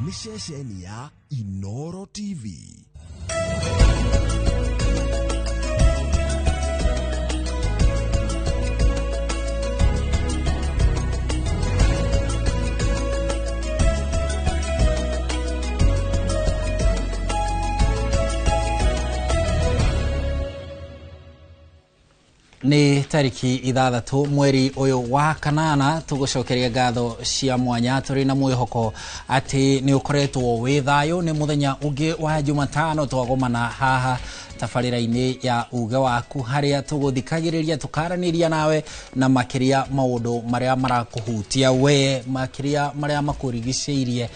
Nĩ ceceni ya Inoro TV. Nĩ tariki 6 mweri ũyũ wa kanana, tũgũcokeria ngatho cia mwanya tũrĩ na mwĩhoko atĩ nĩ ũkoretwo wĩ thayũ. Nĩ mũthenya ũngĩ wa Jumatano twagomana haha tabarĩra-inĩ ya uge waku, harĩa tũgũthikagĩrĩria tũkaranĩria nawe na makĩria maũndũ marĩa marakũhutia we, makĩria marĩa makũrigicĩirie,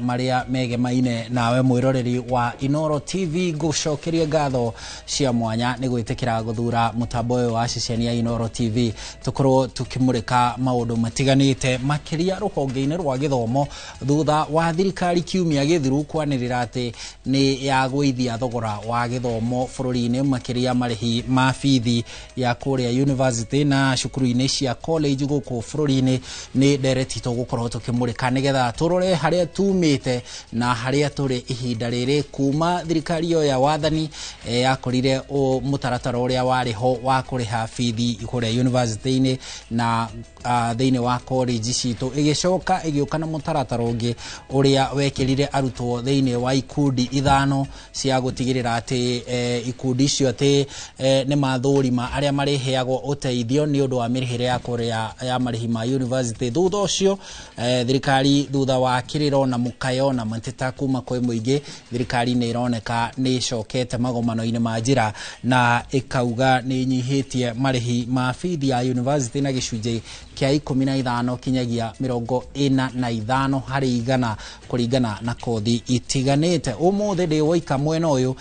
marĩa megemaine nawe mwĩroreri wa Inoro TV. Ngũcokeria ngatho cia mwanya nĩ gwĩtĩkĩra gũthura mũtambo ũyũ wa ceceni ya Inoro TV tũkorwo tũkĩmũrĩka maũndũ matiganĩte makĩria rũhonge-inĩ rwa gĩthomo, thutha wa thirikari kiumia gĩthiru kwanĩrĩra atĩ nĩ yagũithia thogora wa gĩthomo bũrũri-inĩ, makĩria marĩhi ma bithi ya kũrĩa university na cukuru-inĩ cia college gũkũ bũrũri-inĩ. Nĩ ndereti tũgũkorwo tũkĩmũrĩka nĩgetha tũrore harĩa tumĩte na harĩa tũrĩ ihinda rĩrĩ, kuma thirikari ĩyo ya wathani yakorire mũtaratara ũrĩa warĩ ho wa kũrĩha bithi kũrĩa university-inĩ na thĩinĩ wa college citũ, ĩgĩcoka ĩgĩũka na mũtaratara ũngĩ ũrĩa wekĩrire arutwo thĩinĩ wa ikundi 5 cia gũtigĩrĩra atĩ ikundi icio atĩ nĩ mathũrima arĩa marĩheagwo ũteithio nĩ ũndũ wa mĩrĩhĩre ya kũrĩa ya marĩhi ma university. Thutha ũcio thirikari, thutha wa kĩrĩro na mũkayo na mateta kuma kwĩ mũingĩ, thirikari nĩ ĩroneka nĩ ĩcokete magomano-inĩ ma njĩra na ĩkauga nĩ ĩnyihĩtie marĩhi ma bithi ya university na gĩcunjĩ kĩa 15 kinyagia 45 harĩ igana kũringana na kothi itiganĩte. Ũmũthĩ ndĩ woika mwena ũyũ,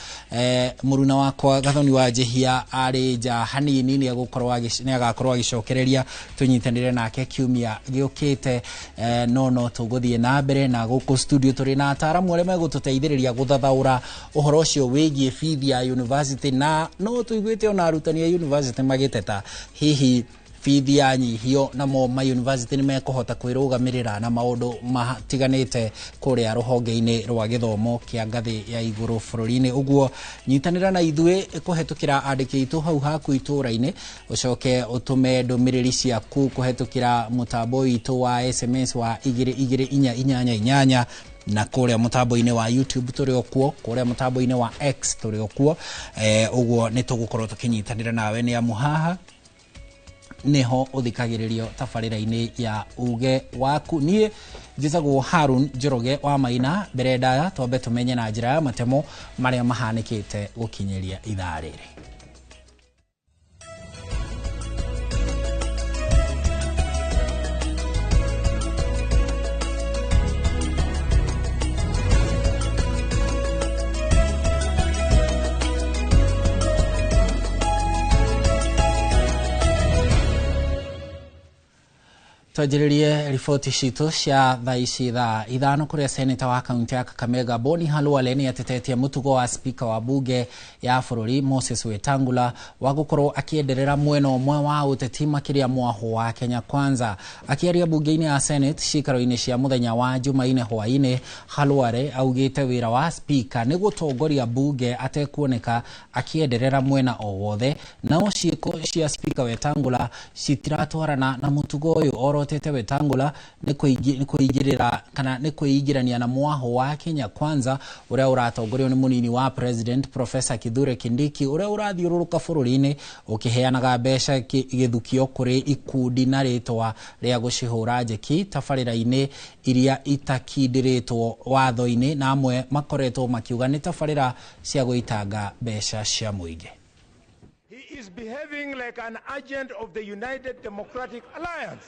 mũruna wakwa Gathoni wa Njihia arĩ nja hanini, nĩ agakorwo agĩcokereria tũnyitanĩre nake kiumia gĩũkĩte, no tũgũthiĩ na mbere na gũkũ studio tũrĩ na ataaramu arĩa megũtũteithĩrĩria gũthathaũra ũhoro ũcio wĩgiĩ bithi ya university, na no tũiguĩte ona arutani a university magĩteta hihi bithi yanyihio namo ma university nĩ mekũhota kwĩrũgamĩrĩra na maũndũ matiganĩte kũrĩa rũhonge-inĩ rwa gĩthomo kĩa ngathĩ ya igũrũ bũrũri-inĩ. Ũguo nyitanĩra na ithuĩ kũhetũkĩra andĩki aitũ hau haku itũũra-inĩ, ũcoke ũtũme ndũmĩrĩri ciaku kũhetũkĩra mũtambo witũ wa SMS wa 22488, na kũrĩa mũtambo-inĩ wa YouTube tũrĩ o kuo, kũrĩa mũtambo-inĩ wa X tũrĩ o kuo. Ũguo nĩ tũgũkorwo tũkĩnyitanĩra nawe, nĩ amu haha niho ũthikagĩrĩrio tabarĩra-inĩ ya uge waku. Niĩ njĩtagwo Harun Njoroge wa Maina. Mbere ndaya twambe tũmenye na njĩra ya matemo marĩa mahanĩkĩte gũkinyĩria ithaa rĩrĩ. Twanjĩrĩrie riboti citũ cia thaa ici thaa 5 kũrĩa seneta wa kaunti ya Kakamega Boni Khalwale nĩ atetetie mũtugo wa spika wa bunge ya bũrũri Moses Wetangula wa gũkorwo akĩenderera mwena ũmwe wa ũteti makĩria mwahũ wa Kenya Kwanza. Akĩaria bunge-inĩ ya Senate cikaro-inĩ cia mũthenya wa Jumaine hwaĩ-inĩ, Khalwale augĩte wĩra wa spika nĩ gũtongoria bunge atekuoneka akĩenderera mwena o wothe, nao ciĩko cia spika Wetangula citiratwarana na mũtugo ũyũ. Orotete Wetangula nĩ kũingĩrĩra kana nĩ kwĩingĩrania na mwahũ wa Kenya Kwanza ũrĩa ũratongorio nĩ mũnini wa president Professor Kithure Kindiki, ũrĩa ũrathiũrũrũka bũrũri-inĩ ũkĩheanaga mbeca gĩthukio kũrĩ ikundi na rĩtwa rĩa gũcihũra njeki tabarĩra-inĩ iria itakindĩrĩtwo watho-inĩ, na amwe makoretwo makiuga nĩ tabarĩra cia gũitanga mbeca cia mũingĩ. He is behaving like an agent of the United Democratic Alliance.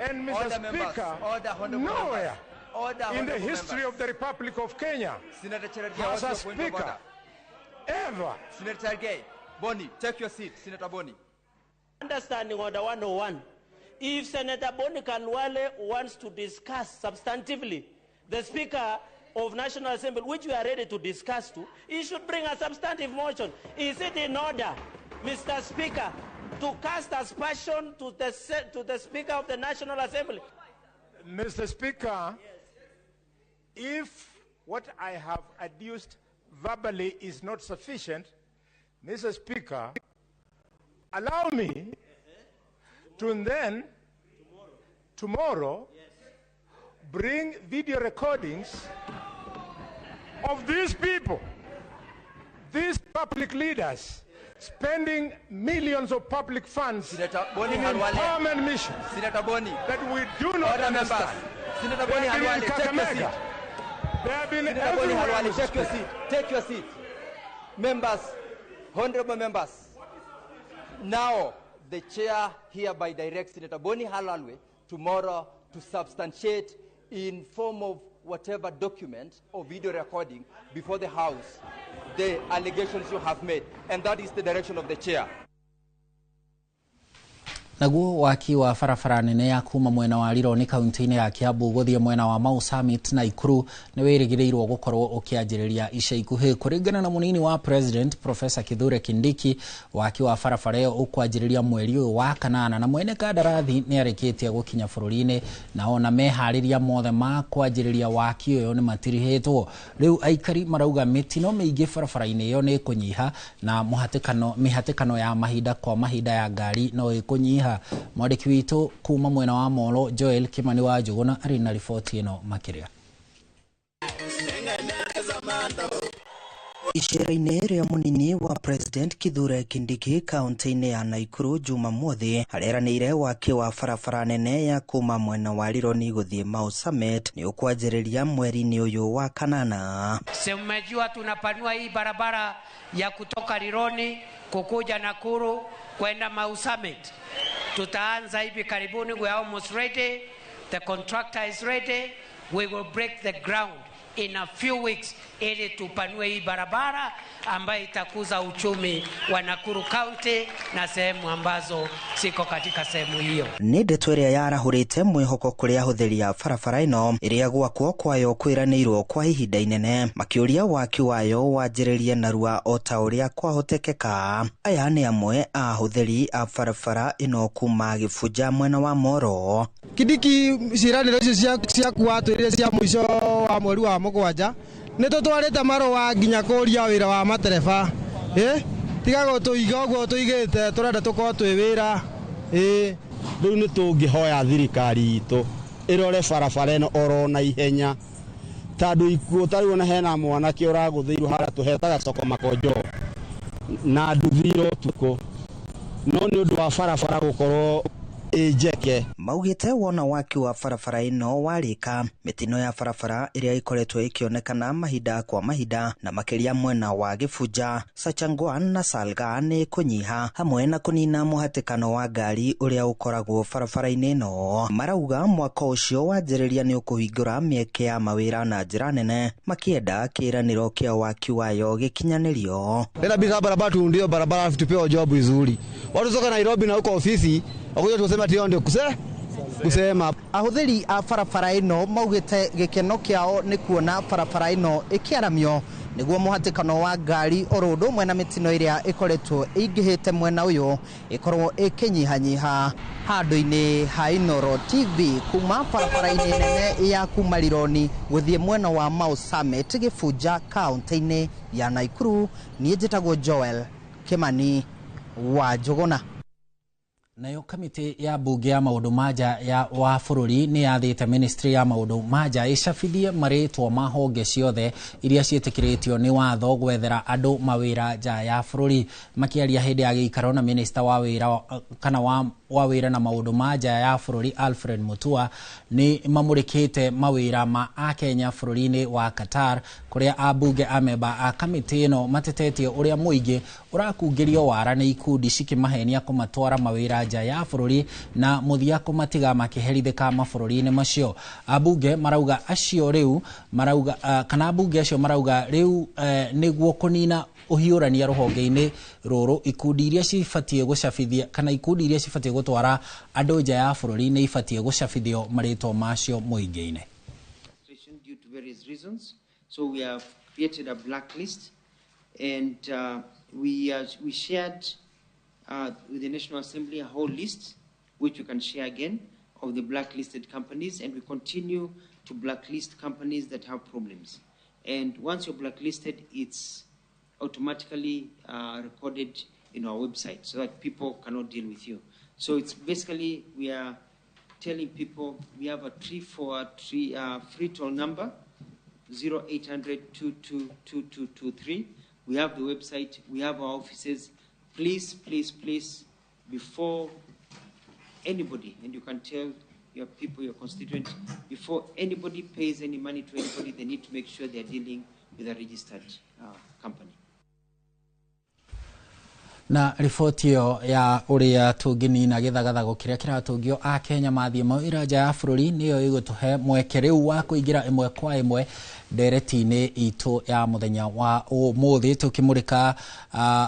And Mr. Order, Speaker, order, nowhere order, in the history of the Republic of Kenya Senator Cherargei, has a what's your point of speaker order? ever. Senator Cherargei, Boni, take your seat, Senator Boni. Understanding Order 101, if Senator Boni Khalwale wants to discuss substantively the Speaker of National Assembly, which we are ready to discuss too, he should bring a substantive motion. Is it in order, Mr. Speaker, to cast aspersion to the Speaker of the National Assembly? Mr. Speaker, If what I have adduced verbally is not sufficient, Mr. Speaker, allow me to then, tomorrow, bring video recordings of these people, these public leaders, spending millions of public funds Senator Boni in Khalwale. empowerment missions Senator Boni. that we do not Order members. understand. Senator They Boni have been in Khalwale, take your seat. Kakamega. They have been Senator Boni everywhere, Khalwale, Mr. take your Speaker. seat. Take your seat. Members, honorable members, now the chair hereby directs Senator Boni Khalwale tomorrow to substantiate in form of whatever document or video recording before the House the allegations you have made. And that is the direction of the chair. Naguo waki wa barabara nene ya kuma mwena wa Rironi kaunti-inĩ ya Kiambu gũthiĩ mwena wa Mau Summit na Nakuru nĩ wĩrĩgĩrĩirwo gũkorwo ũkĩanjĩrĩria ica ikuhĩ. Kũringana na mũnini wa President Professor Kithure Kindiki, waki wa barabara ĩyo ũkwanjĩrĩria mweri ũyũ wa kanana na mwene kandarathi nĩ arĩkĩtie gũkinya bũrũri-inĩ na ona meharĩria mothe ma kwanjĩrĩria waki ũyũ nĩ matirihĩtwo. Rĩu aikari marauga mĩtino mĩingĩ barabara-inĩ ĩyo nĩ ĩkũnyiha na mĩhatĩkano ya mahinda kwa mahinda ya ngari no ĩkũnyiha. Mwandĩki witũ kuma mwena wa Molo Joel Kimani wa Njũgũna arĩ na riboti ĩno makĩria. Icera-inĩ rĩa mũnini wa President Kithure Kindiki kaunti-inĩ ya Nakuru Jumamothi areranĩire waki wa barabara nene ya kuma mwena wa Rironi gũthiĩ Mau Summit nĩ ũkwanjĩrĩria mweri-inĩ ũyũ wa kanana. Si mmejua tunapanua hii barabara ya kutoka Rironi kukuja Nakuru kwenda Mau Summit. Tutaanza hivi karibuni, we are almost ready. The contractor is ready. We will break the ground in a few weeks ili tupanue hii barabara ambayo itakuza uchumi wa Nakuru County na sehemu ambazo siko katika sehemu hiyo. Nĩ ndeto ĩrĩa yarahũrĩte mwĩhoko kũrĩ ahũthĩri a barabara ĩno ĩrĩa gwakwo kwayo kwĩranĩirwo kwa ihinda inene, makĩũria waki wayo wanjĩrĩrie narua o ta ũrĩa kwahotekeka. Aya nĩ amwe a ahũthĩri a barabara ĩno kuma Gĩbunja mwena wa Moro. Kindiki ciĩranĩro icio ciaku watwĩrire cia mũico wa mweri wa mũgwanja nĩ tũtwarĩte marũa nginya kũria wĩra wa matereba, tiga gũtũiga ũguo tũigĩte, tũrenda tũkorwo twĩ wĩra. Rĩu nĩ tũngĩhoya thirikari itũ ĩrore barabara ĩno oro na ihenya, tondũ ikuũ ta rĩu ona hena mwanake ũragũthĩirwo harĩa tũhetaga soko makonjo na nduthi ũtukũ, no nĩ ũndũ wa barabara gũkorwo ĩnjeke. Maugĩte wona waki wa barabara ĩno warĩka, mĩtino ya barabara ĩrĩa ĩkoretwo ĩkĩonekana mahinda kwa mahinda na makĩria mwena wa Gĩbunja, Sachangwan na Salga nĩ kũnyiha hamwe na kũnina mũhatĩkano wa ngari ũrĩa ũkoragwo barabara-inĩ ĩno. Marauga mwaka ũcio wanjĩrĩria nĩ ũkũhingũra mĩeke ya mawĩra na njĩra nene, makĩenda kĩĩranĩro kĩa waki wayo gĩkinyanĩrio. Inabidi barabara tuundiwe barabara tupewe job vizuri. Watu toka Nairobi na huko ofisi wakuja tuseme ati ndio kusema. Ahũthĩri a barabara ĩno maugĩte gĩkeno kĩao nĩ kuona barabara ĩno ĩkĩaramio nĩguo mũhatĩkano wa ngari oro ũndũ ũmwe na mĩtino ĩrĩa ĩkoretwo ĩingĩhĩte mwena ũyũ ĩkorwo ĩkĩnyihanyiha. Handũ-inĩ ha Inooro TV kuma barabara-inĩ nene ya kuma Rironi gũthiĩ mwena wa Mau Summit Gĩbunja kaunti-inĩ ya Nakuru, niĩ njĩtagwo Joel Kimani wa Njũgũna. Nayo kamĩtĩ ya mbunge ya maũndũ ma nja ya wa bũrũri nĩ yathĩte ministry ya maũndũ ma nja ĩcabithie marĩtwa ma honge ciothe iria ciĩtĩkĩrĩtio nĩ watho gwethera andũ mawĩra nja ya bũrũri. Makĩaria hĩndĩ ya gĩikaro na minista wa wĩra kana wa wĩra na maũndũ ma nja ya bũrũri Alfred Mutua nĩ mamũrĩkĩte mawĩra ma akenya bũrũri-inĩ wa Qatar, kũrĩa ambunge amemba a kamĩtĩ ĩno matetetie ũrĩa mũingĩ ũrakungĩrio wara nĩ ikundi cikĩmahenia kũmatwara mawĩra nja ya bũrũri na mũthia kũmatiga makĩherithĩka mabũrũri-inĩ macio. Ambunge marauga acio rĩu marauga kana ambunge acio marauga rĩu nĩguo kũnina ũhiũrania rũhonge-inĩ rũrũ ikundi iria cibatiĩ gũcabithia kana ikundi iria cibatiĩ gũtwara andũ nja ya bũrũri nĩ ibatiĩ gũcabithio marĩtwa macio mũingĩ-inĩ. Due to various reasons, so we have created a blacklist, and we shared with the National Assembly a whole list, which we can share again, of the blacklisted companies, and we continue to blacklist companies that have problems. And once you're blacklisted, it's automatically recorded in our website so that people cannot deal with you. So it's basically, we are telling people we have a 343 free toll number, 0800 222223. We have the website, we have our offices. Please, please, please, before anybody, and you can tell your people, your constituents, before anybody pays any money to anybody, they need to make sure they're dealing with a registered company. Na riboti ĩyo ya ũrĩa tũngĩnina gĩthagathago kĩrĩa kĩratũngio a Kenya mathiĩ mawĩra nja ya bũrũri nĩyo ĩgũtũhe mweke rĩu wa kũingĩra ĩmwe kwa ĩmwe ndereti-inĩ itũ ya mũthenya wa ũmũthĩ, tũkĩmũrĩka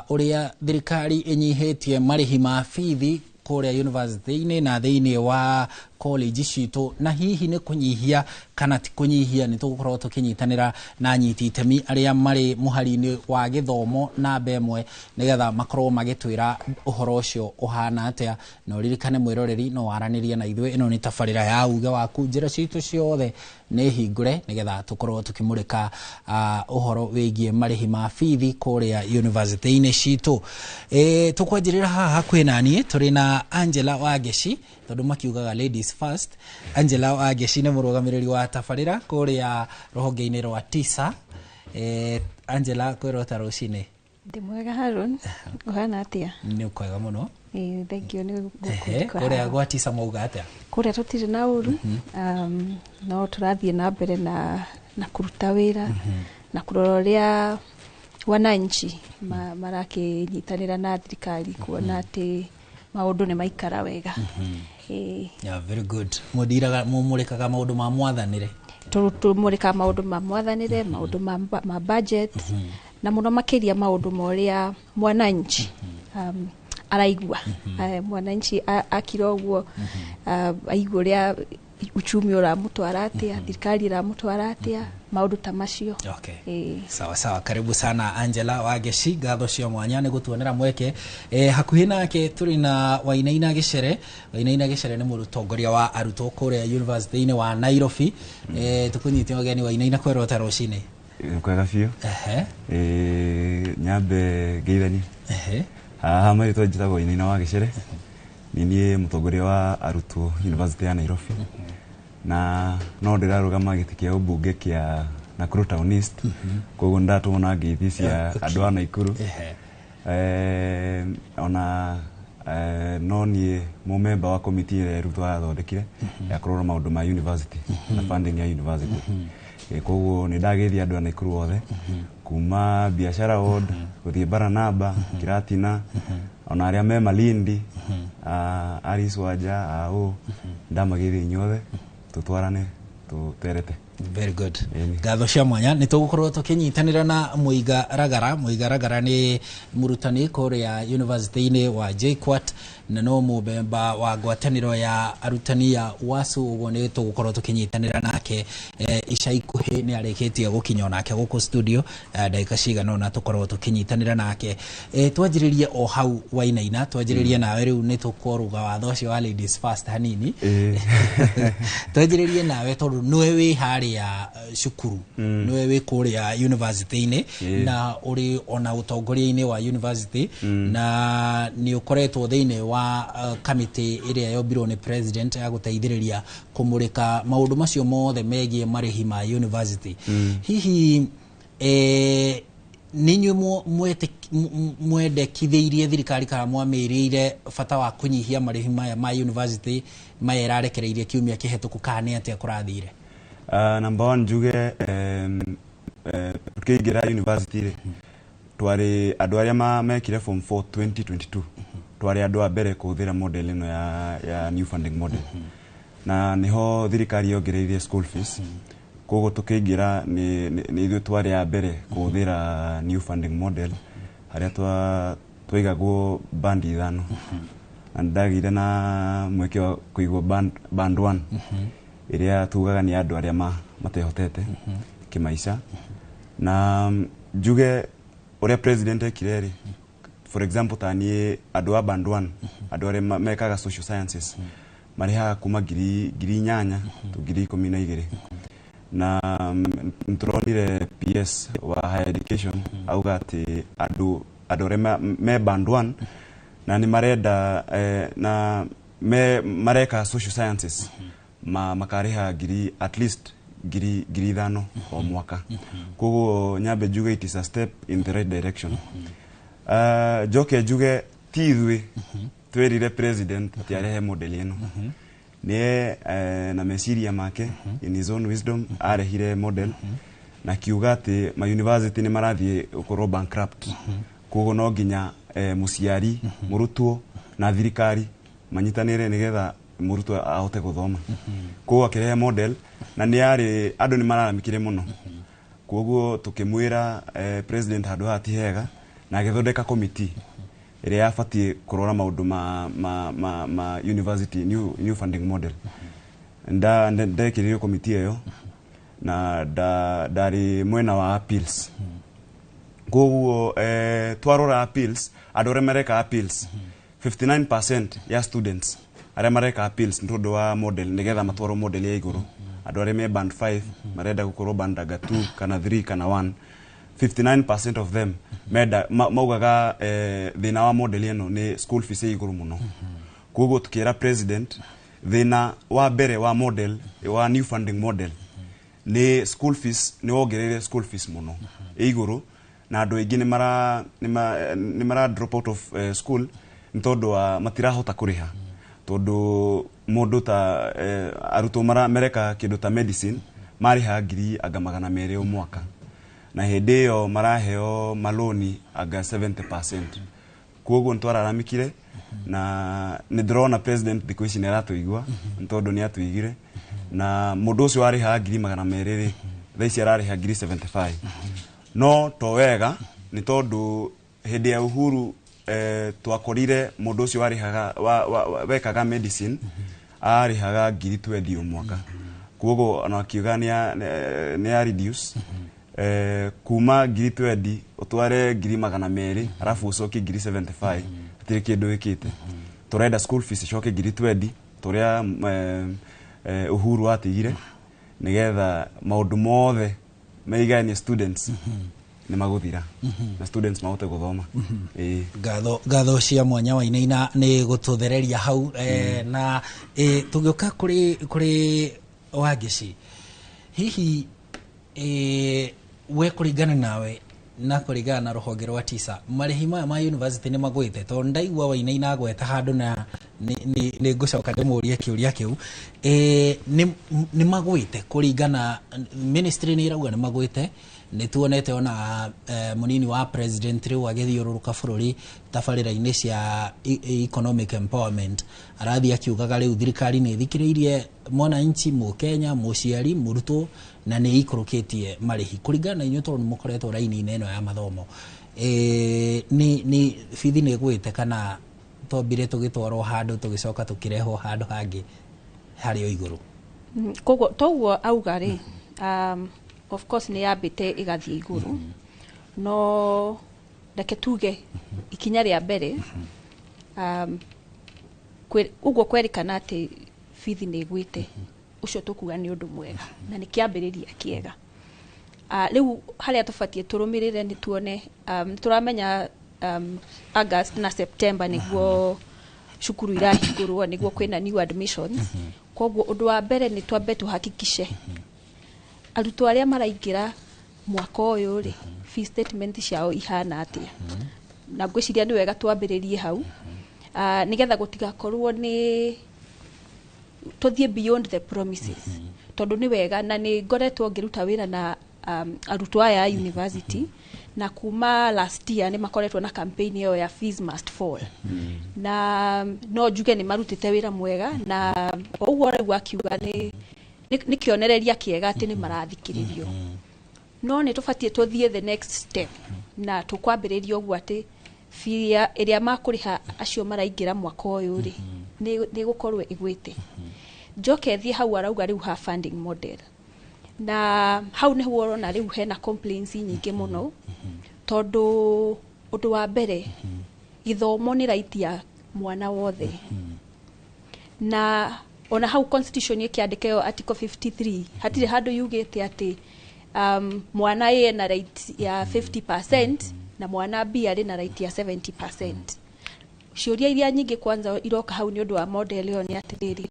ũrĩa thirikari ĩnyihĩtie marĩhi ma bithi kũrĩa university-inĩ na thĩinĩ wa college citũ, na hihi nĩ kũnyihia kana ti kũnyihia. Nĩ tũgũkorwo tũkĩnyitanĩra na anyiti itemi arĩa marĩ mũhari-inĩ wa gĩthomo namba ĩmwe, nĩgetha makorwo magĩtwĩra ũhoro ũcio ũhana atĩa. Na ũririkane mwĩroreri, no waranĩrie na ithuĩ, ĩno nĩ tabarĩra ya uge waku, njĩra citũ ciothe nĩ hingũre nĩgetha tũkorwo tũkĩmũrĩka ũhoro wĩgiĩ marĩhi ma bithi kũrĩa university-inĩ citũ. Tũkwanjĩrĩra haha hakuhĩ na niĩ tũrĩ na Angela Wangeci, tondũ makiugaga ladies first. Angela Wangeci nĩ mũrũgamĩrĩri wa tabarĩra kũrĩa rũhonge-inĩ rwa TISA. Angela, kwĩrwo ta rũcinĩ. Ndĩ mwega Harun, ũhana atĩa? Nĩ kwega mũno. Ĩĩ, thank you nĩ Kũrĩa gwa TISA mauga atĩa? Kũrĩa tũtirĩ na ũru, no tũrathiĩ na mbere na kũruta wĩra na kũrora ũrĩa wananchi marakĩnyitanĩra na thirikari kuona atĩ maũndũ nĩ maikara wega. Yeah, very good. Mũndiraga mũmũrĩkaga maũndũ ma mwathanĩre? Tũmũrĩkaga maũndũ ma mwathanĩre, maũndũ ma budget, na mũno makĩria maũndũ ma ũrĩa mwananchi araigua. Mwananchi akira ũguo aigua ũrĩa uchumi ũramũtwara atĩa, thirikari ĩramũtwara atĩa, maũndũ ta macio. Okay. Sawa sawa, karibu sana Angela Wangeci, ngatho cia mwanya nĩ gũtuonera mweke. Hakuhĩ nake tũrĩ na Wainaina Gĩcere. Wainaina Gĩcere nĩ mũtongoria wa arutwo kũrĩa university-inĩ wa Nairobi. Tũkũnyite ũgeni Wainaina, kwerwo ta rũcinĩ. Kwega biũ. Nyambe ngeithanie. Haha marĩtwa njĩtagwo Wainaina wa Gĩcere, nĩ niĩ mũtongoria wa arutwo University ya Nairobi, na no ndĩrarũgama gĩtĩ kĩa ũmbunge kĩa Nakuru Town East, koguo nĩndatũmwo na ngeithi cia andũ a Nakuru. Ona no niĩ mũmemba wa komiti ĩrĩa arutwo yathondekire ya kũrora maũndũ ma university na funding ya university. Koguo nĩ ndageithia andũ a Nakuru othe, kuma biashara ward gũthiĩ Baranaba, Kiratina, ona arĩa me Malindi, Alice Wanja, au ndamageithia inyuothe, tũtwarane tũterete. Very good. Ngatho cia mwanya. Nĩ tũgũkorwo tũkĩnyitanĩra na Mũiga Ragara. Mũiga Ragara nĩ mũrutani kũrĩa university-inĩ wa JKUAT na no mũmemba wa ngwatanĩro ya arutani ya WASU, ũguo nĩ tũgũkorwo tũkĩnyitanĩra nake ica ikuhĩ. Nĩ arĩkĩtie gũkinya onake gũkũ studio, ndagĩka cigana ũna tũkorwo tũkĩnyitanĩra nake. Twanjĩrĩrie o hau Wainaina, twanjĩrĩrie nawe rĩu, nĩ tũkũruga watho ũcio wa ladies first hanini. Twanjĩrĩrie nawe tondũ nĩwe wĩ harĩa cukuru, nĩwe wĩ kũrĩa university-inĩ na ũrĩ ona ũtongoria-inĩ wa university, na nĩ ũkoretwo thĩinĩ wa kamĩtĩ ĩrĩa yombirwo nĩ president ya gũteithĩrĩria kũmũrĩka maũndũ macio mothe megiĩ marĩhi ma university. Hihi nĩ inyuĩ mwendekithĩirie thirikari kana mwamĩrĩire bata wa kũnyihia marĩhi maya ma university maya ĩrarekereirie kiumia kĩhetũku, kana nĩ atĩa kũrathire? Number one, njuge tukĩingĩra university rĩ, twarĩ andũ arĩa mekire form 4 2022, twarĩ andũ a mbere kũhũthĩra model ĩno ya new funding model, na nĩho thirikari yongereire school fees. Koguo tukĩingĩra nĩ ithuĩ twarĩ a mbere kũhũthĩra new funding model, harĩa twaigagwo band 5, na nĩndagĩire na mweke wa kũigwo band 1, ĩrĩa tugaga nĩ andũ arĩa matehotete kĩmaica. Na njuge ũrĩa president ekire rĩ, for example ta niĩ, andũ a band 1, andũ arĩa mekaga social sciences, marĩhaga kuma 8,000 to 12,000. Na nĩtũronire PS wa higher education auga atĩ andũ arĩa me band 1 na nĩ marenda na me mareka social sciences makarĩha ngiri at least ngiri 5,000 o mwaka. Koguo nyambe njuge it is a step in the right direction. Njoke njuge ti ithuĩ twĩrire president atĩ arehe model ĩno. Nĩe na meciria make in his own wisdom arehire model na kiuga atĩ ma university nĩ marathiĩ gũkorwo bankrupt. Koguo no nginya mũciari, mũrutwo na thirikari manyitanĩre nĩgetha mũrutwo ahote gũthoma. Koguo akĩrehe model na nĩ yarĩ andũ nĩ mararamikire mũno. Koguo tũkĩmwĩra president handũ haha ti hega na agĩthondeka committee ĩrĩa yabatiĩ kũrora maũndũ ma university new funding model. Ndekĩrĩrio committee ĩyo na ndarĩ mwena wa appeals. Koguo twarora appeals, andũ arĩa mareka appeals 59% ya students arĩa mareka appeals nĩ tondũ wa model nĩgetha matwarwo model ya igũrũ. Andũ arĩa me band 5 marenda gũkorwo band anga 2 kana 3 kana 1. 59% of them menda maugaga thĩna wa model ĩno nĩ school fees ĩ igũrũ mũno. Koguo tũkĩra president thĩna wa mbere wa model wa new funding model nĩ school fees, nĩ wongereire school fees mũno ĩ igũrũ na andũ aingĩ nĩ mara drop out of school nĩ tondũ wa matirahota kũrĩha. Tondũ mũndũ ta arutwo mereka kĩndũ ta medicine marĩha ngiri anga 200 o mwaka na hĩndĩ ĩyo maraheo maloni anga 70%. Koguo nĩ twararamikire na nĩ ndĩrona president thikũ ici nĩ aratũigua nĩ tondũ nĩ atũigire na mũndũ ũcio warĩhaga ngiri 200 rĩ thaa ici ararĩha ngiri 75. No to wega nĩ tondũ hĩndĩ ya Uhuru twakorire mũndũ ũcio warĩhaga wekaga medicine arĩhaga ngiri 20 o mwaka. Koguo ona akiuga nĩ a reduce kuma ngiri 20 ũtware ngiri 200 arabu ũcokie ngiri 75 hatirĩ kĩndũ wĩkĩte. Tũrenda school fees icoke ngiri 20 tũrĩa Uhuru atigire nĩgetha maũndũ mothe meiganie students nĩ magũthira na students mahote gũthoma. Ngatho cia mwanya Wainaina nĩ gũtũthereria hau. Na tũgĩũka kũrĩ Wangeci, hihi we kũringana nawe na kũringana na rũhonge rwa TISA marĩhi maya ma university nĩ magwĩte? Tondũ ndaigua Wainaina agweta handũ na nĩ ngũcoka ndĩmũrie kĩũria kĩu. Nĩ magwĩte kũringana ministry nĩ ĩrauga nĩ magwĩte. Nĩ tuonete ona mũnini wa president rĩu agĩthiũrũrũka bũrũri tabarĩra-inĩ cia economic empowerment arathiĩ akiugaga rĩu thirikari nĩ ĩthikĩrĩirie mwananchi, mũkenya, mũciari, mũrutwo na nĩ ĩikũrũkĩtie marĩhi. Kũringana na inyuĩ tondũ nĩ mũkoretwo raini-inĩ ĩno ya mathomo, nĩ bithi nĩ ĩgwĩte kana twambire tũgĩtwarwo handũ tũgĩcoka tũkĩrehwo handũ hangĩ harĩ o igũrũ? Koguo toguo auga rĩ, of course nĩ yambĩte ĩgathiĩ igũrũ, no reke tuge ikinya rĩa mbere ũguo kwerĩkana atĩ bithi nĩ ĩgwĩte, ũcio tũkuga nĩ ũndũ mwega na nĩ kĩambĩrĩria kĩega. Rĩu harĩa tũbatiĩ tũrũmĩrĩre nĩ tuone, tũramenya August na September nĩguo cukuru irahingũrwo, nĩguo kwĩna new admissions. Koguo ũndũ wa mbere nĩ twambe tũhakikishe arutwo arĩa maraingĩra mwaka ũyũ rĩ, fee statement ciao ihana atĩa. Na ngwĩciria nĩ wega twambĩrĩrie hau nĩgetha gũtigakorwo nĩ tũthiĩ beyond the promises. Tondũ nĩ wega na nĩ ngoretwo ngĩruta wĩra na arutwo aya a university na kuma last year nĩ makoretwo na campaign ĩyo ya fees must fall. Na no njuge nĩ marutĩte wĩra mwega na ũguo rĩu akiuga nĩ kĩonereria kĩega atĩ nĩ marathikĩrĩrio. No nĩ tũbatiĩ tũthiĩ the next step na tũkwambĩrĩria ũguo atĩ fee ĩrĩa makũrĩha acio maraingĩra mwaka ũyũ rĩ nĩ gũkorwo ĩgwĩte. Njoke thiĩ hau arauga rĩu ha funding model, na hau nĩho ũrona rĩu hena complaints nyingĩ mũno tondũ ũndũ wa mbere gĩthomo nĩ right ya mwana wothe, na Ona hau constitution ĩkĩandĩka ĩyo article 53, hatirĩ handũ yugĩte atĩ mwana A ena right ya 50% na mwana B arĩ na right ya 70%. Ciũria iria nyingĩ kwanza iroka hau nĩ ũndũ wa model ĩyo nĩ atĩrĩrĩ,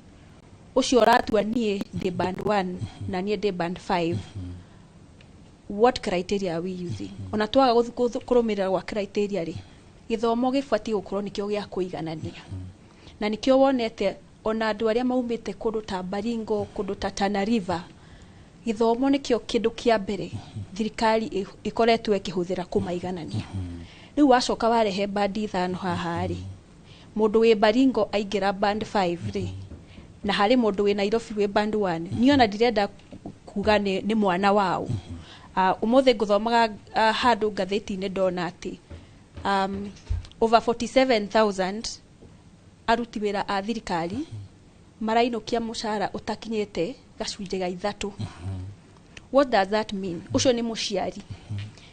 ũcio ũratua niĩ ndĩ band 1 na niĩ ndĩ band 5, what criteria are we using? Ona twaga kũrũmĩrĩra gwa criteria rĩ, gĩthomo gĩbatiĩ gũkorwo nĩkĩo gĩa kũiganania, na nĩkĩo wonete ona andũ arĩa maumĩte kũndũ ta Baringo, kũndũ ta Tana River, gĩthomo nĩkĩo kĩndũ kĩa mbere thirikari ĩkoretwo ĩkĩhũthĩra kũmaiganania. Rĩu wacoka warehe band 5 haha rĩ, mũndũ wĩ Baringo aingĩra band 5 rĩ, na harĩ mũndũ wĩ Nairobi wĩ band 1, niĩ ona ndirenda kuga nĩ mwana wao. Ũmũthĩ ngũthomaga handũ ngathĩti-inĩ ndona atĩ over 47,000 aruti wĩra a thirikari marainũkia mũcara ũtakinyĩte gacunjĩ ga 3. What does that mean? Ũcio nĩ mũciari.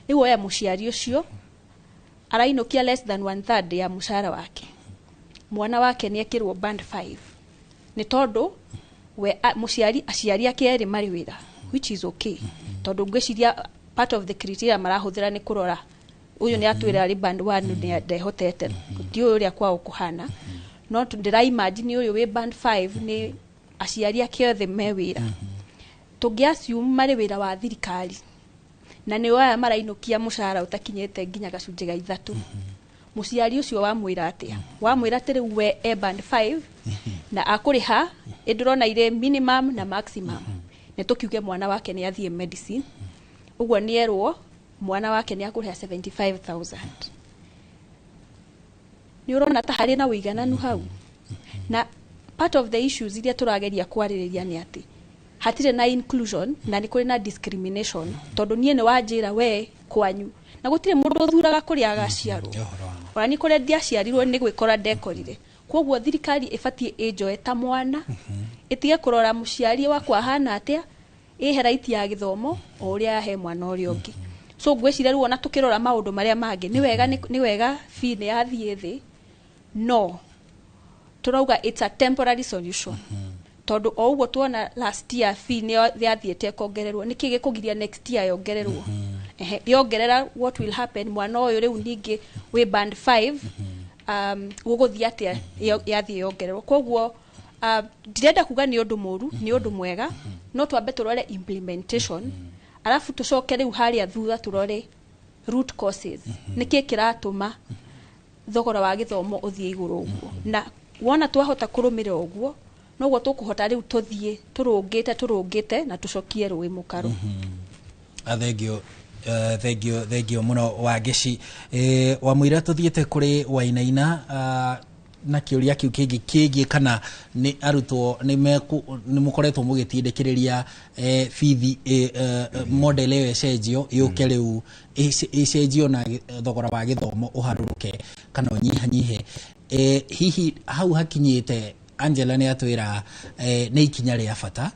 Rĩu oya mũciari ũcio arainũkia less than 1/3 ya mũcara wake, mwana wake nĩ ekĩrwo band 5 nĩ tondũ we mũciari, aciari ake erĩ marĩ wĩra, which is okay, tondũ ngwĩciria part of the criteria marahũthĩra nĩ kũrora ũyũ nĩ atwĩra arĩ band 1 nĩ ndehotete, ndiũĩ ũrĩa kwao kũhana, no ndĩra imagine ũyũ wĩ band 5 nĩ aciari ake othe me wĩra. Tũngĩ assume marĩ wĩra wa thirikari na nĩ aya marainũkia mũcara ũtakinyĩte nginya gacunjĩ ga 3, mũciari ũcio wamwĩra atĩa? Wamwĩra atĩ rĩu we e band 5 na akũrĩha ĩndĩrona irĩ minimum na maximum, nĩ tũkiuge mwana wake nĩ athiĩ medicine, ũguo nĩ erwo mwana wake nĩ akũrĩha 75,000. Nĩ ũrona ta harĩ na ũigananu hau? Na part of the issues iria tũrageria kwarĩrĩria nĩ atĩ hatirĩ na inclusion na nĩ kũrĩ na discrimination, tondũ niĩ nĩ wanjĩra we kwanyu na gũtirĩ mũndũ ũthuraga kũrĩa agaciarwo, ona nĩ kũrĩa ndiaciarirwo nĩ gwĩkora ndekorire. Koguo thirikari ĩbatiĩ ĩnjoe ta mwana, ĩtige kũrora mũciari wakwa ahana atĩa, ĩhe right ya gĩthomo o ũrĩa yahe mwana ũrĩa ũngĩ. So ngwĩciria rĩu ona tũkĩrora maũndũ marĩa mangĩ nĩ wega fee nĩ yathiĩ thĩ, no tũrauga it's a temporary solution, tondũ o ũguo tuona last year fee nĩ yathiĩte ĩkongererwo, nĩkĩ gĩkũgiria next year yongererwo? Yongerera, what will happen? Mwana ũyũ rĩu ningĩ wĩ band 5, gũgũthiĩ atĩa yathiĩ yongererwo? Koguo ndirenda kuga nĩ ũndũ mũru, nĩ ũndũ mwega, no twambe tũrore implementation, alafu tũcoke rĩu harĩa thutha tũrore root causes, nĩkĩ kĩratũma thogora wa gĩthomo ũthiĩ igũrũ ũguo. Na wona twahota kũrũmĩrĩra ũguo, noguo tũkũhota rĩu tũthiĩ tũrũngĩte na tũcokie rũĩ mũkaro. Thengio mũno Wangeci. Wamũira tũthiĩte kũrĩ Wainaina na kĩũria kĩu kĩngĩ kĩgiĩ kana nĩ arutwo nĩ mũkoretwo mũgĩtindĩkĩrĩria bithi model ĩyo ĩcenjio yũke rĩu ĩcenjio na thogora wa gĩthomo ũharũrũke kana ũnyihanyihe. Hihi hau hakinyĩte Angela nĩ atwĩra nĩ ikinya rĩa bata,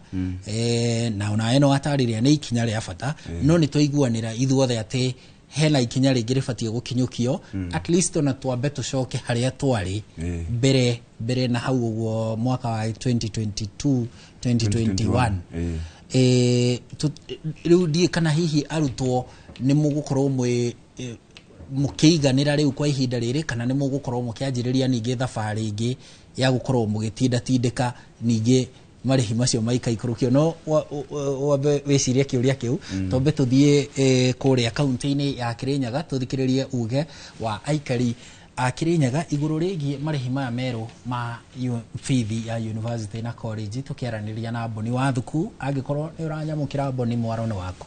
na onawe no atarĩria nĩ ikinya rĩa bata, no nĩ twaiguanĩra ithuothe atĩ hena ikinya rĩngĩ rĩbatiĩ gũkinyũkio, at least ona twambe tũcoke harĩa twarĩ mbere na hau ũguo mwaka wa 2022 2021. Rĩu ndiĩ kana hihi arutwo nĩ mũgũkorwo mwĩ mũkĩiganĩra rĩu kwa ihinda rĩrĩ, kana nĩ mũgũkorwo mũkĩanjĩrĩria ningĩ thabarĩ ĩngĩ ya gũkorwo mũgĩtindatindĩka ningĩ marĩhi macio maikaikũrũkio. No wambe wĩcirie kĩũria kĩu, twambe tũthiĩ kũrĩa kaunti-inĩ ya Kirinyaga tũthikĩrĩrie uge wa aikari a Kirinyaga igũrũ rĩgiĩ marĩhi maya merũ ma bithi ya university na college, tũkĩaranĩria na Boni wa Thuku. Angĩkorwo nĩ ũranyamũkĩra Boni, mwaro nĩ waku.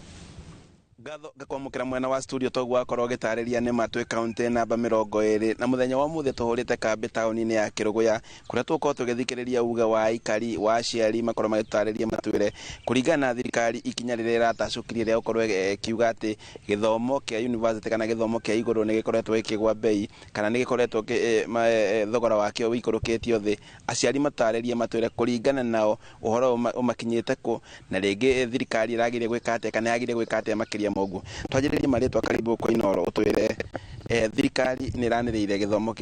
Ngatho ngakwamũkĩra mwena wa studio toguo wakorwo ũgĩtarĩria nĩ matwĩ kaunti namba 20 na mũthenya wa ũmũthĩ tũhũrĩte kambĩ taũni-inĩ ya Kĩrũgũya kũrĩa tũgũkorwo tũgĩthikĩrĩria uge wa aikari wa aciari makorwo magĩtũtarĩria matwĩre kũringana na thirikari ikinya rĩrĩa ĩratacũkirie rĩa gũkorwo ĩkiuga atĩ gĩthomo kĩa university kana gĩthomo kĩa igũrũ nĩ gĩkoretwo gĩkĩgwa bei kana nĩ gĩkoretwo thogora wakĩo wĩikũrũkĩtio thĩ. Aciari matarĩrie matwĩre kũringana nao ũhoro ũmakinyĩte kũ na rĩngĩ thirikari ĩragĩrĩire gwĩka atĩa kana yagĩrĩire gwĩka atĩa makĩria moguo. Twanjĩrĩrie marĩtwa, karibu kwa Inooro, ũtwĩre Thirikari nĩ ĩranĩrĩire gĩthomo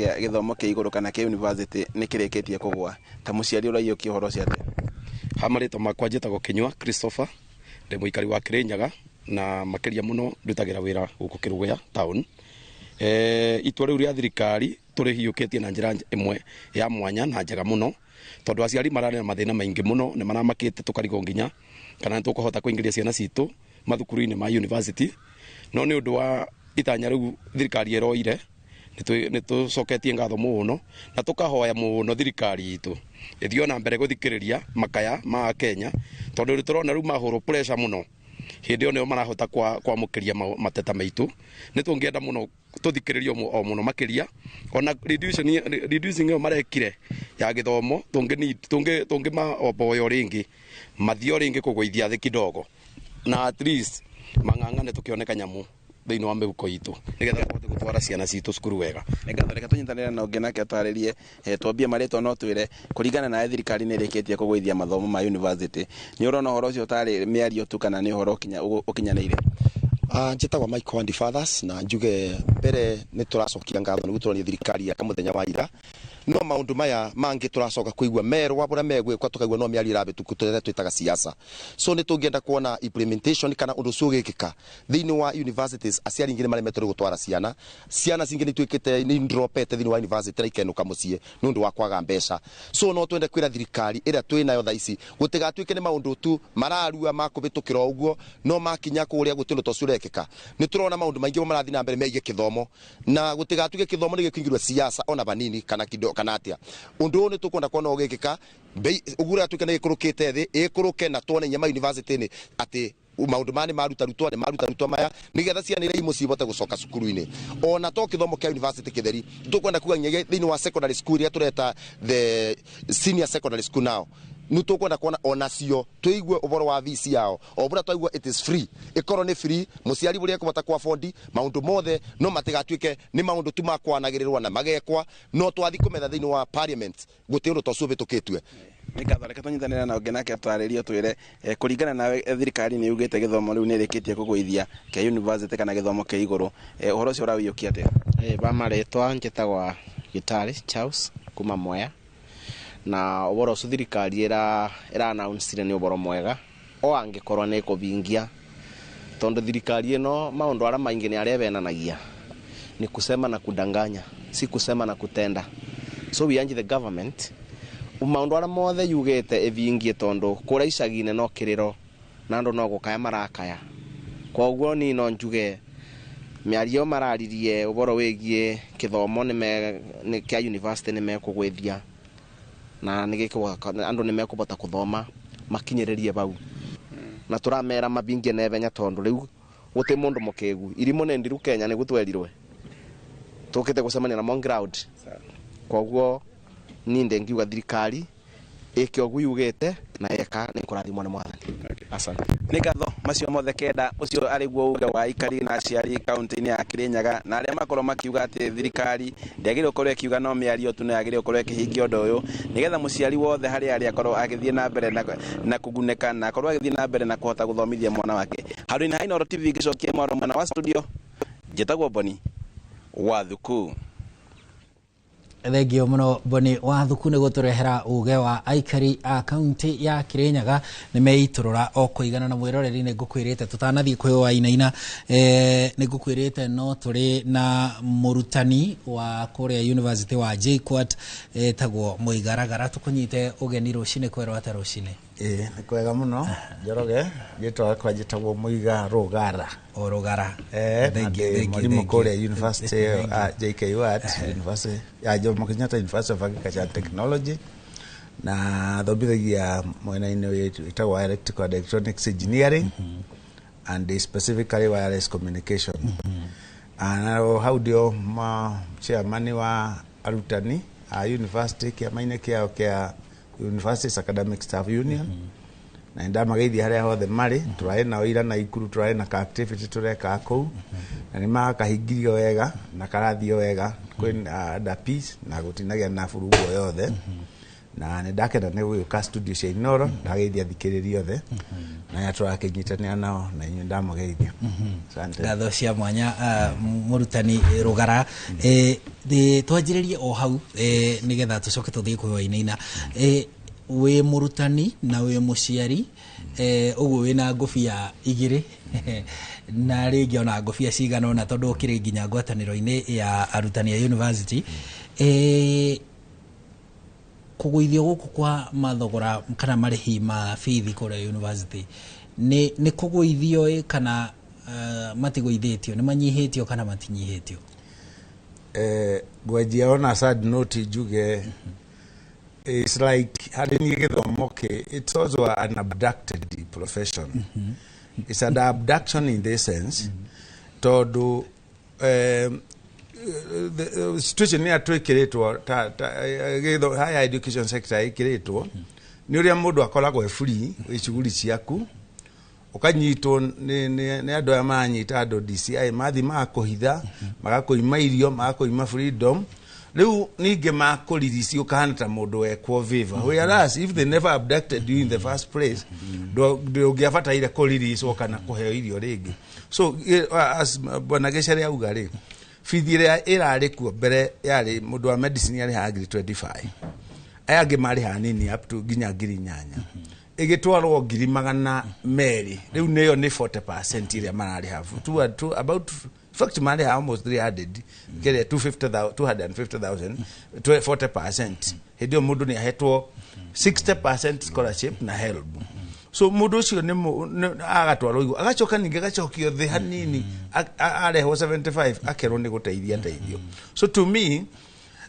kĩa igũrũ kana kĩa university nĩ kĩrĩkĩtie kũgwa. Ta mũciari, ũraiyũkia ũhoro ũcio atĩa? Ha marĩtwa makwa njĩtagwo Kinyua Christopher, ndĩ mũikari wa Kirinyaga na makĩria mũno ndutagĩra wĩra gũkũ Kĩrũgũya town. Itua rĩu rĩa thirikari tũrĩhiũkĩtie na njĩra ĩmwe ya mwanya na njega mũno, tondũ aciari mararĩ na mathĩna maingĩ mũno, nĩ maramakĩte tũkarigwo nginya kana nĩ tũkũhota kũingĩria ciana citũ mathukuru-inĩ ma university. No nĩ ũndũ wa itanya rĩu thirikari ĩroire, nĩ tũcoketie ngatho mũno na tũkahoya mũno thirikari itũ ĩthiĩ ona mbere gũthikĩrĩria makaya ma Kenya, tondũ nĩ tũrona rĩu mahũrwo pressure mũno, hĩndĩ ĩyo nĩo marahota kwamũkĩria mateta maitũ. Nĩ tũngĩenda mũno tũthikĩrĩrio o mũno makĩria, ona reducing ĩyo marekire ya gĩthomo, tũngĩmaomboyo rĩngĩ mathiĩ o rĩngĩ kũgũithia thĩ kidogo, na at least mang'ang'ane tũkĩone kanyamũ thĩinĩ wa mĩhuko itũ, nĩgetha tũhote gũtwara ciana citũ cukuru wega. Nĩ reke tũnyitanĩre na ũngĩ nake atarĩrie. Twambie marĩtwa, no twĩre kũringana nawe, thirikari nĩ ĩrĩkĩtie kũgũithia mathomo ma university, nĩ ũrona ũhoro ũcio ũtarĩ mĩario tu kana nĩ ũhoro ũkinyanĩire? Njĩtagwo Michael Andy Fathers, na njuge mbere nĩ tũracokia ngatho nĩguo tũronie thirikari ya mũthenya wa ira, no maũndũ maya mangĩ tũracoka kũigua merwa ũrĩa megwĩkwa, tũkaigua no mĩario ĩrabĩtũku tũrĩa twĩtaga siasa. So nĩ tũngĩenda kuona implementation kana ũndũ ũcio ũgĩkĩka thĩinĩ wa universities. Aciari ingĩ nĩ maremetwo nĩ gũtwara ciana, ciana cingĩ nĩ ituĩkĩte nĩ dropete thĩinĩ wa university na ikenũka mũciĩ nĩ ũndũ wa kwaga mbeca. So no twende kwĩra thirikari ĩrĩa twĩ nayo thaa ici, gũtigatuĩke nĩ maũndũ tu mararua ma kũhĩtũkĩra o ũguo, no makinya kũrĩa gũtirĩ ũndũ ta ũcio ũrekĩka. Nĩ tũrona maũndũ maingĩ marathiĩ na mbere megiĩ kĩthomo, na gũtigatuĩke kĩthomo nĩ gĩkũingĩrwo siasa ona vanini kana kido kana atĩa. Ũndũ ũyũ nĩ tũkwenda kuona ũgĩkĩka mbei ũguo ũrĩa nĩ ĩkũrũkĩte thĩ ĩkũrũke, na tuone nyama university-inĩ atĩ maũndũ maya nĩ maruta rutwa, nĩ maruta rutwa maya, nĩgetha ciana iria i mũciĩ ihote gũcoka cukuru-inĩ. Ona to kĩthomo kĩa university kĩtheri, tũkwenda kuga nginyagia thĩinĩ wa secondary school iria tũreta the senior secondary school now, nĩ tũkwenda kuona onacio tũigue ũhoro wa fees yao. O bũrĩa twaigua it is free, ĩkorwo nĩ free, mũciari bũrĩa ekũhota kwa afford maũndũ mothe, no matigatuĩke nĩ maũndũ tu makwanagĩrĩrwo na magekwa, no twathi kũmetha thĩinĩ wa parliament gũtirĩ ũndũ ta ũcio ũhĩtũkĩtue. Nĩ ngatho. Reke tũnyitanĩre na ũngĩ nake atarĩrie, twĩre kũringana nawe, thirikari nĩ yugĩte gĩthomo rĩu nĩ ĩrĩkĩtie kũgũithia kĩa university kana gĩthomo kĩa igũrũ. Ũhoro ũcio ũrawĩiyũkia atĩa? Ba marĩtwa njĩtagwa Gitari Charles kuma Mwea, na ũhoro ũcio thirikari ĩra announce nĩ ũhoro mwega o angĩkorwo nĩ ĩkũvingia, tondũ thirikari ĩno maũndũ arĩa maingĩ nĩ arĩa ĩvenanagia ni kusema na kudanganya, si kusema na kutenda. So we urge the government maũndũ arĩa mothe yugĩte ĩvingie, tondũ kũrĩa icagi-inĩ no kĩrĩro na andũ no gũkaya marakaya. Koguo niĩ no njuge mĩario mararirie ũhoro wĩgiĩ kĩthomo nĩ kĩa university nĩ mekũgwĩthia na nĩ andũ nĩ mekũbota kũthoma makinyĩrĩrie bau, na tũramera mabingie naihenya, tondũ rĩu gũtĩ mũndũ mũkĩgu irimũ nĩ ndiru Kenya nĩguo twerirwe tũkĩte gũcemania na mon ground. Koguo niĩ ndĩngiuga thirikari ĩke ũguo yugĩte na eka nĩ kũrathimwo nĩ Mwathani. Asante. Nĩ ngatho macio mothe kenda. Ũcio arĩ guo uge wa aikari na aciari kaunti-inĩ ya Kirinyaga, na arĩa makorwo makiuga atĩ thirikari ndĩagĩrĩirwo gũkorwo ĩkiuga no mĩario tu, no yagĩrĩirwo gũkorwo ĩkĩhingia ũndũ ũyũ, nĩgetha mũciari wothe harĩa arĩ akorwo agĩthiĩ na mbere na kũgunĩka na akorwo agĩthiĩ na mbere na kũhota gũthomithia mwana wake. Handũ-inĩ ha Inooro TV ngĩcokia mwaro mwena wa studio, njĩtagwo Boni wa Thuku. Thengio muno, Boni wa Thuku, nĩ gũtũrehera uge wa aikari a kaunti ya Kirinyaga. Nĩ meitũrũra o kũigana. Na mwĩroreri, nĩ ngũkwĩrĩte tũtanathiĩ kwĩ wainaina, nĩ ngũkwĩrĩte no tũrĩ na mũrutani wa kũrĩa University wa JKUAT etagwo Mũigaragara. Tũkũnyite ũgeni rũcinĩ. Kwerwo atĩa rũcinĩ? Ĩĩ, nĩ kwega mũno, Njoroge. Rĩtwa rĩakwa njĩtagwo Mũiga Rũgara. O Rũgara. Na ndĩ mwarimũ kũrĩa University ya JKUAT, University ya Jomo Kenyatta University of Agriculture and Technology, na thomithagia mwena-inĩ wĩtagwo Electrical and Electronics Engineering and specifically wireless communication. Na hau ndio ma chairman wa arutani a university kĩama-inĩ kĩao kĩa Universities Academic Staff Union, na ndamageithia harĩa hothe marĩ. Tũrarĩ nao ira na ikuru, tũrarĩ na ka activity tũrekaga kũu, na nĩ makahingĩrio wega na karathiĩ wega, kwĩ under peace na gũtinagĩa na burugu o yothe. Na nĩ ndakena nĩ gũgĩũka studio cia Inooro, ndageithia athikĩrĩria othe na Na arĩa tũrakĩnyitanĩra nao na inyuĩ ndamũgeithia. Asante. Ngatho cia mwanya, mũrutani Rũgara. Twanjĩrĩrie o hau, nĩgetha tũcoke tũthiĩ kwĩ Wainaina. Wĩ mũrutani na wĩ mũciari, ũguo wĩna ngũbia igĩrĩ na rĩngĩ ona ngũbia cigana ũna, tondũ ũkĩrĩ nginya ngwatanĩro-inĩ ya arutani a university. Kũgũithio gũkũ kwa mathogora kana marĩhi ma bithi kũrĩa university, nĩ kũgũithio ĩ kana matigũithĩtio, nĩ manyihĩtio kana matinyihĩtio? Ngwanjia ona sad note njuge it's like harĩ niĩ gĩthomo kĩ, it's also an abducted profession. It's an abduction in this sense tondũ the situation ĩrĩa twĩkĩrĩtwo ta higher education sector ĩkĩrĩtwo nĩ ũrĩa mũndũ akoragwo e free wĩ cuguri ciaku, ũkanyitwo nĩ andũ aya maranyita andũ DCI, mathiĩ magakũhitha, magakũima irio, magakũima freedom. Rĩu ningĩ makũririci ũkahana ta mũndũ wekwo favor, whereas if they never abducted you in the first place, ndũngĩabataire kũriricwo kana kũheo irio rĩngĩ. So as bwana Gĩcere auga rĩ, bithi ĩrĩa ĩrarĩ kuo mbere yarĩ mũndũ wa medicine yarĩhaga ngiri 25, aya angĩ marĩhaga nini up to nginya 8,000, ĩgĩtwarwo 200,000. Rĩu nĩyo nĩ 40% ĩrĩa mararĩha. Two, about, in fact marĩha almost 300 kĩrĩa 250,000, 250,000, 40%. Hĩndĩ ĩyo mũndũ nĩ ahetwo 60% scholarship na HELB. So mũndũ ũcio nĩ agatwarwo igũrũ, agacoka ningĩ agacokio thĩ hanini, arehwo 75, akerwo nĩ gũteithia teithio. So to me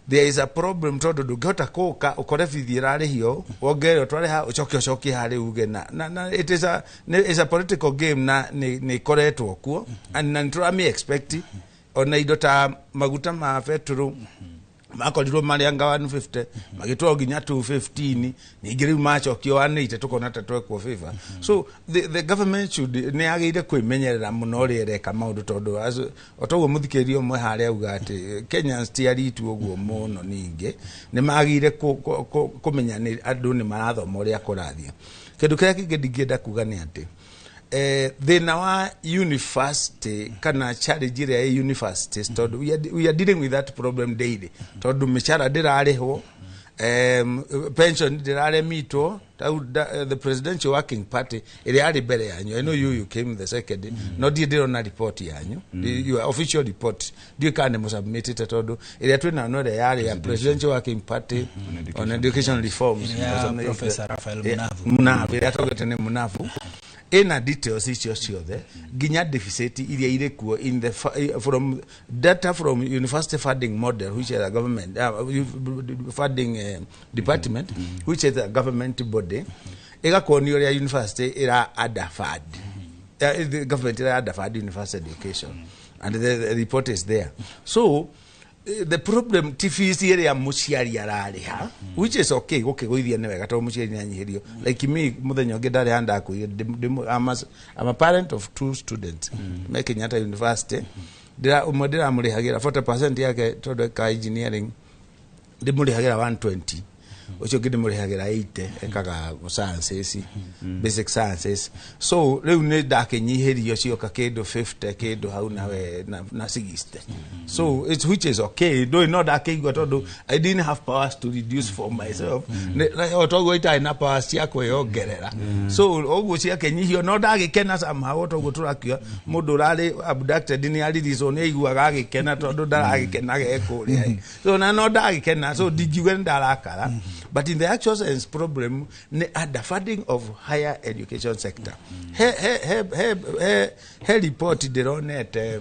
there is a problem, tondũ ndũngĩhota kũka ũkore bithi ĩrarĩhio, wongerere ũtware ha, ũcoke ũcokie harĩ uge na it is a political game na nĩ ĩkoretwo kuo and na nĩ tũrami expect. Ona indo ta maguta ma betũrũ makorirwo marĩ anga 150, magĩtwarwo nginya 215, ningĩ rĩu macokio 180, tũkona ta twekwo favor. So the government should, nĩ yagĩrĩire kwĩmenyerera mũno ũrĩa ĩreka maũndũ, tondũ o toguo mũthikĩrĩria ũmwe harĩa auga atĩ Kenyans ti aritu ũguo mũno. Ningĩ nĩ magĩrĩire kũmenya nĩ andũ nĩ marathoma ũrĩa kũrathiĩ. Kĩndũ kĩrĩa kĩngĩ ndingĩenda kuga nĩ atĩ thĩna wa university kana challenge ĩrĩa ĩ universities, tondũ we are dealing with that problem daily, tondũ mĩcara ndĩrarĩhwo, pension ndĩraremitwo. The Presidential Working Party ĩrĩa yarĩ mbere yanyu, I know you came the second, no ndiĩ ndĩrona report yanyu, your official report, ndiũĩ kana nĩ mũsubmitĩte, tondũ ĩrĩa twĩnayo no ĩrĩa yarĩ ya Presidential Working Party on Education Reforms. Ya Professor Raphael Munavu. Munavu, ĩrĩa togete nĩ Munavu, ĩna details icio ciothe nginya deficit iria irĩ kuo in the from data from university funding model, which is a government funding department, which is a government body, ĩgakuonia ũrĩa university ĩra underfund, the government ĩra underfund university education, and the report is there. So the problem ti fees ĩrĩa mũciari ararĩha, which is okay, gũkĩgũithia nĩ wega tondũ mũciari nĩ anyihĩrio. Like me, mũthenya ũngĩ ndarĩ handakuire, I'm a parent of two students me Kenyatta University. Ũmwe ndĩramũrĩhagĩra 40% yake tondũ eka engineering, ndĩmũrĩhagĩra 120, ũcio ũngĩ ndĩmũrĩhagĩra 80, ekaga sciences, basic sciences. So rĩu nĩ ndakĩnyihĩrio cioka kĩndũ 50 kĩndũ hau nawe na 60. So it's, which is okay, ndũĩ no ndakĩigua tondũ I didn't have powers to reduce for myself. O toguo itarĩ na powers cia kwĩyongerera, so ũguo ciakĩnyihio no ndagĩkena somehow. Toguo tũrakiuga mũndũ ũrarĩ abducted nĩ aririzwo nĩ aiguaga agĩkena tondũ ndaragĩkenaga e kũrĩa. So na no ndagĩkena, so ndingiuga nĩ ndarakara, but in the actual sense problem nĩ underfunding of higher education sector. He report ndĩronete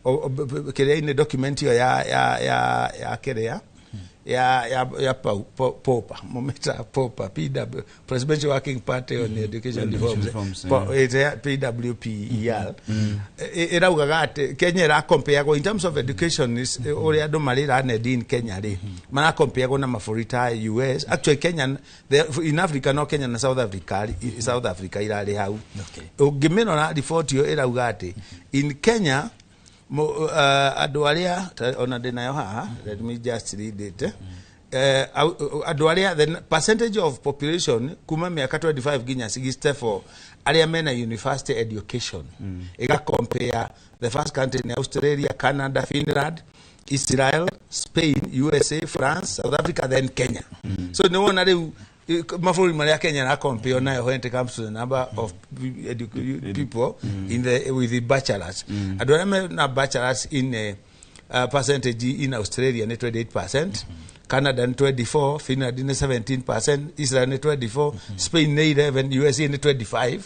kĩrĩa-inĩ, document ĩyo ya kĩrĩa ya POPA, mumeta POPA, PW, Presidential Working Party on Education Reforms, Reforms, PWPER, ĩraugaga atĩ Kenya ĩrakompeagwo in terms of education is ũrĩa andũ marĩ learned in Kenya rĩ, marakompeagwo na mabũrũri ta US. Actually Kenya, in Africa no Kenya na South Africa, South Africa irarĩ hau. Ũngĩmĩrora report ĩyo ĩrauga atĩ in Kenya andũ arĩa ona ndĩnayo haha, let me just read it. Andũ arĩa, the percentage of population kuma mĩaka 25 nginya 64 arĩa mena university education, ĩga compare the first country ni Australia, Canada, Finland, Israel, Spain, USA, France, South Africa, then Kenya. So nĩ wona rĩu mabũrũri marĩa Kenya na compare nayo when it comes to the number of people in the with the bachelors. Andũ arĩa mena bachelors in a percentage in Australia nĩ 28%, Canada nĩ 24, Finland nĩ 17%, Israel nĩ 24, Spain nĩ 11, USA nĩ 25.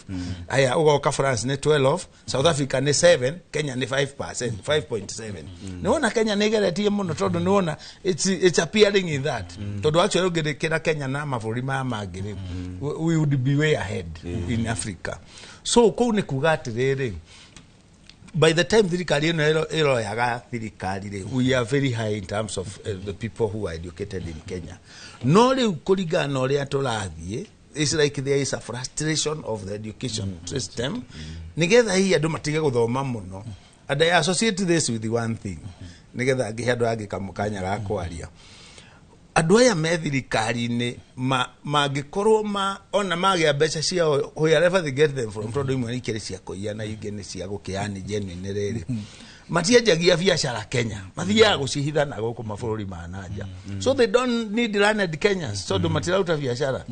Aya, ũgoka France nĩ 12, South Africa nĩ 7, Kenya nĩ 5%, 5.7. Nĩ wona Kenya nĩ ĩgeretie mũno, tondũ nĩ wona it's appearing in that, tondũ actually ũngĩrĩkĩra Kenya na mabũrũri maya mangĩ rĩ, we would be way ahead in Africa. So kũu nĩ kuga atĩrĩrĩ, by the time thirikari ĩno ĩroyaga thirikari rĩ, we are very high in terms of the people who are educated in Kenya. No rĩu kũringana na ũrĩa tũrathiĩ, it's like there is a frustration of the education system, nĩgetha hihi andũ matige gũthoma mũno. And I associate this with one thing, nĩgetha ngĩhe andũ angĩ kamũkanya ga kwaria. Andũ aya me thirikari-inĩ mangĩkorwo ma ona magĩa mbeca ciao, wherever they get them from, tondũ imwe nĩ ikĩrĩ cia kũiya na ingĩ nĩ cia gũkĩani genuine rĩrĩ, matienjagia biacara Kenya, mathiaga gũcihitha na gũkũ mabũrũri ma nanja. So they don't need learned Kenyans, tondũ matiraruta biacara.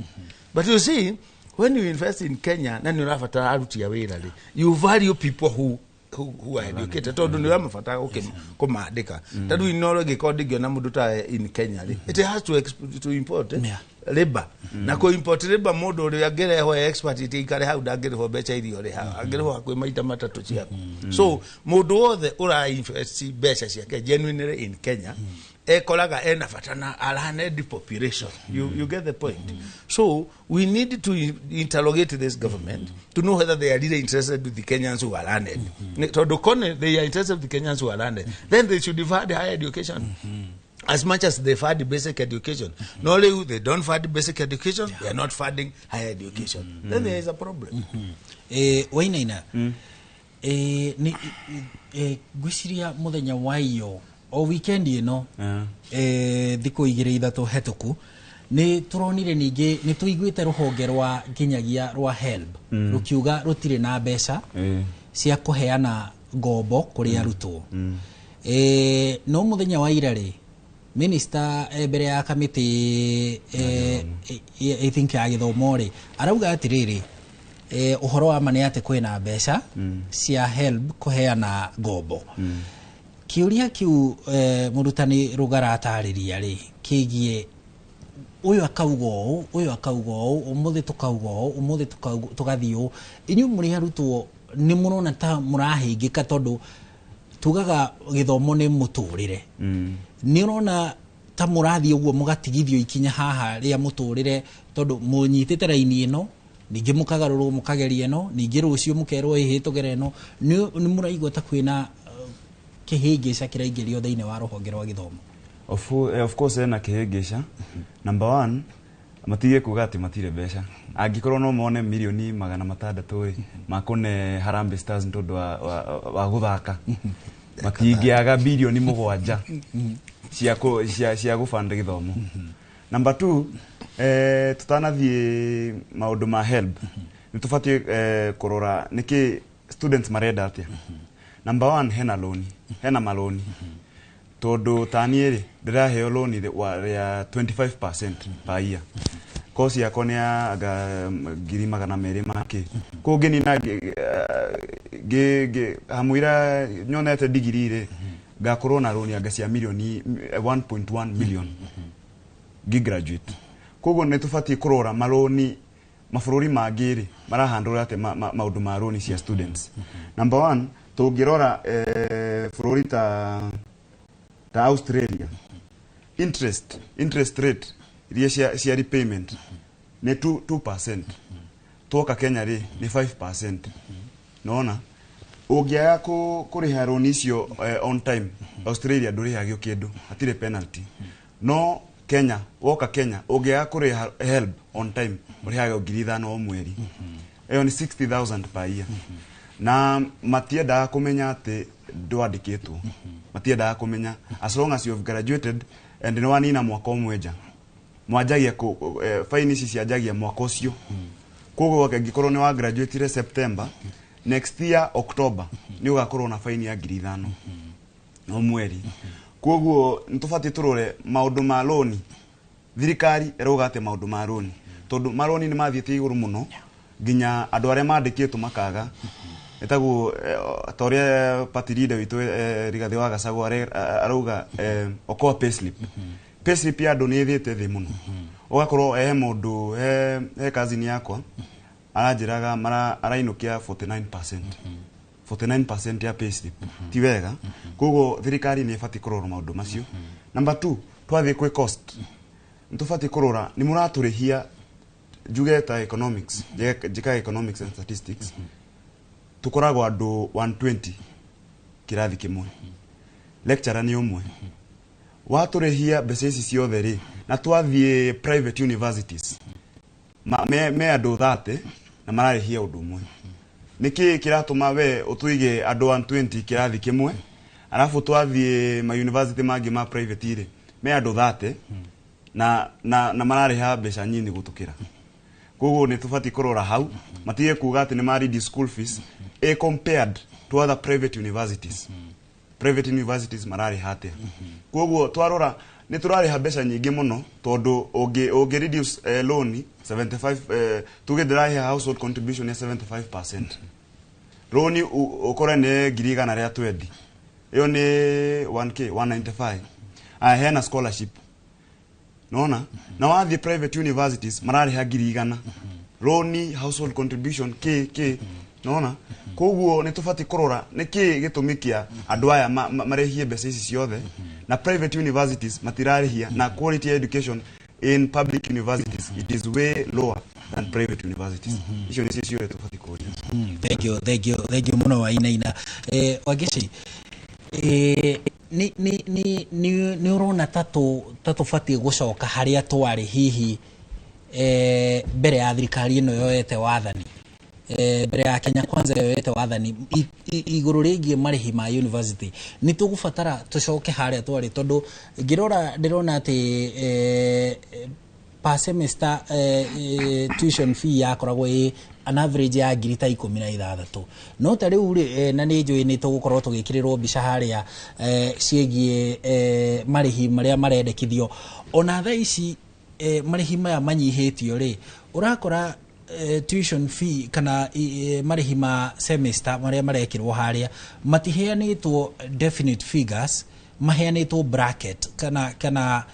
But you see, when you invest in Kenya na nĩ ũrabatara aruti a wĩra rĩ, you value people who are educated, tondũ nĩ ũramabatara kũmandĩka. Ta rĩu Inoro ĩngĩkorwo ndĩngĩona mũndũ ta in Kenya rĩ, it has to import labor, na kũ import labor, mũndũ ũrĩa angĩrehwo e expert iti ikare hau ndangĩrĩhwo mbeca iria ũrĩhaga, angĩrĩhwo hakuhĩ maita matatũ ciaku. So mũndũ wothe ũra invest mbeca ciake genuinely in Kenya ekoraga ena bata na a learned population. You get the point? So we need to interrogate this government to know whether they are really interested with the Kenyans who are learned. Tondũ kone they are interested with the Kenyans who are learned, then they should fund higher education as much as they fund basic education. No rĩu they don't fund basic education, they are not funding higher education, then there is a problem. Wainaina, nĩ ngwĩciria mũthenya wa iyo o weekend ĩno, thikũ 2 3 hetũku, nĩ tũronire ningĩ nĩ tũiguĩte rũhonge rwa nginyagia rwa HELB rũkiuga rũtirĩ na mbeca cia kũheana ngombo kũrĩ arutwo. No mũthenya wa ira rĩ, minister mbere ya kamĩtĩ I think ya gĩthomo rĩ, arauga atĩrĩrĩ, ũhoro wa ma nĩ atĩ kwĩna mbeca cia HELB kũheana ngombo. Kĩũria kĩu mũrutani Rũgara atarĩria rĩ, kĩgiĩ ũyũ akauga ũũ, ũyũ akauga ũũ, ũmũthĩ tũkauga ũũ, ũmũthĩ tũgathiĩ ũũ. Inyuĩ mũrĩ arutwo nĩ mũrona ta mũrahĩngĩka, tondũ tugaga gĩthomo nĩ mũtũrĩre? Nĩ ũrona ta mũrathiĩ ũguo mũgatigithio ikinya haha rĩa mũtũrĩre, tondũ mũnyitĩte raini ĩno, ningĩ mũkagarũrwo mũkageria ĩno, ningĩ rũciũ mũkerwo ĩhĩ tũgere ĩno? Nĩ mũraigua ta kwĩna kĩhĩngĩca kĩraingĩrio thĩinĩ wa rũhonge rwa gĩthomo? Of course ena kĩhĩngĩca. Number one, matige kuga atĩ matirĩ mbeca. Angĩkorwo no mone mirioni 600 rĩ, makũne Harambee Stars nĩ tondũ wa gũthaka, matingĩaga 7 birioni cia gũbanda gĩthomo. Number two, tutanathiĩ maũndũ ma HELB, nĩ tũbatiĩ kũrora nĩkĩ students marenda atĩa. Number one, hena loan, hena maloni, tondũ taniĩ rĩ, ndĩraheo loan rĩa 25% per year. Course yakwa nĩ ya anga 200,000 makĩ kũu ngĩnina hamũira nyonete degree rĩ, ngakorwo na loan anga cia mirioni 1.1 million ngĩ graduate. Koguo nĩ tũbatiĩ kũrora maroni mabũrũri mangĩ rĩ, marahandũra atĩa maũndũ ma loan cia students. Number one, tũngĩrora bũrũri ta Australia, interest rate iria cia repayment nĩ 2%. Twoka Kenya rĩ, nĩ 5%. Nona ũngĩaga kũrĩha loan icio on time, Australia ndũrĩhagio kĩndũ, hatirĩ penalty. No Kenya, woka Kenya, ũngĩaga kũrĩha HELB on time, ũrĩhagio 5,000 o mweri. Ĩyo nĩ 60,000 per year. Na matiendaga kũmenya atĩ ndwandĩkĩtwo, matiendaga kũmenya, as long as you have graduated and nĩ wanina mwaka ũmwe nja. Mwanjagia faini ici cianjagia mwaka ũcio. Koguo angĩkorwo nĩ wa graduate September, next year October nĩ ũgakorwo na faini ya 5,000 o mweri. Koguo nĩ tũbatiĩ tũrore maũndũ ma loni. Thirikari ĩrauga atĩ maũndũ ma loni, tondũ maroni nĩ mathiĩte igũrũ mũno nginya andũ arĩa mandĩkĩtwo makaga. Ĩtagwo ta ũrĩa party leader witũ Rigathĩ wa Gachagua arauga okoa payslip. Payslip ya andũ nĩ ĩthiĩte thĩ mũno. Ũgakorwo he mũndũ he cousin yakwa aranjĩraga arainũkia 49%. 49% ya payslip ti wega. Koguo thirikari nĩ ĩbatiĩ kũrora maũndũ macio. Number 2, twathiĩ kwĩ cost, nĩ tũbatiĩ kũrora nĩ mũratũrĩhia. Njuge ta economics, njĩkaga economics and statistics, tũkoragwo andũ 120 kĩrathi kĩmwe, lecturer nĩ ũmwe. Watũrĩhia mbeca ici ciothe rĩ, na twathiĩ private universities me andũ 30 na mararĩhia ũndũ ũmwe. Nĩkĩ kĩratũma we ũtũige andũ 120 kĩrathi kĩmwe, arabu twathiĩ ma university mangĩ ma private rĩ, me andũ 30 na mararĩha mbeca nyinyi gũtũkĩra? Koguo nĩ tũbatiĩ kũrora hau, matige kuga atĩ nĩ ma reduce school fees compared to other private universities. Private universities mararĩha atĩa? Koguo twarora nĩ tũrarĩha mbeca nyingĩ mũno, tondũ ũngĩ reduce loan 75, tuge ndĩrarĩha household contribution ya 75%, loan ũkore nĩ 120,000, ĩyo nĩ 1k 195. Aya, hena scholarship nona na wathiĩ private universities mararĩha 100,000 loan, household contribution k k nona. Koguo nĩ tũbatiĩ kũrora nĩkĩ gĩtũmi kĩa andũ aya marĩhie mbeca ici ciothe na private universities matirarĩhia, na quality education in public universities, it is way lower than private universities. Icio nĩcio ciũria tũbatiĩ kũria. Thank you, thank you, thank you mũno Wainaina. Wangeci, nĩ ũrona ta tũbatiĩ gũcoka harĩa twarĩ hihi mbere ya thirikari ĩno yoete wathani, mbere ya Kenya Kwanza yoete wathani, igũrũ rĩgiĩ marĩhi ma university? Nĩ tũgũbatara tũcoke harĩa twarĩ? Tondũ ngĩrora ndĩrona atĩ per semester tuition fee yakoragwo ĩ an average ya ngiri ta 16, no ta rĩu rĩ, na nĩ njũĩ nĩ tũgũkorwo tũgĩkĩrĩrwo mbica harĩa ciĩgiĩ marĩhi marĩa marendekithio. Ona thaa ici marĩhi maya manyihĩtio rĩ, ũrakora tuition fee kana marĩhi ma semester marĩa marekĩrwo harĩa matiheanĩtwo definite figures, maheanĩtwo bracket kana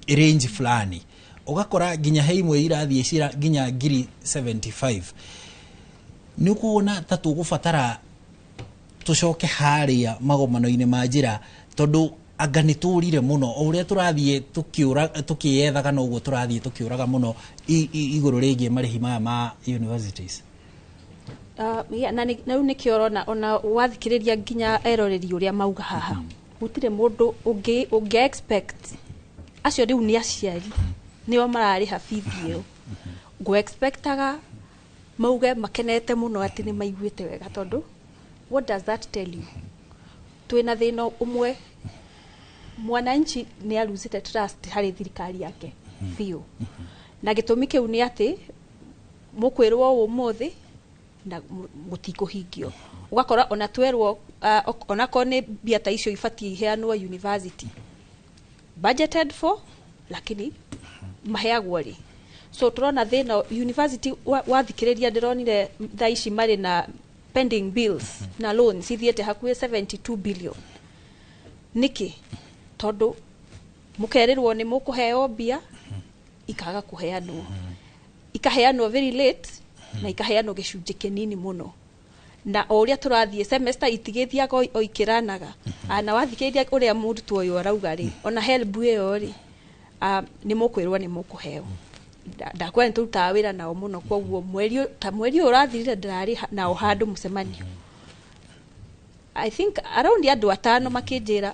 range fulani. Ũgakora nginya he imwe irathiĩ cira nginya ngiri 75. Nĩ ũkuona ta tũgũbatara tũcoke harĩa magomano-inĩ ma njĩra, tondũ anga nĩ tũrire mũno o ũrĩa tũrathiĩ tũkĩethaga, noguo tũrathiĩ tũkĩũraga mũno igũrũ rĩgiĩ marĩhi maya ma universities? Yeah, na rĩu nĩkĩo ũrona ona wathikĩrĩria nginya eroreri ũrĩa mauga haha, gũtirĩ mũndũ ũngĩ expect. Acio rĩu nĩ aciari nĩo mararĩha bithi ĩyo, ngũ expectaga mauge makenete mũno atĩ nĩ maiguĩte wega, tondũ what does that tell you? Twĩna thĩna ũmwe, mwananchi nĩ arusĩte trust harĩ thirikari yake biũ, na gĩtũmi kĩu nĩ atĩ mũkwĩrwo ũmũthĩ na gũtikũhingio. Ũgakora ona twerwo onakorwo nĩ mbia ta icio ibatiĩ iheanwo university, budgeted for, lakini maheagwo rĩ? So tũrona thĩna university. Wathikĩrĩria ndĩronire thaa ici marĩ na pending bills na loans ithiĩte hakuhĩ 72 billion. Nĩkĩ? Tondũ mũkerĩrwo nĩ mũkũheo mbia, ikaga kũheanwo, ikaheanwo very late na ikaheanwo gĩcunjĩ kĩnini mũno. Na o ũrĩa tũrathiĩ semester itigĩthiaga o ikĩranaga. Na wathikĩrĩria ũrĩa mũrutwo ũyũ arauga rĩ, ona HELB ĩyo rĩ, nĩ mũkwĩrwo nĩ mũkũheo. Ndakwĩra nĩ tũrutaga wĩra nao mũno, koguo mweri ta mweri ũyũ ũrathirire ndĩrarĩ nao handũ mũcemanio, I think around andũ atano, makĩnjĩra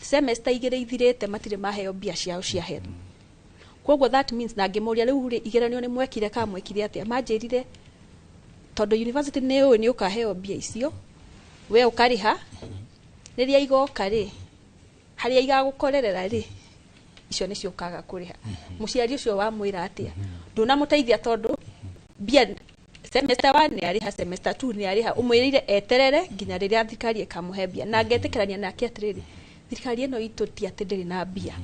semester 2 ithirĩte matirĩ maheo mbia ciao cia HELB. Koguo that means, na ngĩmũria, rĩu rĩ, igeranio nĩ mwekire kana mwekire atĩa? Manjĩrire tondũ university nĩ ũĩ nĩ ũkaheo mbia icio, we ũkarĩha rĩrĩa igoka rĩ, harĩa igagũkorerera rĩ. Icio nĩcio ũkaga kũrĩha. Mũciari ũcio wamwĩra atĩa? Ndũnamũteithia, tondũ mbia semester 1 nĩ arĩha, semester 2 nĩ arĩha, ũmwĩrĩire eterere nginya rĩrĩa thirikari ĩkamũhe mbia. Na ngetĩkĩrania nake atĩrĩrĩ, thirikari ĩno itũ ti atĩ ndĩrĩ na mbia,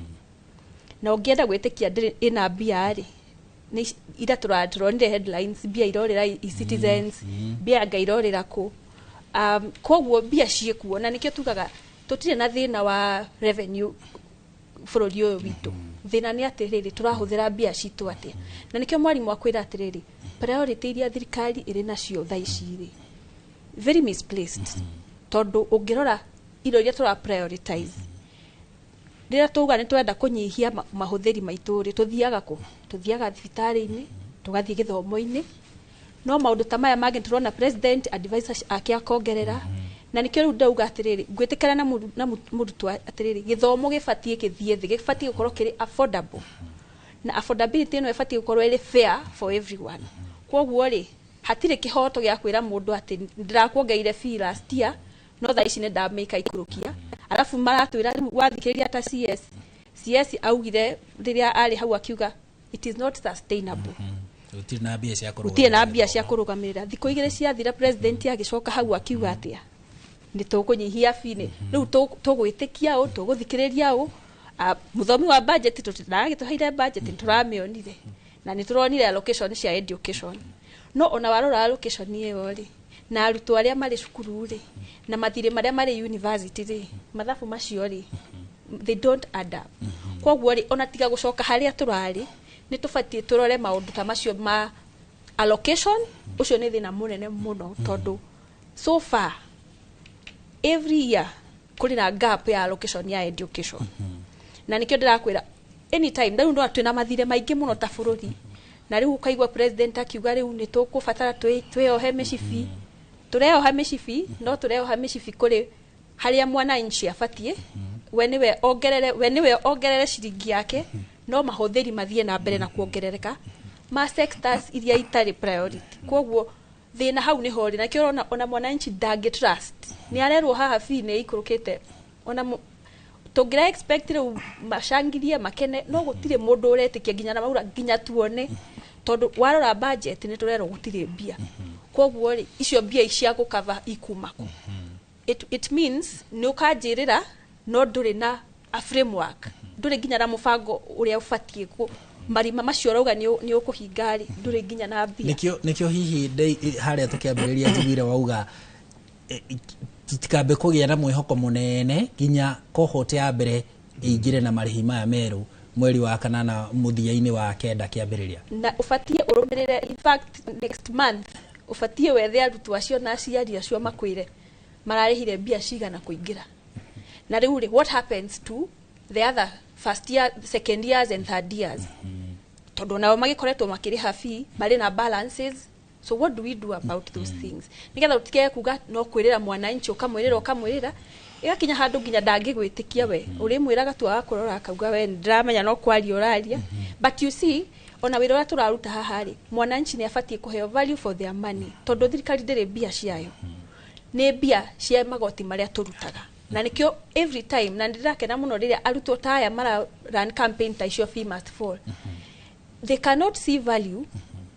na ũngĩenda gwĩtĩkia ndĩrĩ ĩna mbia rĩ, nĩ ira tũronire headlines, mbia irorĩra e-Citizens, mbia anga irorĩra kũ. Koguo mbia ciĩkuo, na nĩkĩo tugaga tũtirĩ na thĩna wa revenue bũrũri ũyũ witũ. Thĩna nĩ atĩrĩrĩ, tũrahũthĩra mbia citũ atĩa? Na nĩkĩo mwarimũ akwĩra atĩrĩrĩ, priority iria thirikari ĩrĩ nacio thaa ici rĩ, very misplaced, tondũ ũngĩrora indo iria tũra prioritize, rĩrĩa tuga nĩ twenda kũnyihia mahũthĩri maitũ rĩ, tũthiaga kũ? Tũthiaga thibitarĩ-inĩ, tũgathiĩ gĩthomo-inĩ, no maũndũ ta maya mangĩ tũrona president advisors ake akongerera. Na nĩkĩo rĩu ndauga atĩrĩrĩ, ngwĩtĩkĩra na mũrutwo atĩrĩrĩ, gĩthomo gĩbatiĩ gĩthiĩ thĩ, gĩbatiĩ gũkorwo kĩrĩ affordable, na affordability ĩno ĩbatiĩ gũkorwo ĩrĩ fair for everyone. Koguo rĩ, hatirĩ kĩhoto gĩa kwĩra mũndũ atĩ ndĩrakuongereire fee last year, no thaa ici nĩ ndamĩka ikũrũkia. Arabu maratwĩra rĩu, wathikĩrĩria ta CS, CS augire rĩrĩa arĩ hau, akiuga it is not sustainable. Gũtirĩ na mbia cia Gũtirĩ na kũrũgamĩrĩra. Mbia cia kũrũgamĩrĩra. Thikũ 2 ciathira, president agĩcoka hau akiuga atĩa? Nĩ tũkũnyihia fee. Nĩ rĩu tũgwĩtĩkia ũ? Tũgũthikĩrĩria ũ? Mũthomi wa budget ndagĩtũheire budget, nĩ tũramĩonire na nĩ tũronire allocation cia education, no ona warora allocation ĩyo rĩ, na arutwo arĩa marĩ cukuru rĩ, na mathirĩ marĩa marĩ university rĩ, mathabu macio rĩ, they don't add up. Koguo rĩ, ona tiga gũcoka harĩa tũrarĩ, nĩ tũbatiĩ tũrore maũndũ ta macio ma allocation. Ũcio nĩ thĩna mũnene mũno, tondũ so far every year kũrĩ na gap ya allocation ya education. Na nĩkĩo ndĩrakwĩra, anytime rĩu no twĩna mathirĩ maingĩ mũno ta bũrũri, na rĩu ũkaigua president akiuga rĩu nĩ tũkũbatara twĩyohe mĩcibi. Tũreyoha mĩcibi, no tũreyoha mĩcibi kũrĩ harĩa mwananchi abatiĩ we nĩwe ongerere, we nĩwe ongerere ciringi yake, no mahũthĩri mathiĩ na mbere na kuongerereka ma sectors iria itarĩ priority. Koguo thĩna hau nĩho rĩ, nakĩo ũrona ona mwananchi ndangĩ trust. Nĩ arerwo haha fee nĩ ĩikũrũkĩte, ona tũngĩra expect rĩu macangirie makene, no gũtirĩ mũndũ ũretĩkia nginya na maura nginya tuone, tondũ warora budget nĩ tũrerwo gũtirĩ mbia. Koguo rĩ, icio mbia cia gũkava ikuma kũ? It means nĩ ũkanjĩrĩra, no ndũrĩ na a framework, ndũrĩ nginya na mũbango ũrĩa ũbatiĩ kũ marima macio ũrauga nĩ ũkũhinga rĩ, ndũrĩ nginya na mbia. Nĩkĩo hihi harĩa tũkĩambĩrĩria njiguire wauga tutikambe kũgĩa na mwĩhoko mũnene nginya cohort ya mbere ĩingĩre na marĩhi maya merũ mweri wa kanana, mũthia-inĩ wa kenda kĩambĩrĩria. Na ũbatiĩ ũrũmĩrĩre, in fact next month ũbatiĩ wethe arutwo acio na aciari acio makwĩre mararĩhire mbia cigana kũingĩra. Na rĩu rĩ, what happens to the other first year, second years and third years? Tondũ nao magĩkoretwo makĩrĩha fee, marĩ na balances. So what do we do about those things, nĩgetha ũtige kuga no kwĩrĩra mwananchi, ũkamwĩrĩra, ũkamwĩrĩra, ĩgakinya handũ nginya ndangĩgwĩtĩkia. We ũrĩmwĩraga tu agakũrora akauga, "We ndĩramenya no kwaria ũraria." But you see, ona wĩra ũrĩa tũraruta haha rĩ, mwananchi nĩ abatiĩ kũheo value for their money, tondũ thirikari ndĩrĩ mbia ciayo, nĩ mbia cia magoti marĩa tũrutaga. Na nĩkĩo every time, na ndĩrakena mũno rĩrĩa arutwo ta aya mara run campaign ta icio, "Fee must fall." They cannot see value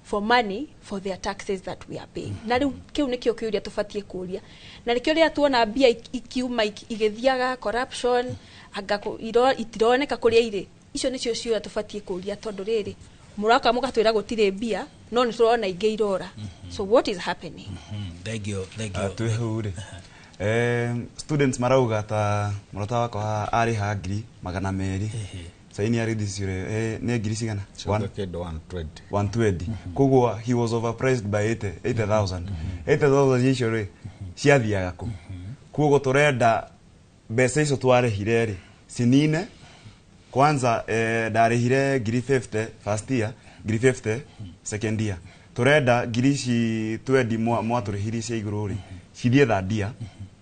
for money for their taxes that we are paying. Na rĩu kĩu nĩkĩo kĩũria tũbatiĩ kũria, na nĩkĩo rĩrĩa tuona mbia ikiuma igĩthiaga corruption, anga itironeka kũrĩa irĩ, icio nĩcio ciũria tũbatiĩ kũria, tondũ rĩrĩ mũroka mũgatwĩra gũtirĩ mbia, no nĩ tũrona ingĩ irora. So what is happening? Thank you, thank you. Twĩ hau rĩ, students marauga ta mũrata wakwa arĩha 200,000, saini arĩthi ciũre nĩ ngiri cigana? Kĩndũ 120. 120. Koguo he was overpriced by 80 80,000. 80,000 icio rĩ, ciathiaga kũ? Koguo tũrenda mbeca icio twarĩhire rĩ, cinine kwanza. Ndarĩhire ngiri 50 first year, ngiri 50 second year. Tũrenda ngiri ici twendi mwatũrĩhirie cia igũrũ rĩ, cithiĩ third year.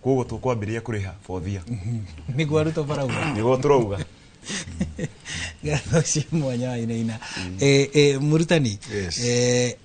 Koguo tũkwambĩrĩria kũrĩha fourth year. Nĩguo arutwo marauga. Nĩguo tũrauga. Ngatho cia mwanya wainaina. Mũrutani, Yes.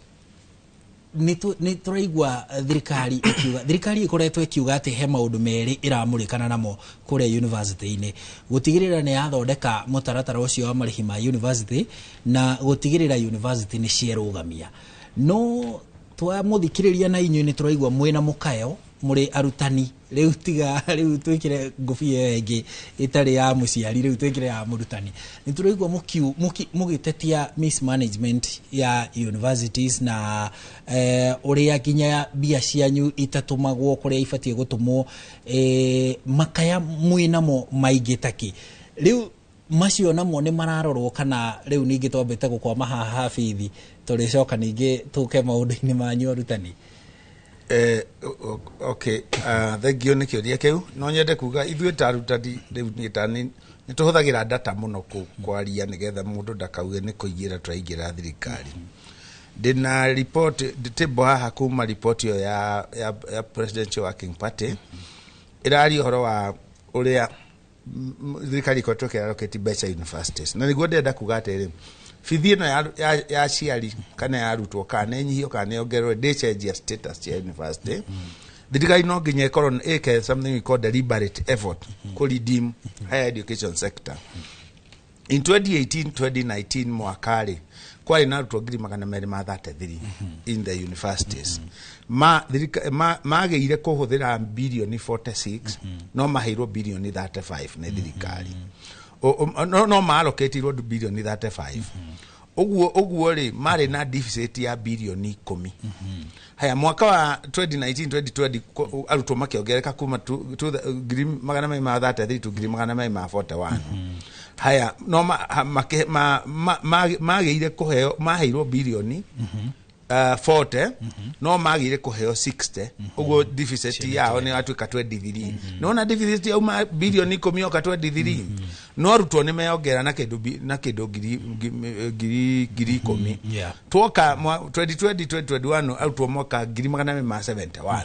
Nĩ tũraigua thirikari ĩkiuga, thirikari ĩkoretwo ĩkiuga atĩ he maũndũ merĩ ĩramũrĩkana namo kũrĩa university-inĩ, gũtigĩrĩra nĩ yathondeka mũtaratara ũcio wa marĩhi ma university na gũtigĩrĩra university nĩ cierũgamia. No twamũthikĩrĩria na inyuĩ nĩ tũraigua mwĩna mũkayo mũrĩ arutani. Rĩu tiga rĩu twĩkĩre ngũbia ĩyo ĩngĩ ĩtarĩ ya mũciari, rĩu twĩkĩre ya mũrutani. Nĩ tũraigua mũgĩtetia mismanagement ya universities na ũrĩa nginya mbia cianyu itatũmagwo kũrĩa ibatiĩ gũtũmwo, makaya mwĩnamo maingĩ takĩ. Rĩu macio namo nĩ mararorwo kana rĩu ningĩ twambĩte gũkwama haha bithi tũrĩcoka ningĩ tũke maũndũ-inĩ manyu arutani? Okay, thank you nĩ kĩũria kĩu. No nyende kuga ithuĩ ta arutani rĩu niĩ ta nĩ tũhũthagĩra data mũno kwaria nĩgetha mũndũ ndakauge nĩ kũingĩra tũraingĩra thirikari. Ndĩna report table haha kuma report ĩyo ya Presidential Working Party ĩraria ũhoro wa ũrĩa thirikari ĩkoretwo ĩkĩallocate mbeca universities, na nĩguo ndĩrenda kuga atĩrĩ, bithi ĩno ya aciari kana ya arutwo, kana ĩnyihio kana ĩongererwo, ndĩcenjia status ya university. Thirikari no nginya ĩkorwo ĩke something we call deliberate effort kũ redeem higher education sector. In 2018 2019 mwaka rĩ, kwarĩ na arutwo 233,000 in the universities. Magĩire kũhũthĩra birioni 46, no maheirwo birioni 35 nĩ thirikari. No maaloketirwo birioni 35. Ũguo rĩ, marĩ na deficit ya birioni 10. Haya, mwaka wa 2019 2020 arutwo makĩongerereka kuma 233,000 to 241,000. Haya, no magĩire kũheo, maheirwo birioni 40, no magĩire kũheo 60. Ũguo deficit yao nĩ yatuĩka 23. Nĩwona deficit yauma birioni 10 yoka 23. No arutwo nĩ meyongerera na kĩndũ 10,000. Twoka 2020 2021 arutwo moka 271,000.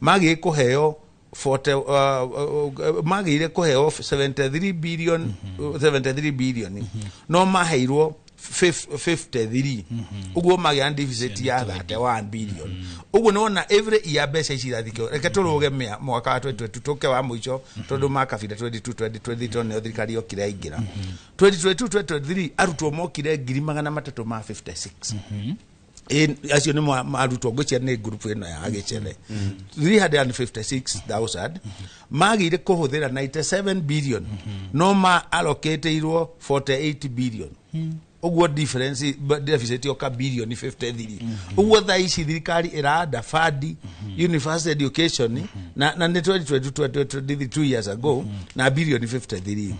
Magĩire kũheo 40, magĩire kũheo 73 billion, 73 billion, no maheirwo 53. Ũguo magĩa deficit ya 31 billion. Ũguo nĩwona every year mbeca ici irathikio. Reke tũrũge mwaka wa 2022 tũke wa mũico, tondũ makabira 22 2023 tondũ nĩyo thirikari yokire yaingĩra. 2022 2023 arutwo mokire 356,000. Acio nĩ arutwo ngwĩciria nĩ group ĩno ya Gĩcere 356,000 magĩire kũhũthĩra 97 billion, no ma allocateirwo 48 billion. Ũguo difference deficit yoka birioni 53. Ũguo thaa ici thirikari ĩranda fund university education na nĩ 2022 2023, 2 years ago, na birioni 53,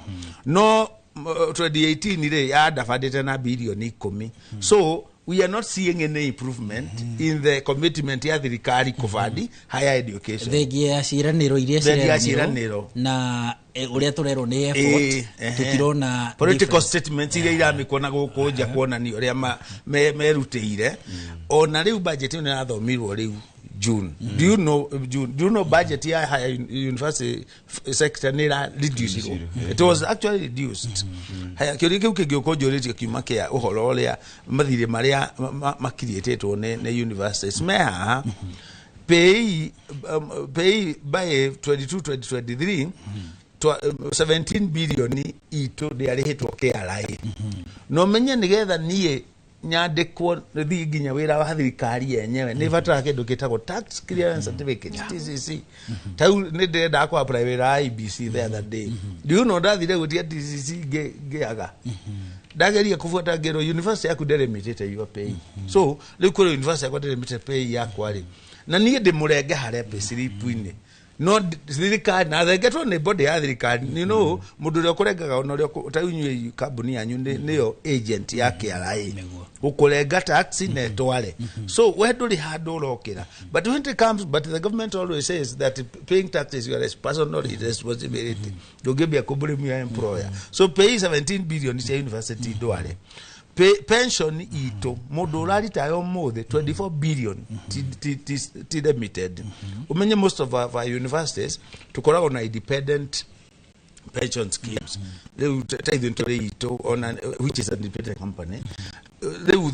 no 2018 rĩ yandabandĩte na birioni 10. So we are not seeing any improvement in the commitment ya thirikari kũbandi higher education. Thengia ya ciĩranĩro iria Thengia ya cireranĩrwo ciĩranĩro. Na ũrĩa tũrerwo nĩ effort, tũtirona political difference. Statements iria iramĩkwo na gũkũ nja kuonania ũrĩa merutĩire. Ona rĩu budget ĩyo nĩyathomirwo rĩu June. Do you know June? Do you know budget ya higher university sector nĩ ĩra reduce? It was actually reduced. Haya, kĩũria kĩu kĩngĩ ũkũnjũrĩtie kiuma kĩa ũhoro ũrĩa mathirĩ marĩa makiriĩtĩtwo nĩ universities me haha. Pay by 22 2023 17 billion itũ ndĩarĩhĩtwo KRA. No menye nĩgetha niĩ nyandĩkwo thiĩ nginya wĩra wa thirikari yenyewe nĩ bataraga kĩndũ gĩtagwo tax clearance certificate, TCC. Tau nĩ ndĩrendaga kũ apply wĩra wa IEBC the other day. Do you know ndathire gwĩtia TCC ngĩaga, ndageria kubuata ngero university yaku ndĩrĩmĩtĩte your pay. So rĩu kũrĩ university yakwa ndĩrĩmĩte pay yakwa rĩ, na niĩ ndĩmũrenge harĩa payslip-inĩ, no thirikari na thengetwo nĩ body ya thirikari, mũndũ ũrĩa ũkũrengaga ona ũrĩa ta inyuĩ kambuni yanyu nĩyo agent ya KRA gũkũrenga tax na ĩtware. So we ndũrĩ handũ ũrokĩra. But when it comes, but the government always says that paying tax is your personal responsibility, ndũngĩambia kũblame your employer. So pay 17 billion cia university ndware. Pension itũ, mũndũ ũraritaya ũmũthĩ, 24 billion ti remitted. Ũmenye most of our universities tũkoragwo na independent pension schemes. Rĩu ta ithuĩ tũrĩ itũ ona, which is an independent company. Rĩu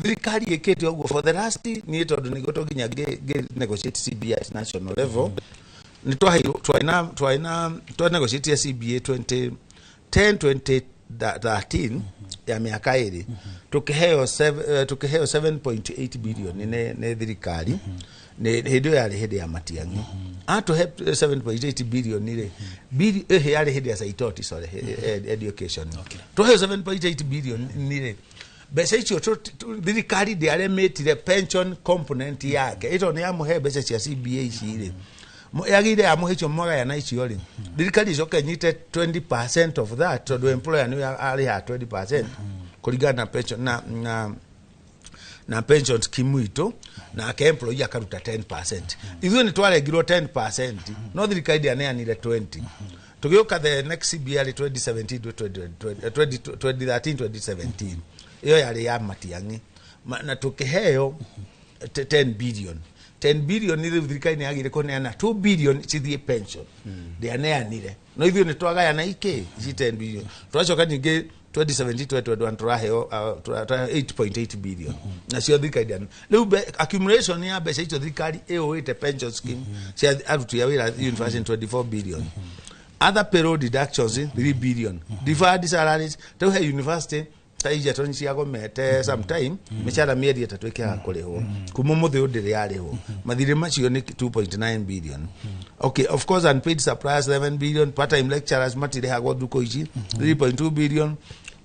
thirikari ĩkĩte ũguo for the last, niĩ tondũ nĩguo to nginya ngĩ negotiate CBA at national level, nĩ twaheirwo, twarĩ na twa negotiate CBA 2010 2013 ya mĩaka 2, tũkĩheo 7.8 billion nĩ thirikari. Nĩ hĩndĩ ĩyo yarĩ hĩndĩ ya Matiang'i atũhe 7.8 billion rĩ, yarĩ hĩndĩ ya Saitoti, sorry, education. Tũheo 7.8 billion rĩ, mbeca icio thirikari ndĩaremĩtire pension component yake ĩto nĩ yamũhe mbeca cia CBA ici rĩ, yagĩrĩire yamũhe icio mwagayana icio rĩ, thirikari ĩcoke ĩnyite 20% of that, tondũ employer nĩwe arĩhaga 20% kũringana na pension na pension scheme itũ, nake employee akaruta 10%. Ithuĩ nĩ twarengirwo 10%, no thirikari ndĩaneanire 20. Tũgĩũka the next CBA yarĩ 2017 to 2013 2017, ĩyo yarĩ ya Matiang'i. Na tũkĩheo 10 billion. 10 billion rĩu thirikari nĩ yagĩrĩire kũneana 2 billion cithiĩ pension, ndĩaneanire, no ithuĩ nĩ twagayana ikĩ ici 10 billion. Twacoka ningĩ 2017 2021 tũraheo 8.8 billion, nacio thirikari ndĩane. Rĩu accumulation ya mbeca icio thirikari ĩũĩte pension scheme cia aruti a wĩra university 24 billion, other payroll deductions 3 billion, deferred salaries. Rĩu he university ta Egerton ciagomete sometime mĩcara mĩeri 3 ĩkĩaga kũrĩhwo, kuma mũthĩ ũyũ ndĩrĩ yarĩhwo, mathirĩ macio nĩ 2.9 billion. Okay, of course unpaid suppliers 11 billion, part time lecturers matirĩhagwo thukũ ici 3.2 billion.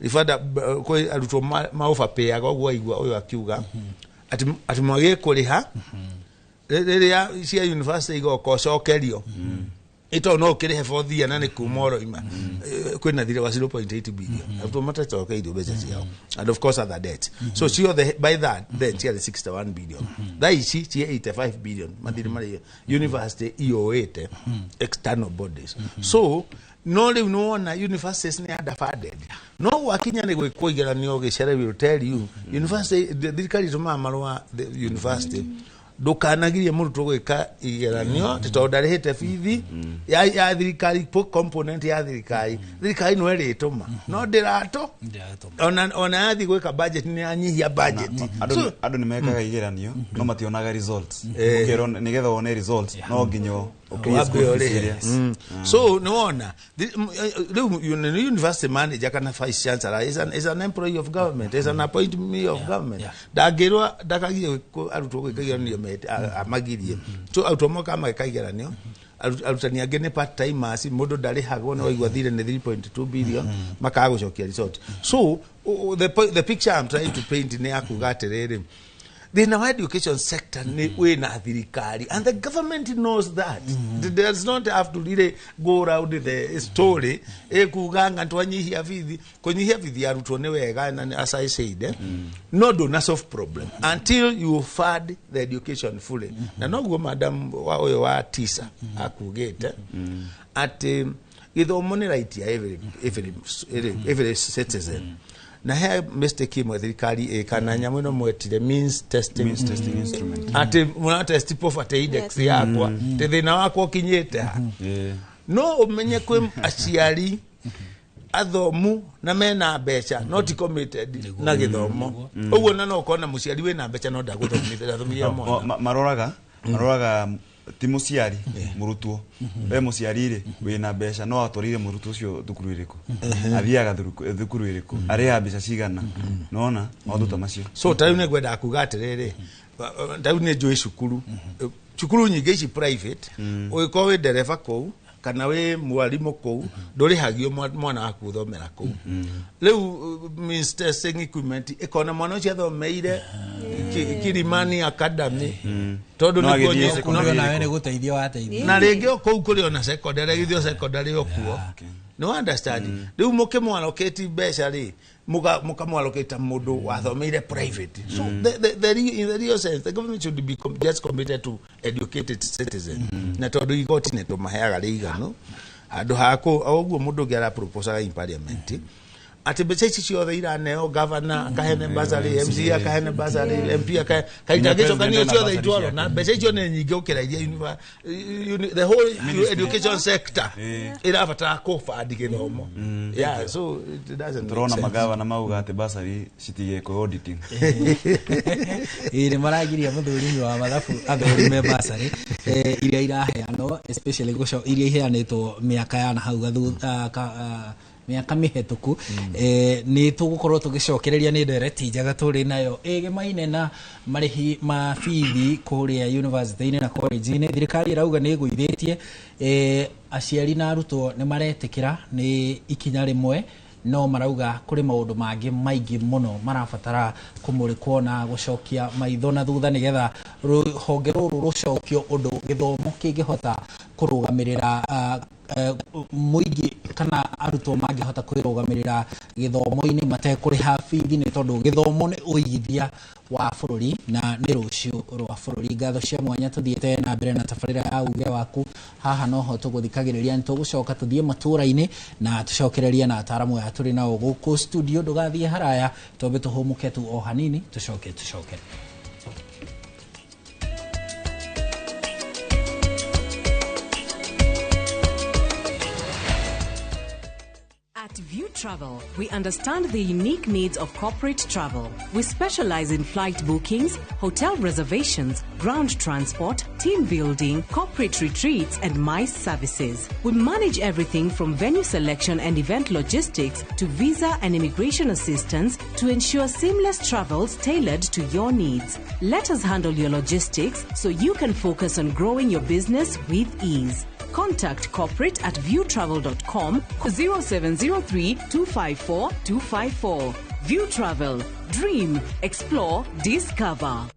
Ibanda kwĩ arutwo ma overpayaga ũguo, aigua ũyũ akiuga atĩ mwagĩe kũrĩha rĩrĩa cia university igoka ũcokerio ito no ũkĩrĩhe fourth year na nĩ kuma ũroima. Kwĩna thirĩ wa 0.8 billion, arutwo matacokeirio mbeca ciao, and of course other debt. So ciothe by that then ciarĩ 61 billion, thaa ici ciĩ 85 billion mathirĩ marĩa university ioĩte external bodies. So no rĩu nĩwona universities nĩ underfunded, no gwakinya nĩ gwĩkwo igeranio gĩcere, will tell you university, thirikari ĩtũmaga marũa the university, ndũkanagirie mũrutwo gwĩka igeranio atĩ tondũ ndarĩhĩte bithi ya thirikari component ya thirikari. Thirikari no ĩrĩtũma no ndĩrato ona yathiĩ gwĩka budget nĩ yanyihia budget. Andũ So, andũ nĩ mekaga igeranio no mationaga results. Ũkerwo nĩgetha wone results no nginya ũkĩrie wambe school fees ũrĩhe. iria. So nĩwona rĩu university manager kana vice chancellor is an employee of government, is an appointee of government. Ndangĩrwo ndakagie arutwo gwĩka igeranio amagirie. So arutwo moka magĩka igeranio, arutani angĩ nĩ part timers, mũndũ ndarĩhagwo, nĩ waigua thirĩ nĩ 3.2 billion, makaga gũcokia result. So the picture I'm trying to paint nĩ ya kuga atĩrĩrĩ, thĩna wa education sector nĩ wĩna thirikari, and the government knows that. It does not have to really go round the story ĩkuga nga twanyihia bithi. Kũnyihia bithi ya arutwo nĩ wega, na as I said, no ndũna solve problem until you fund the education fully. Na noguo madam wa ũyũ wa tisa akugĩte atĩ gĩthomo nĩ right ya every citizen. Na he mistake imwe thirikari ĩka na nyamũ ĩno mwetire means testing. Means testing instrument. Atĩ mũra test poverty index yakwa, atĩ thĩna wakwa ũkinyĩte ha. No ũmenye kwĩ aciari athomu na mena mbeca no ti committed na gĩthomo ũguo, na no ũkona mũciari wĩna mbeca no ndagũthomithia, ndathomithia mwana. Maroraga ti mũciari mũrutwo, we mũciari rĩ wĩna mbeca no atwarire mũrutwo ũcio thukuru ĩrĩkũ, athiaga thukuru ĩrĩkũ, arĩhaga mbeca cigana, nona maũndũ ta macio. So ta rĩu nĩ ngwendaga kuga atĩrĩrĩ, ta rĩu nĩ njũĩ cukuru nyingĩ ici private, ũgĩkorwo wĩ ndereba kũu kana wĩ mwarimũ kũu, ndũrĩhagio mwana waku gũthomera kũu. Rĩu means testing equipment ĩkona mwana ũcio athomeire Kilimani Academy tondũ No nĩkuo agĩthiĩ secondary. Nawe nĩ gũteithia wateithia. Na rĩngĩ o kũu kũrĩ ona secondary, githĩ o secondary o kuo nĩ understand. Rĩu mũkĩmwallocate mbeca rĩ, mũkamwallocate mũndũ wathomeire private. So in the real sense, the government should be just committed to educated citizen, na tondũ igoti nĩ tũmaheaga rĩiganu handũ ha kũ o ũguo mũndũ ũngĩ araproposaga in parliament. Ati mbeca ici ciothe iraneo governor akahene bursary, MCA akahene bursary, MP akahe kaitangĩcokanio ciothe itwarwo na mbeca icio nĩ nyingĩ gũkĩra iria the whole education sector ĩrabatara kũbandi gĩthomo. Yeah, so it doesn't make Turona sense. Magavana mauga atĩ bursary citigĩkwo auditing. Ĩĩ, nĩ maragiria mũthũrimi wa mathabu athũrime bursary iria iraheanwo, especially iria iheanĩtwo mĩaka ya na hau mĩaka mĩhetũku. Nĩ tũgũkorwo tũgĩcokereria nĩ ndereti njega tũrĩ nayo ĩgemaine na marĩhi ma bithi kũrĩa university-inĩ na college-inĩ. Thirikari ĩrauga nĩ ĩgũithĩtie, aciari na arutwo nĩ maretĩkĩra nĩ ikinya rĩmwe, no marauga kũrĩ maũndũ mangĩ maingĩ mũno marabatara kũmũrĩkwo na gũcokia maitho na thutha nĩgetha rũhonge rũrũ rũcokio ũndũ gĩthomo kĩngĩhota kũrũgamĩrĩra mũingĩ kana arutwo mangĩhota kwĩrũgamĩrĩra gĩthomo-inĩ matekũrĩha bithi, nĩ tondũ gĩthomo nĩ ũigithia wa bũrũri na nĩ rũciũ rwa bũrũri. Ngatho cia mwanya tũthiĩte na mbere na tabarĩra ya uge waku haha noho tũgũthikagĩrĩria. Nĩ tũgũcoka tũthiĩ matũũra-inĩ na tũcokererie na ataramu aya tũrĩ nao gũkũ studio. Ndũgathiĩ haraya, twambe tũhũmũke tu o hanini, tũcoke tũcoke. At View Travel, we understand the unique needs of corporate travel. We specialize in flight bookings, hotel reservations, ground transport, team building, corporate retreats, and MICE services. We manage everything from venue selection and event logistics to visa and immigration assistance to ensure seamless travels tailored to your needs. Let us handle your logistics so you can focus on growing your business with ease. Contact corporate at viewtravel.com 0703 254 254. View Travel. Dream, explore, discover.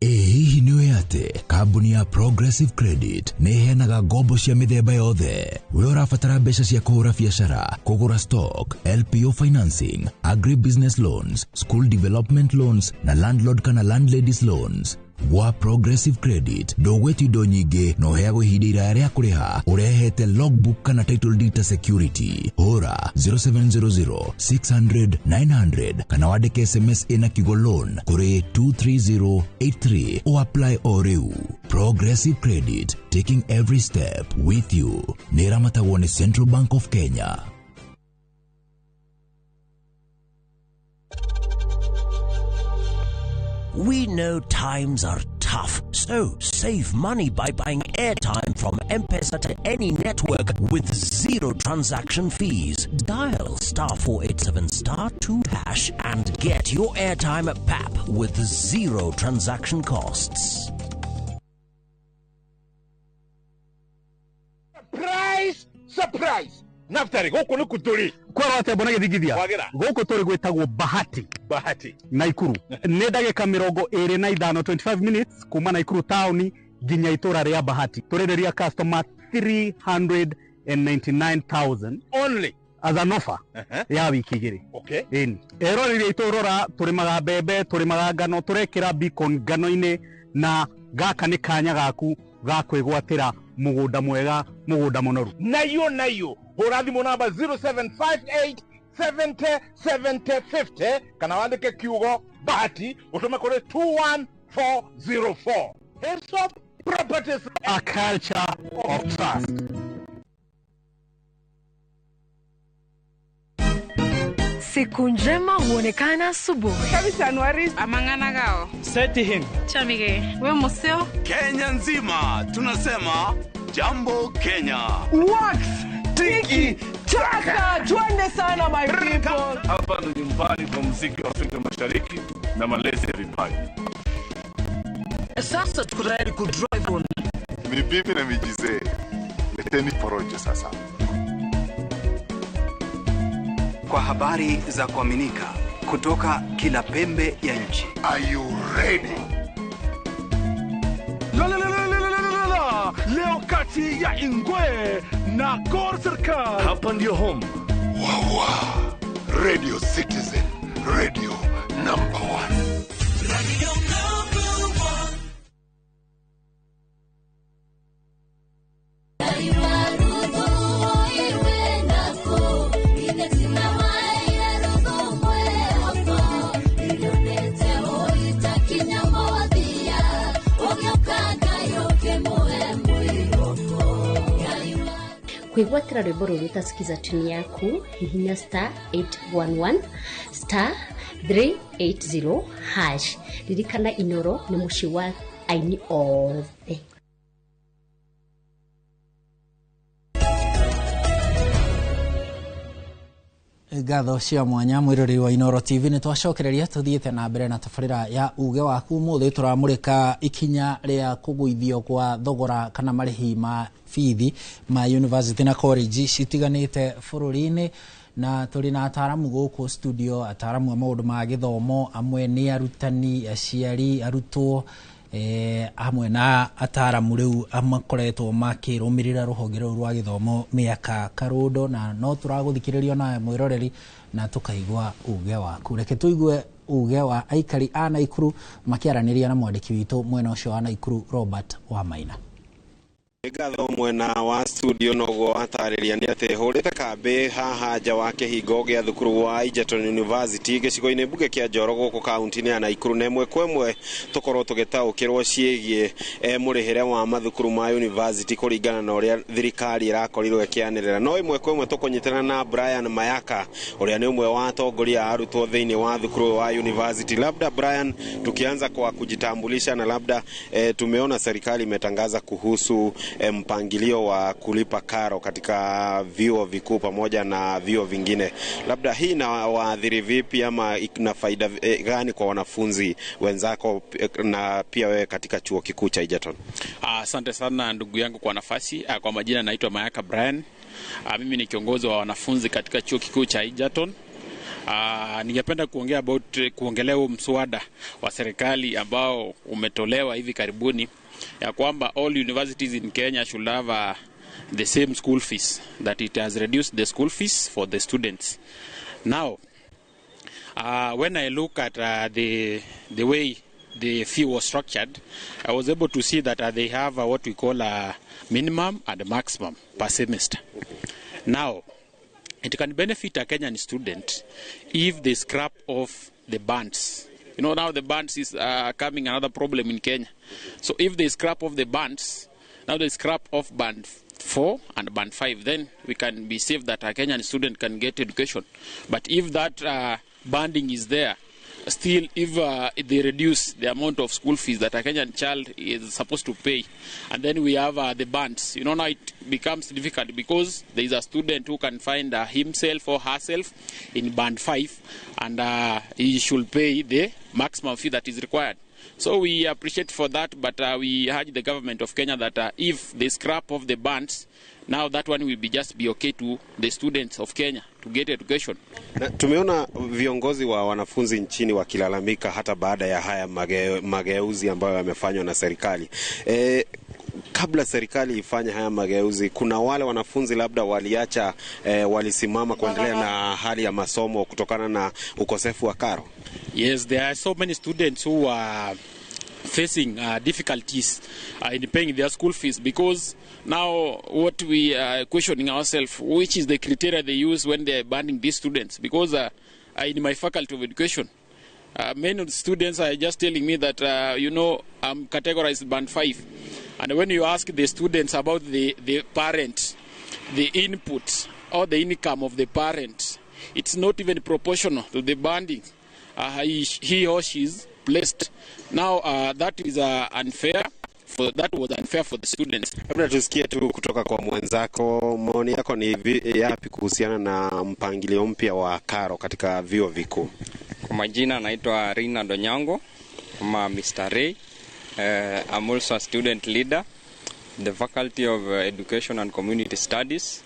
Ĩ hihi nĩ ũĩ atĩ kambuni ya Progressive Credit nĩ ĩheanaga ngombo cia mĩthemba yothe? We ũrabatara mbeca cia kũhũra biacara, kũgũra stock, LPO financing, agribusiness loans, school development loans na landlord kana landladies loans. Gwa Progressive Credit ndũgwĩtio indo nyingĩ na ũheagwo ihinda iraya rĩa kũrĩha ũrehete logbook kana title deed ta security. Hũra 0700 600 900 kana wandĩke SMS ĩna kiugo loan kũrĩ 23083 o apply o rĩu. Progressive Credit, taking every step with you. Nĩ ĩramatagwo nĩ Central Bank of Kenya. We know times are tough, so save money by buying airtime from M-Pesa to any network with zero transaction fees. Dial *487*2# and get your airtime at PAP with zero transaction costs. Surprise! Surprise! Naftari, gũkũ nĩ kũtũrĩ Kwerwo atĩa mbona gĩthingithia? Wagĩra. Gũkũ tũrĩ gwĩtagwo Bahati. Bahati. Naikuru. Nĩ ndagĩka 25, 25 minutes kuma Naikuru taũni nginya itũra rĩa Bahati. Tũrĩrĩria customer 399,000 only as an offer ya wiki igĩrĩ. Okay. Ĩni. Eroreri aitũ rora, tũrĩmaga mbembe, tũrĩmaga ngano, tũrekĩra beacon ngano-inĩ, na gaka nĩ kanya gaku ga kwĩgwatĩra mũgũnda mwega, mũgũnda mũnoru. Nayo nayo hũra thimũ namba 0758 70 70 50 kana wandĩke kiugo Bahati ũtũme kũrĩ 21404. Hilltop Properties, a culture of trust. Siku njema huonekana asubuhi. Amang'ana Seti him. Chamige. We museo. Kenya nzima tunasema jambo Kenya. Wax tiki taka, twende sana my people. Hapa ndo nyumbani kwa muziki wa Afrika Mashariki na malezi ya vipaji. Sasa tuko tayari ku drive on. Mibibi na mijizee, leteni porojo sasa. Kwa habari za kuaminika kutoka kila pembe ya nchi. Are you ready? La la la la la la la la. Leo kati ya Ingwe na Gor Serikal. Hapa ndio home. Wawa. Radio Citizen, radio number 1. Radio number 1. Kwĩgwatĩra rwĩmbo rũrũ ta Skiza tune yaku, hihinya star 811 star 380 hash. Ririkana Inoro nĩ mũciĩ wa aini othe. Ngatho cia mwanya mwiroreri wa Inoro TV, nĩ twacokereria tũthiĩte na mbere na tabarĩra ya uge waku. Ũmũthĩ tũramũrĩka ikinya rĩa kũgũithio kwa thogora kana marĩhi ma bithi ma university na college citiganĩte bũrũri-inĩ, na tũrĩ na ataramu gũkũ studio, ataramu a maũndũ ma gĩthomo, amwe nĩ arutani, aciari, arutwo, hamwe na ataramu rĩu makoretwo makĩrũmĩrĩra rũhonge rũu rwa gĩthomo mĩaka karũndo, na no tũragũthikĩrĩria nawe mwĩroreri na tũkaigua uge waku. Reke tũigue uge wa aikari a Naikuru makĩaranĩria na mwandĩki witũ mwena ũcio wa Naikuru, Robert Wamaina. Ngatho mwena wa studio noguo atarĩria nĩ atĩ hũrĩte kambĩ haha nja wa kĩhingo gĩa thukuru wa Egerton University gĩcigo-inĩ mbunge kĩa Njoro gũkũ kaunti-inĩ ya Naikuru, na ĩmwe kwa ĩmwe tũkorwo tũgĩtaũkĩrwo ciĩgiĩ mũrĩhĩre wa mathukuru ma university kũringana na ũrĩa thirikari ĩrakorirwo ĩkĩanĩrĩra. No ĩmwe kwa ĩmwe tũkũnyitana na Brian Mayaka ũrĩa nĩ ũmwe wa atongoria a arutwo thĩinĩ wa thukuru wa university. Labda Brian, tukianza kwa kujitambulisha, na labda tumeona serikali imetangaza kuhusu mpangilio wa kulipa karo katika vyuo vikuu pamoja na vyuo vingine, labda hii inawaathiri vipi ama ina faida gani kwa wanafunzi wenzako na pia wewe katika chuo kikuu cha Egerton? Asante sana ndugu yangu kwa nafasi. Kwa majina naitwa Mayaka Brian. Mimi ni kiongozi wa wanafunzi katika chuo kikuu cha Egerton. Ningependa kuongea about kuongelea huu mswada wa serikali ambao umetolewa hivi karibuni ya kwamba all universities in Kenya should have the same school fees, that it has reduced the school fees for the students. Now, when I look at the way the fee was structured, I was able to see that they have what we call a minimum and a maximum per semester. Now, it can benefit a Kenyan student if they scrap off the bands. You know, now the bands is coming another problem in Kenya. So if they scrap off the bands, now they scrap off band 4 and band 5, then we can be safe that a Kenyan student can get education. But if that banding is there, still if they reduce the amount of school fees that a Kenyan child is supposed to pay, and then we have the bands, you know, now it becomes difficult because there is a student who can find himself or herself in band 5, and he should pay the maximum fee that is required. So we appreciate for that, but we urge the government of Kenya that if they scrap off the bands, now that one will be just be okay to the students of Kenya to get education. Na, tumeona viongozi wa wanafunzi nchini wakilalamika hata baada ya haya mageuzi ambayo yamefanywa na serikali. Kabla serikali ifanye haya mageuzi, kuna wale wanafunzi labda waliacha, walisimama kuendelea na hali ya masomo kutokana na ukosefu wa karo. Yes, there are so many students who are facing difficulties in paying their school fees, because now what we are questioning ourselves, which is the criteria they use when they are banning these students? Because in my faculty of education, many of the students are just telling me that, you know, I'm categorized band 5. And when you ask the students about the parent, the input or the income of the parent, it's not even proportional to the banding he or she is placed. Now that is unfair. That was unfair for the students. Labda tusikie tu kutoka kwa mwenzako, maoni yako ni yapi kuhusiana na mpangilio mpya wa karo katika vyuo vikuu? Kwa majina naitwa Rina Donyango ama Mr. Ray. I'm also a student leader in the Faculty of Education and Community Studies.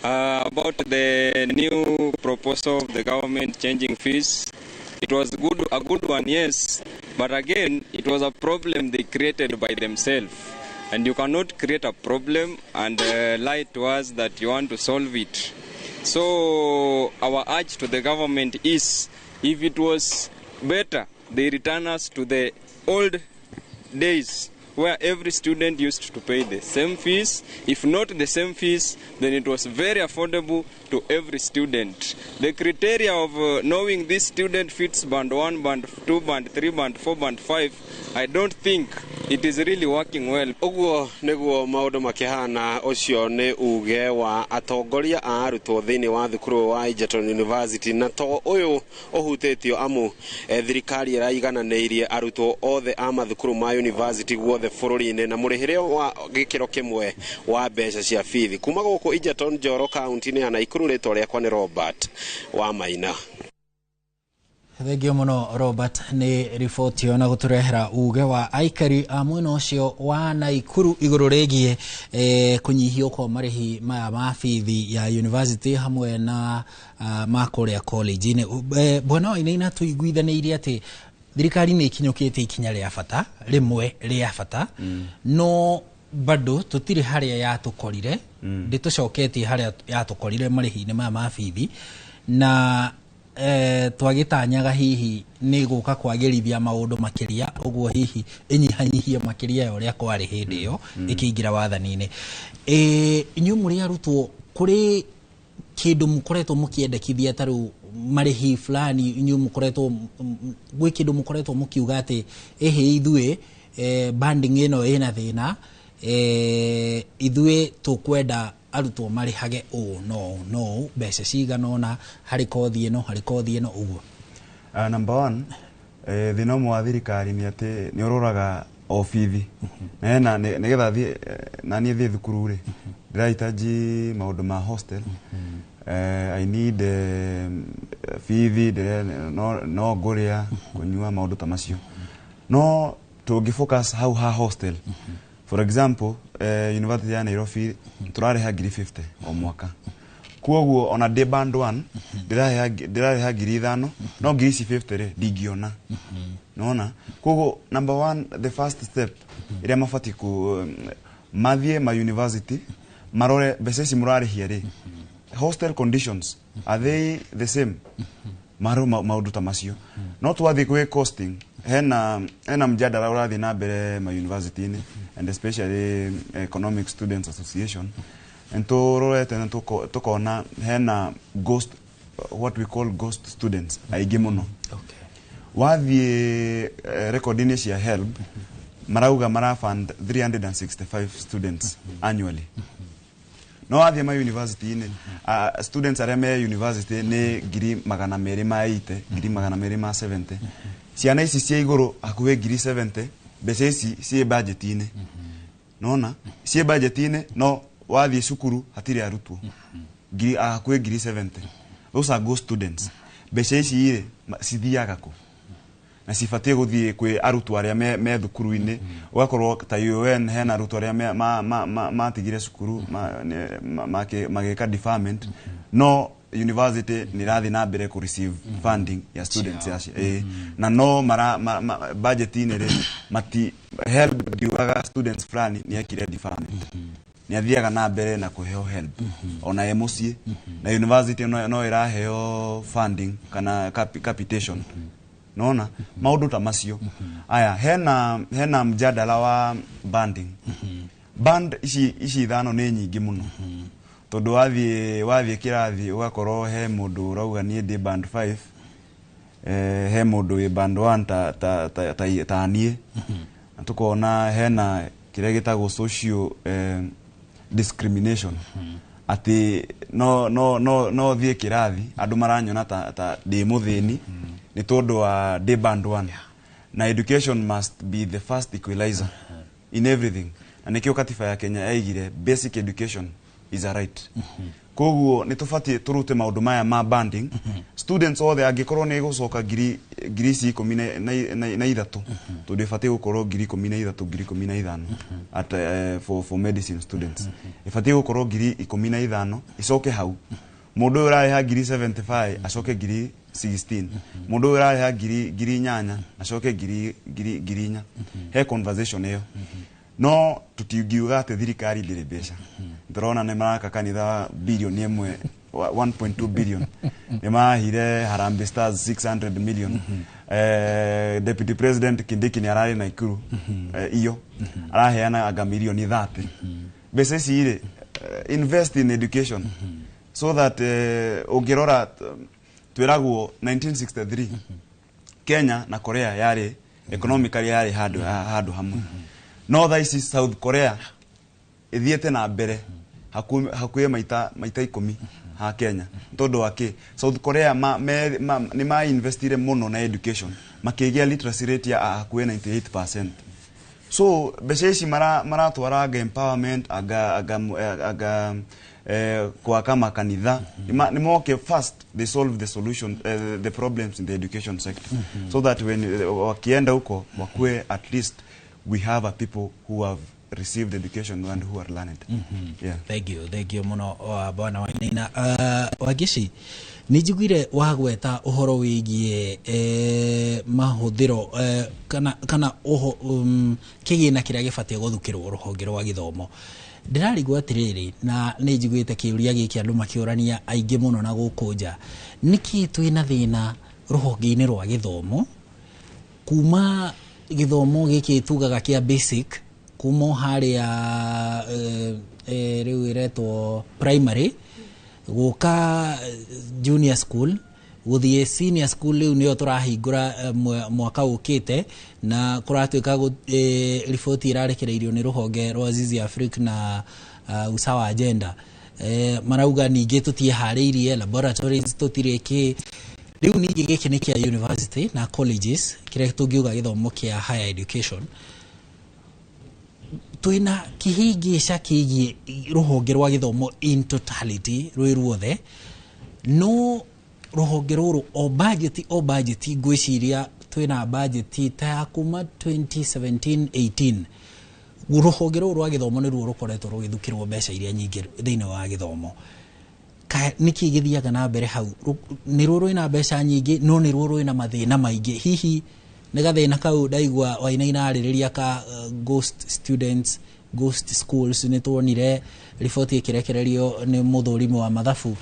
About the new proposal of the government changing fees, it was a good one, yes, but again, it was a problem they created by themselves. And you cannot create a problem and lie to us that you want to solve it. So our urge to the government is, if it was better, they return us to the old days where every student used to pay the same fees. If not the same fees, then it was very affordable to every student. The criteria of knowing this student fits band 1, band 2, band 3, band 4, band 5, I don't think it is really working well. Ũguo nĩguo maũndũ makĩhana. Ũcio nĩ uge wa atongoria a arutwo thĩinĩ wa thukuru wa Egerton University, na to ũyũ ũhutĩtio amu thirikari ĩraigananĩirie arutwo othe a mathukuru ma university guothe bũrũri-inĩ na mũrĩhĩre wa gĩkĩro kĩmwe wa mbeca cia bithi. Kuma gũkũ Egerton, Njoro, kaunti-inĩ ya Naikuru, rĩtwa rĩakwa nĩ Robert wa Maina. Thengio muno, Robert, nĩ riboti ĩyo na gũtũrehera uge wa aikari a mwena ũcio wa Naikuru igũrũ rĩgiĩ kũnyihio kwa marĩhi maya ma bithi ya university hamwe na ma kũrĩa college-inĩ. Bwana Wainaina, tũiguithanĩirie atĩ thirikari nĩ ikinyũkĩtie ikinya rĩa bata rĩmwe rĩa bata, no bado tũtirĩ harĩa yatũkorire, ndĩtũcoketie harĩa yatũkorire marĩhi-inĩ maya ma bithi, na twagĩtanyaga hihi nĩ gũka kwagĩrithia maũndũ makĩria ũguo, hihi ĩnyihanyihie makĩria ya ũrĩa kwarĩ hĩndĩ ĩyo ĩkĩingĩra wathani-inĩ. Inyuĩ mũrĩ arutwo, kũrĩ kĩndũ mũkoretwo mũkĩendekithia, ta rĩu marĩhi fulani, inyuĩ mũkoretwo gwĩ kĩndũ mũkoretwo mũkiuga atĩ ĩhĩ ithuĩ banding ĩno ĩna thĩna, ithuĩ tũkwenda arutwo marĩhage ũũ no ũũ no ũũ, mbeca cigana ũna harĩ kothi ĩno, harĩ kothi ĩno ũguo? Number one, thĩna ũmwe wa thirikari nĩ atĩ nĩ ũroraga o bithi na hena nĩgetha thiĩ na niĩ thiĩ thukuru rĩ, ndĩrahitaji maũndũ ma hostel, I need bithi no ngũrĩa kũnyua, maũndũ ta macio. No tũngĩ focus hau ha hostel, for example, University ya Nairobi tũrarĩha ngiri 50 o mwaka. Koguo ona ndĩ band 1 ndĩrarĩha 5,000, no ngiri ici 50 rĩ, ndingĩona nona. Koguo number one, the first step ĩrĩa mabatiĩ ku mathiĩ ma university marore mbeca ici mũrarĩhia rĩ, hostel conditions, are they the same? Maro maũndũ ta macio. No twathiĩ kwĩ costing, hena mjadala ũrathiĩ na mbere ma university-inĩ and especially Economic Students Association, and tũrorete na tũkona hena ghost, what we call ghost students aingĩ mũno. Wathiĩ record-inĩ cia HELB, marauga marafund 365 students annually, no wathiĩ ma university-inĩ, students arĩa me university nĩ 280,000, 270,000. Ciana ici cia igũrũ hakuhĩ 70,000. Mbeca ici ciĩ budget-inĩ, nona ciĩ budget-inĩ, no wathiĩ cukuru hatirĩ arutwo ngiri hakuhĩ 70,000. Those are ghost students. Mbeca ici rĩ, cithiaga kũ? Na cibatiĩ gũthiĩ kwĩ arutwo arĩa me thukuru-inĩ. Ũgakorwo ta UN hena arutwo arĩa matigire cukuru magĩka deferment, no university nĩ ĩrathiĩ na mbere kũ receive funding ya students acio. Na no mara budget-inĩ rĩ, mati HELB ndiugaga students fulani nĩ ekire deferment, nĩ athiaga na mbere na kũheo HELB ona e mũciĩ, na university no ĩraheo funding kana capitation. Nona maũndũ ta macio. Aya, hena mjadala wa banding. Band ici ithano nĩ nyingĩ mũno, tondũ wathiĩ kĩrathi ũgakorwo he mũndũ ũrauga niĩ ndĩ band 5, he mũndũ wĩ band 1 ta niĩ, na tukona hena kĩrĩa gĩtagwo social discrimination, atĩ no thiĩ kĩrathi andũ maranyona ta ndĩ mũthĩni nĩ tondũ wa ndĩ band 1. Na education must be the first equalizer in everything, na nĩkĩo katiba ya Kenya yaigire basic education is a right. Koguo nĩ tũbatiĩ tũrute maũndũ maya ma banding students othe. Angĩkorwo nĩ gũcoka ngiri ici 13, tondũ ĩbatiĩ gũkorwo 13,000, 15,000 at for medicine students, ĩbatiĩ gũkorwo 15,000, icoke hau. Mũndũ ũyũ ũrarĩha 75,000 acoke 16,000, mũndũ ũyũ ũrarĩha 8,000 acoke 4,000. He conversation ĩyo, no tũtingiuga atĩ thirikari ndĩrĩ mbeca. Tũrona nĩ maraka kanitha bilioni 1, 1.2 billion, nĩ marahire Harambee Stars 600 million. Deputy President Kindiki nĩ ararĩ Naikuru iyo araheana anga mirioni 30 mbeca ici rĩ, invest in education so that ũngĩrora twĩragwo 1963 Kenya na Korea yarĩ economically yarĩ handũ hamwe, no thaa ici South Korea ĩthiĩte na mbere hakuhĩ maita 10 ha Kenya. Tondũ wa kĩ? South Korea nĩ ma investire mũno na education, makĩgĩa literacy rate ya hakuhĩ 98%. So mbeca ici maratwara anga empowerment, anga kuaka makanitha, nĩ moke first they solve the solution, the problems in the education sector, so that when wakienda huko wakue at least we have a people who have received education and who are learned. Yeah. Thank you muno bwana Wainaina. Wangici, nĩ njiguire wagweta ũhoro wĩgiĩ mahũthĩro kana kĩgĩna kĩrĩa gĩbatiĩ gũthukĩrwo rũhonge rwa gĩthomo. Ndĩrarigwo atĩrĩrĩ, na nĩ njiguĩte kĩũria gĩkĩ andũ makĩũrania aingĩ mũno na gũkũ nja, nĩkĩ twĩna thĩna rũhonge-inĩ rwa gĩthomo kuma gĩthomo gĩkĩ tugaga kĩa basic kuma harĩa rĩu ĩretwo primary gũka junior school gũthiĩ senior school, rĩu nĩyo tũrahingũra mwaka ũkĩte, na kũratuĩka riboti ĩrarekereirio nĩ rũhonge rwa Zizi Africa na Usawa Agenda, marauga ningĩ tũtiĩharĩirie, laboratories tũtirĩ kĩ. Rĩu ningĩ gĩkĩ nĩ kĩa university na colleges kĩrĩa tũngiuga gĩthomo kĩa higher education. Twĩna kĩhĩngĩca kĩgiĩ rũhonge rwa gĩthomo in totality rwĩ ruothe, no rũhonge rũrũ o budget ngwĩciria twĩna budget ta ya kuma 2017-18, rũhonge rũrũ rwa gĩthomo nĩruo rũkoretwo rũgĩthukĩrwo mbeca iria nyingĩ thĩinĩ wa gĩthomo. Nĩkĩ gĩthiaga na mbere hau? Nĩruo rwĩna mbeca nyingĩ, no nĩruo rwĩna mathĩna maingĩ. Hihi nĩ gathĩna kau ndaigua Wainaina arĩrĩria ka ghost students, ghost schools. Nĩ tuonire riboti ĩkĩrekererio nĩ mũthũrimi wa mathabu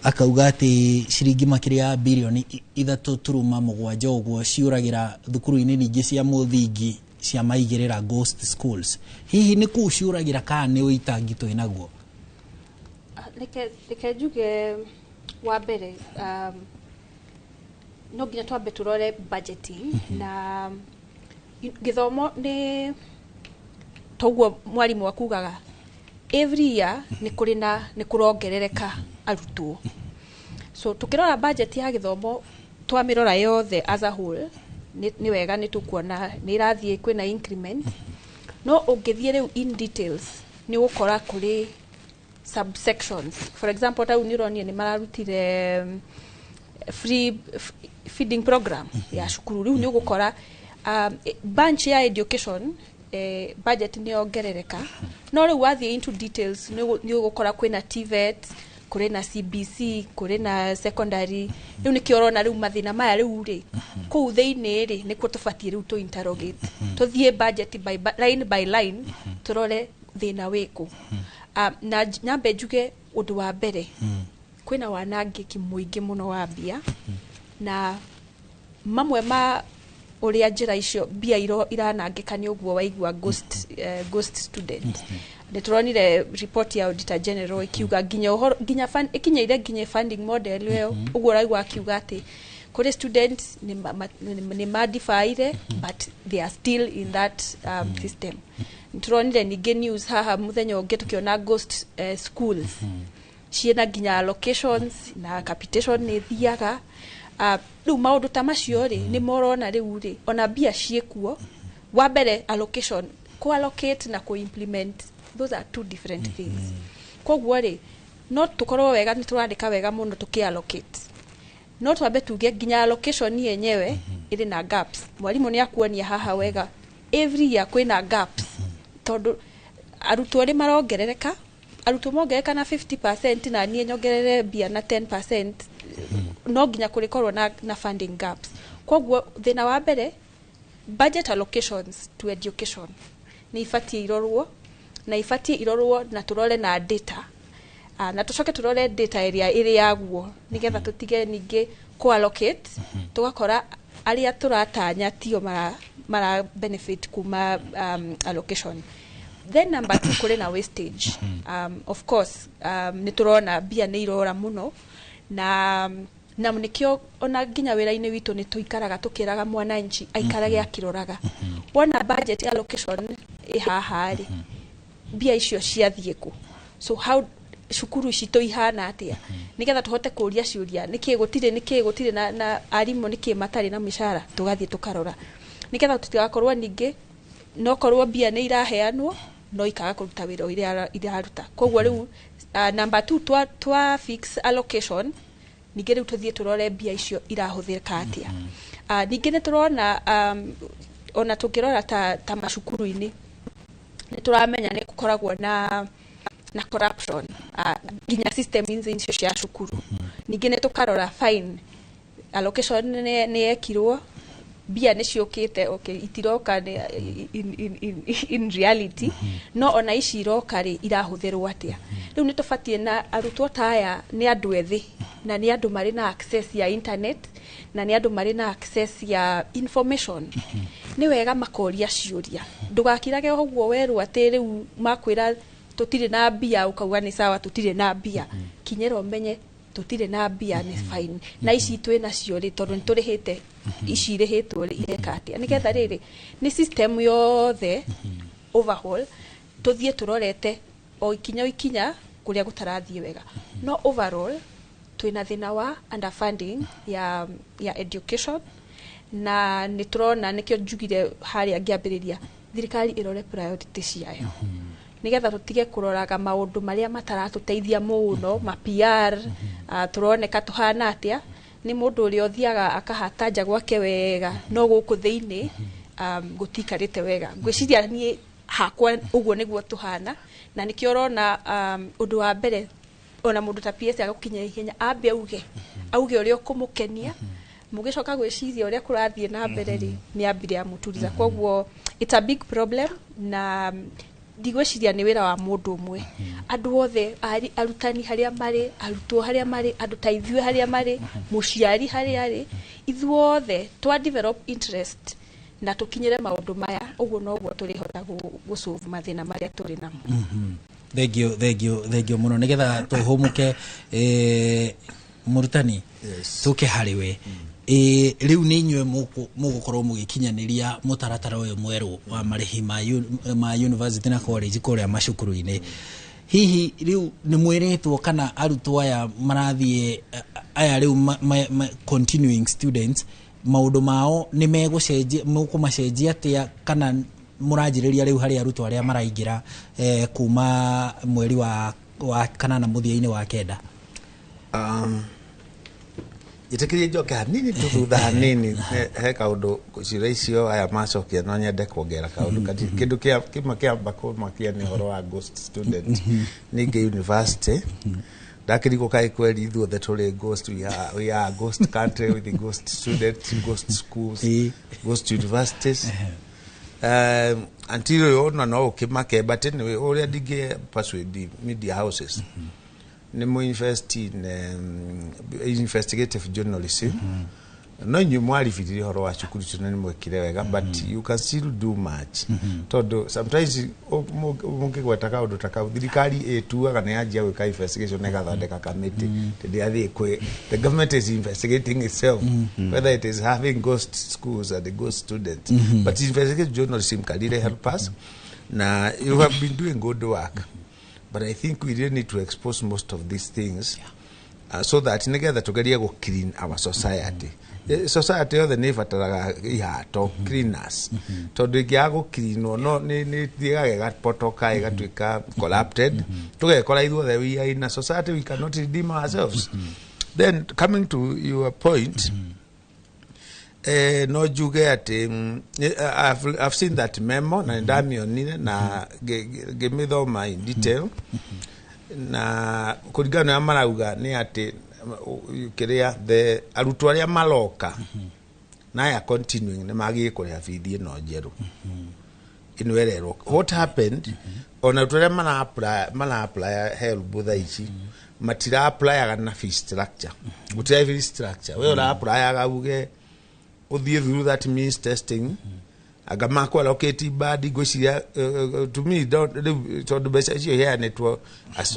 akauga atĩ ciringi makĩria ya birioni 3.7 ũguo ciũragĩra thukuru-inĩ ningĩ cia mũthingi cia maigĩrĩra ghost schools. Hihi nĩ kũu ciũragĩra kana nĩ ũitangi twĩnaguo? Reke njuge wa mbere, no nginya twambe tũrore budgeting na gĩthomo. Nĩ toguo mwarimũ akugaga every year nĩ kũrĩ na nĩ kũrongerereka arutwo, so tukĩrora budget ya gĩthomo twamĩrora yothe as a whole nĩ wega, nĩ tũkuona nĩ ĩrathiĩ kwĩna increment, no ũngĩthiĩ rĩu in details nĩ ũgũkora kũrĩ subsections. For example, ta nĩ ũronire nĩ mararutire free feeding program ya cukuru. Rĩu nĩ ũgũkora bunch ya education budget nĩ yongerereka, no rĩu wathiĩ into details nĩ ũgũkora kwĩna TVET, kũrĩ na CBC, kũrĩ na secondary. Rĩu nĩkĩo ũrona rĩu mathĩna maya rĩu rĩ kũu thĩinĩ rĩ nĩkuo tũbatiĩ rĩu tũ interrogate, tũthiĩ budget by line by line tũrore thĩna wĩkũ. Na nyambe njuge ũndũ wa mbere, kwĩna wanangĩki mũingĩ mũno wa mbia, na mamwe ma ũrĩa njĩra icio mbia iranangĩka nĩ ũguo waigua ghost student. Nĩ tũronire report ya Auditor General ikiuga nginya ũhoro nginya ĩkinyĩire nginya funding model ĩyo, ũguo ũraigua akiuga atĩ kũrĩ students nĩ madifaire but they are still in that system. Nĩ tũronire ningĩ news haha mũthenya ũngĩ tũkĩona ghost schools ciĩna nginya allocations na capitation nĩ ĩthiaga. Rĩu maũndũ ta macio rĩ nĩ morona rĩu rĩ ona mbia ciĩkuo. Wa mbere allocation, ku allocate na ku implement, those are two different things. Koguo rĩ no tũkorwo wega nĩ tũrandĩka wega mũno tũkĩ allocate, no twambe tuge nginya allocation yenyewe ĩrĩ na gaps. Mwarimũ nĩ akuonia haha wega every year kwĩna gaps tondũ arutwo nĩ marongerereka, arutwo mongerereka na 50% na niĩ nyongerere mbia na 10%, no nginya kũrĩkorwo na funding gaps. Koguo thĩna wa mbere, budget allocations to education nĩ ibatiĩ irorwo, na ibatiĩ irorwo na tũrore na data. Na tũcoke tũrore data ĩrĩa ĩrĩ yaguo nĩgetha tũtige ningĩ kũ allocate tũgakora arĩa tũratanya tio mara benefit kuma allocation. Then number two, kũrĩ na wastage. Of course, nĩ tũrona mbia nĩ irora mũno, na nĩkĩo ona nginya wĩra-inĩ witũ nĩ tũikaraga tũkĩraga mwananchi aikarage akĩroraga. Wona budget allocation ĩ haha rĩ, mbia icio ciathiĩ kũ? So how cukuru citũ ihana atĩa, nĩgetha tũhote kũria ciũria, nĩkĩ gũtirĩ, nĩkĩ gũtirĩ na arimũ, nĩkĩ matarĩ na mĩcara? Tũgathiĩ tũkarora nĩgetha tũtigakorwo ningĩ no korwo mbia nĩ iraheanwo no ikaga kũruta wĩra ũrĩa iraruta. Koguo rĩu, number two, twa fix allocation, ningĩ rĩu tũthiĩ tũrore mbia icio irahũthĩka atĩa. Ningĩ nĩ tũrona, ona tũngĩrora ta macukuru-inĩ, nĩ tũramenya nĩ gũkoragwo na corruption, nginya system icio cia cukuru. Ningĩ nĩ tũkarora, fine, allocation nĩ yekirwo, mbia nĩ ciũkĩte, okay, itiroka in reality, no ona ici iroka rĩ, irahũthĩrwo atĩa? Rĩu nĩ tũbatiĩ, na arutwo ta aya nĩ andũ ethĩ, na nĩ andũ marĩ na access ya internet, na nĩ andũ marĩ na access ya information. Nĩ wega makoria ciũria. Ndũgakirage ũguo werwo atĩ rĩu makwĩra tũtirĩ na mbia ũkauga nĩ sawa, tũtirĩ na mbia. Kinyĩra ũmenye tũtirĩ na mbia nĩ fine, na ici twĩ nacio rĩ, tondũ nĩ tũrĩhĩte, ici irĩhĩtwo rĩ, ireka atĩa? Nĩgetha rĩrĩ nĩ system yothe overhaul, tũthiĩ tũrorete o ikinya o ikinya kũrĩa gũtarathiĩ wega. No overall twĩna thĩna wa underfunding ya education, na nĩ tũrona nĩkĩo njugire harĩa ngĩambĩrĩria, thirikari ĩrore priority ciayo nĩgetha tũtige kũroraga maũndũ marĩa mataratũteithia mũno, ma PR, tũroneka tũhana atĩa. Nĩ mũndũ ũrĩa ũthiaga akahata nja gwake wega, no gũkũ thĩinĩ gũtikarĩte wega. Ngwĩciria niĩ hakwa ũguo nĩguo tũhana, na nĩkĩo ũrona, ũndũ wa mbere, ona mũndũ ta PS agũkinya ihenya, ambe auge ũrĩa ũkũmũkenia, mũgĩcoka gwĩciria ũrĩa kũrathiĩ na mbere rĩ, nĩ ambire amũturiza. Koguo it's a big problem, na ndigwĩciria nĩ wĩra wa mũndũ ũmwe. Andũ othe, arutani harĩa marĩ, arutwo harĩa marĩ, andũ ta ithuĩ harĩa marĩ, mũciari harĩa arĩ, ithuothe twa develop interest na tũkinyĩre maũndũ maya, ũguo noguo tũrĩhota gũ solve mathĩna marĩa tũrĩ namo. Thank you, thank you, thank you mũno. Nĩgetha tũhũmũke, mũrutani, tũke harĩ we. Rĩu nĩ inyuĩ mũgũkorwo mũgĩkinyanĩria mũtaratara ũyũ mwerũ wa marĩhi ma university na college kũrĩa macukuru-inĩ. Hihi rĩu nĩ mwĩrĩtwo kana arutwo aya marathiĩ aya rĩu continuing students, maũndũ mao nĩ megũcenjia, mũkũmacenjia atĩa, kana mũranjĩrĩria rĩu harĩ arutwo arĩa maraingĩra kuma mweri wa kanana mũthia-inĩ wa kenda? Njĩtĩkĩrie njoke hanini tu thutha hanini. He kaũndũ ciũria icio aya macokia, no nyende kuongerera kaũndũ kati. Kĩndũ kĩa kĩmwe kĩamba kũmakia nĩ ũhoro wa ghost student. Ningĩ university ndakĩrigwo kaĩ kweri ithuothe tũrĩ ghost. We are a ghost country with the ghost students, ghost schools, ghost universities, until ona no ũkĩmake. But anyway, ũrĩa ndingĩ persuade media houses nĩ mũ invest in investigative journalism. No inyuĩ mwaribitire ũhoro wa cukuru icio na nĩ mwekire wega, but you can still do much, tondũ sometimes mũngĩgweta kaũndũ ta kau, thirikari ĩtuaga nĩ yanjia gwĩka investigation na ĩgathondeka committee hĩndĩ yathiĩ kwĩ the government is investigating itself whether it is having ghost schools and ghost students. But investigative journalism can really help us, na you have been doing good work, but I think we really need to expose most of these things so that nigetha tugerie gũ clean our society. Society yothe nĩ ĩbataraga ihato, cleaners, tondũ ĩngĩaga gũ cleanwo no nĩ thiaga ĩgapotoka, ĩgatuĩka corrupted, tũgekora ithuothe we are in a society we cannot redeem ourselves. Then coming to your point, no njuge atĩ I've seen that memo na nĩndamĩonire na ngĩmĩthoma in detail, na kũringana na ũrĩa marauga nĩ atĩ kĩrĩa the arutwo arĩa maroka na aya continuing nĩ magĩrĩire kũrĩha bithi ĩno njerũ. Ĩno ĩrerwo what happened, ona tũrĩa mara apply HELB thaa ici matira applyaga na fee structure, gũtirĩ fee structure. We ũra applyaga uge ũthiĩ through that means testing, anga makũ allocate band. Ngwĩciria to me rĩu tondũ mbeca icio iheanĩtwo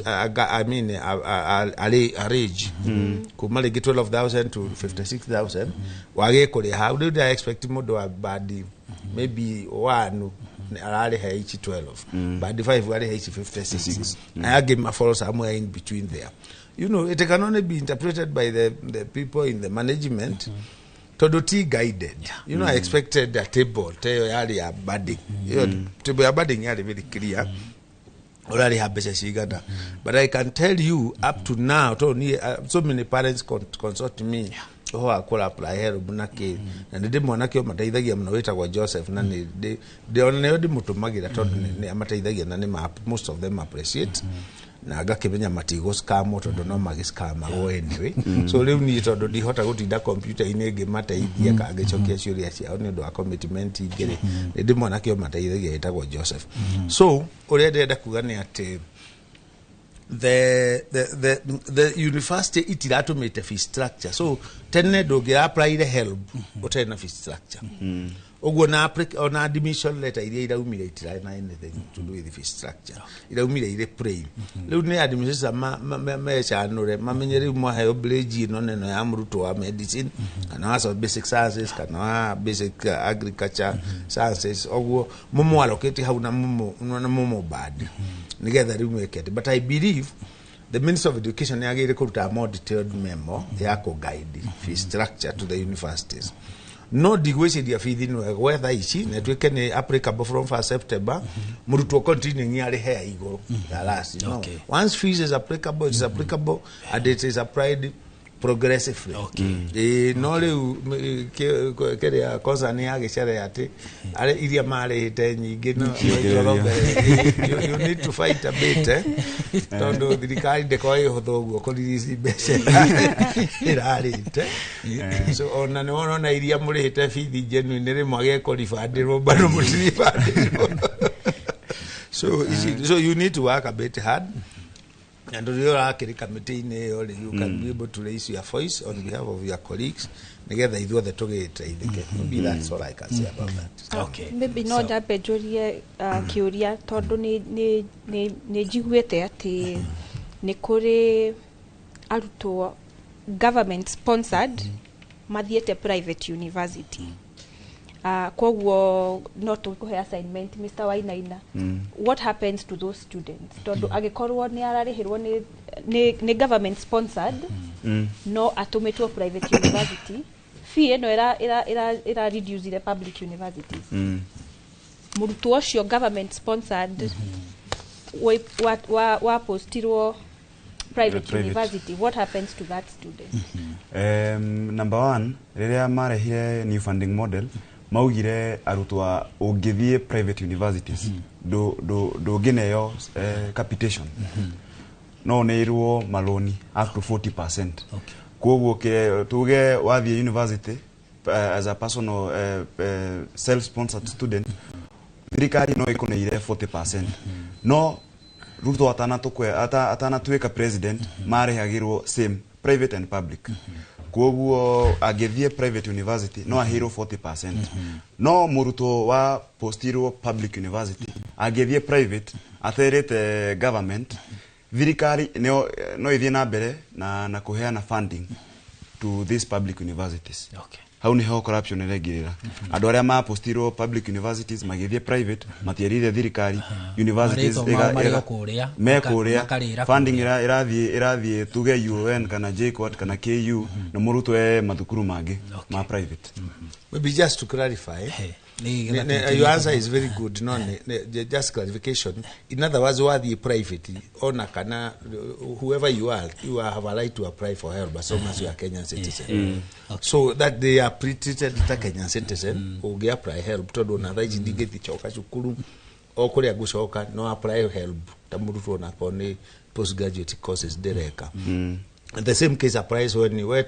anga, I mean, a range kuma rĩngĩ 12,000 to 56,000 wagĩe kũrĩha hau. Rĩu ndĩra expect mũndũ wa band maybe 1 ararĩha ici 12, band 5 arĩha ici 56, aya angĩ ma fall somewhere in between there. It can only be interpreted by the people in the management tondũ ti guided. I expected a table ta ĩyo yarĩ ya banding. Ĩyo table ya banding yarĩ very clear ũrarĩha mbeca cigana, but I can tell you up to now, tondũ niĩ so many parents consult me ũhoro wa kũra apply HELB na kĩ, na nĩ ndĩ mwanake ũmateithagia mũno wĩtagwo Joseph, na nĩ ona nĩo ndĩmũtũmagĩra tondũ nĩ amateithagia na nĩ most of them appreciate, na ngakĩmenya matigũ-scamwo tondũ no magĩ-scamagwo anyway. So rĩu niĩ tondũ ndihota gũtinda kompiuta-inĩ ngĩmateithia kana ngĩcokia ciũria ciao nĩ ũndũ wa commitment ingĩ rĩ, nĩ ndĩ mwanake ũmateithagia wĩtagwo Joseph. So ũrĩa ndĩrenda kuga nĩ atĩ the university itiratũmĩte fee structure, so tene ndũngĩra applyire HELB ũtarĩ na fee structure. Ũguo na ona admission letter iria iraumire itirarĩ na anything to do with the fee structure, iraumire irĩ plain. Rĩu nĩ administrator mecanũre mamenye rĩu mwaheo bridge ĩno neno ya mũrutwo wa medicine kana wa basic sciences kana wa basic agriculture sciences, ũguo mũmũ-allocate hau na mũmũ band nĩgetha rĩu mwĩke atĩ. But I believe the Minister of Education nĩ agĩrĩire kũruta a more detailed memo ya kũ-guide fee structure to the universities. No ndigwĩciria bithi no ĩgwe thaa ici na ĩtuĩke nĩ applicable from 1 September, mũrutwo continuing arĩhe ya igũrũ ya last. No. Once fees is applicable, it is applicable and it is applied progressively. Ĩĩ, no rĩu kĩrĩa concern ya gĩcere atĩ arĩ iria marĩhĩte nyingĩ no Cikĩrĩria. You need to fight a bit, tondũ thirikari ndĩkoragwo ĩ hũthũ ũguo kũ-release mbeca ĩrarĩte. So ona nĩ wona iria mũrĩhĩte bithi genuine rĩmwe agekũribandĩrwo bado mũtiribandĩrwo. So so you need to work a bit hard, and rĩrĩa ũrakĩrĩ kamĩtĩ-inĩ ĩyo rĩ, you can be able to raise your voice on behalf of your colleagues nĩgetha ithuothe tũgĩteithĩke. Maybe that's all I can say about that. Maybe no njambe njũrie kĩũria tondũ nĩ njiguĩte atĩ nĩ kũrĩ arutwo government sponsored mathiĩte private university. Koguo no tũkũhe assignment Mr. Wainaina. What happens to those students? Tondũ angĩkorwo nĩ ararĩhĩrwo nĩ government sponsored no atũmĩtwo private university, fee ĩno ĩra reduce the public universities, mũrutwo ũcio government sponsored wa postirwo private Private. university, what happens to that student? Number one, rĩrĩa marehire new funding model maugire arutwo ũngĩthiĩ private universities ndũngĩneo capitation, no ũneirwo maloni up to 40%. Koguo tuge wathiĩ university as a personal self sponsored student, thirikari no ĩkũneire 40%. No Ruto atanatuĩka president marĩhagĩrwo same private and public. Koguo angĩthiĩ private university no aheirwo 40%, no mũrutwo wa postirwo public university angĩthiĩ private aterĩte government, thirikari no ĩthiĩ na mbere na kũheana funding to these public universities. Hau niho corruption ĩraingĩrĩra. Andũ arĩa mapostirwo public universities magĩthiĩ private matierire thirikari universities. Marĩtwo mao marĩ o kũrĩa, me kũrĩa makarĩra. Funding ĩrathiĩ tuge UoN kana JKUAT kana KU, na mũrutwo e mathukuru mangĩ ma private. Maybe just to clarify, your answer is very good. No, just clarification. In other words, wathiĩ private, ona kana whoever you are, you have a right to apply for help as long as you are Kenyan citizen. So that they are pre-treated ta Kenyan citizen, ũngĩ apply HELB tondũ ona thaa ici ndingĩthiĩ cukuru o kũrĩa ngũcoka no apply HELB ta mũrutwo onakorwo nĩ postgraduate courses ndĩreka. The same case applies when you went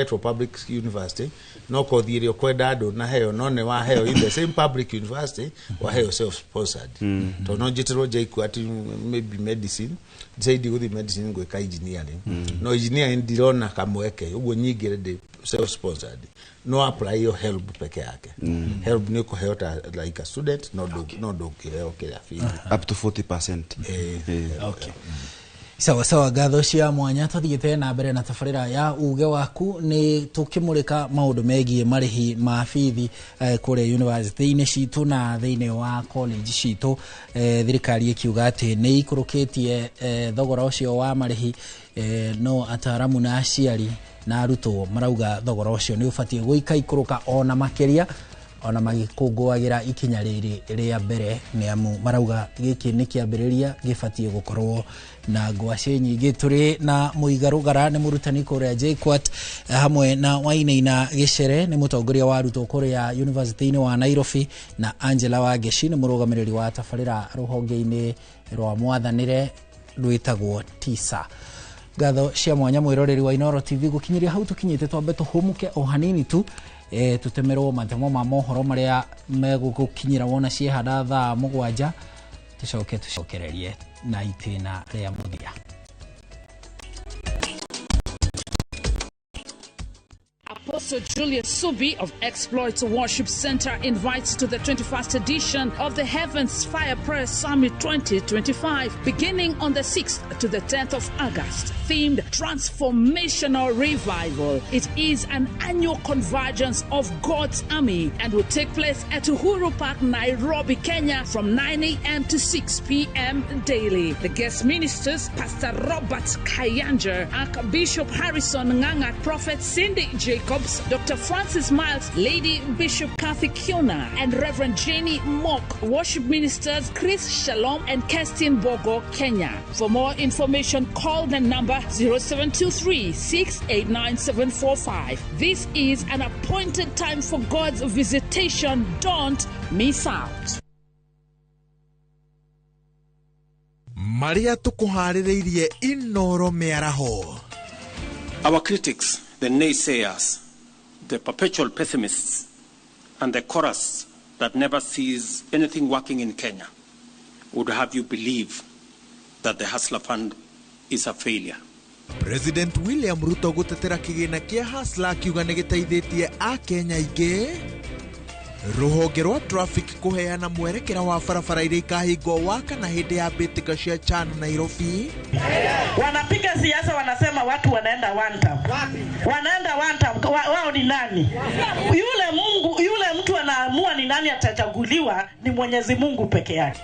to public university, no kothi ĩrĩa ũkwenda ndũnaheo, no nĩ waheo in the same public university, waheo self sponsored. Tondũ no njĩtĩrwo JKUAT maybe medicine, decide gũthiĩ medicine gwĩka engineering, no engineering ndirona kamweke ũguo nyingĩre ndĩ self sponsored, no apply yo HELB peke yake. HELB nĩ ũkũheo ta like a student, no ndũngĩheo kĩrĩa fee up to 40%. Okay. Sawa sawa, ngatho cia mwanya. Tuthiĩte na mbere na tabarĩra ya uge waku, nĩ tũkĩmũrĩka maũndũ megiĩ marĩhi ma bithi kũrĩa university-inĩ citũ na thĩinĩ wa college citũ. Thirikari ĩkiuga atĩ nĩ ikũrũkĩtie thogora ũcio wa marĩhi, no ataramu na aciari na arutwo marauga thogora ũcio nĩ ũbatiĩ gũikaikũrũka ona makĩria, ona magĩkũngũagĩra ikinya rĩrĩ rĩa mbere, nĩ amu marauga gĩkĩ nĩ kĩambĩrĩria gĩbatiĩ gũkorwo na ngwacĩ nyingĩ. Tũrĩ na Mũiga Rũgara, nĩ mũrutani kũrĩa JKUAT, hamwe na Wainaina Gĩcere, nĩ mũtongoria wa arutwo kũrĩa University-inĩ wa Nairobi, na Angela Wangeci, nĩ mũrũgamĩrĩri wa tabarĩra rũhonge-inĩ rwa mwathanĩre rwĩtagwo TISA. Ngatho cia mwanya mwĩroreri wa Inooro TV, gũkinyĩria hau tũkinyĩte, twambe tũhũmũke o hanini tu, tũtemerwo matemo ma mohoro marĩa megũgũkinyĩra wona ciehanda thaa 7, tũcoke tũcokererie na itĩna rĩa mũthia. Apostle Julius Subi of Exploits Worship Center invites to the 21st edition of the Heavens Fire Prayer Summit 2025, beginning on the 6th to the 10th of August, themed Transformational Revival. It is an annual convergence of God's army and will take place at Uhuru Park, Nairobi, Kenya, from 9 a.m. to 6 p.m. daily. The guest ministers, Pastor Robert Kayanja, Archbishop Harrison Nganga, Prophet Cindy Jacobs, Dr. Francis Miles, Lady Bishop Kathy Kiona, and Reverend Jenny Mock. Worship ministers Chris Shalom and Kerstin Bogo, Kenya. For more information, call the number 0723 689 745. This is an appointed time for God's visitation. Don't miss out. Maria tukuharĩrĩirie Inooro mĩaraho. Our critics, the naysayers, the perpetual pessimists, and the chorus that never sees anything working in Kenya would have you believe that the Hustler Fund is a failure. President William Ruto gũtetera kĩgĩna kĩa Hustler akiuga nĩ gĩteithĩtie Akenya aingĩ. Rũhonge rwa traffic kũheana mwerekera wa barabara iria ikahingwo wakana hĩndĩ ya mbĩtĩka cia CHAN Nairobi. Wanapiga siasa, wanasema watu wanaenda one term. Wanaenda one term. Wao ni nani? Yule Mungu, yule mtu anaamua ni nani atachaguliwa ni Mwenyezi Mungu peke yake.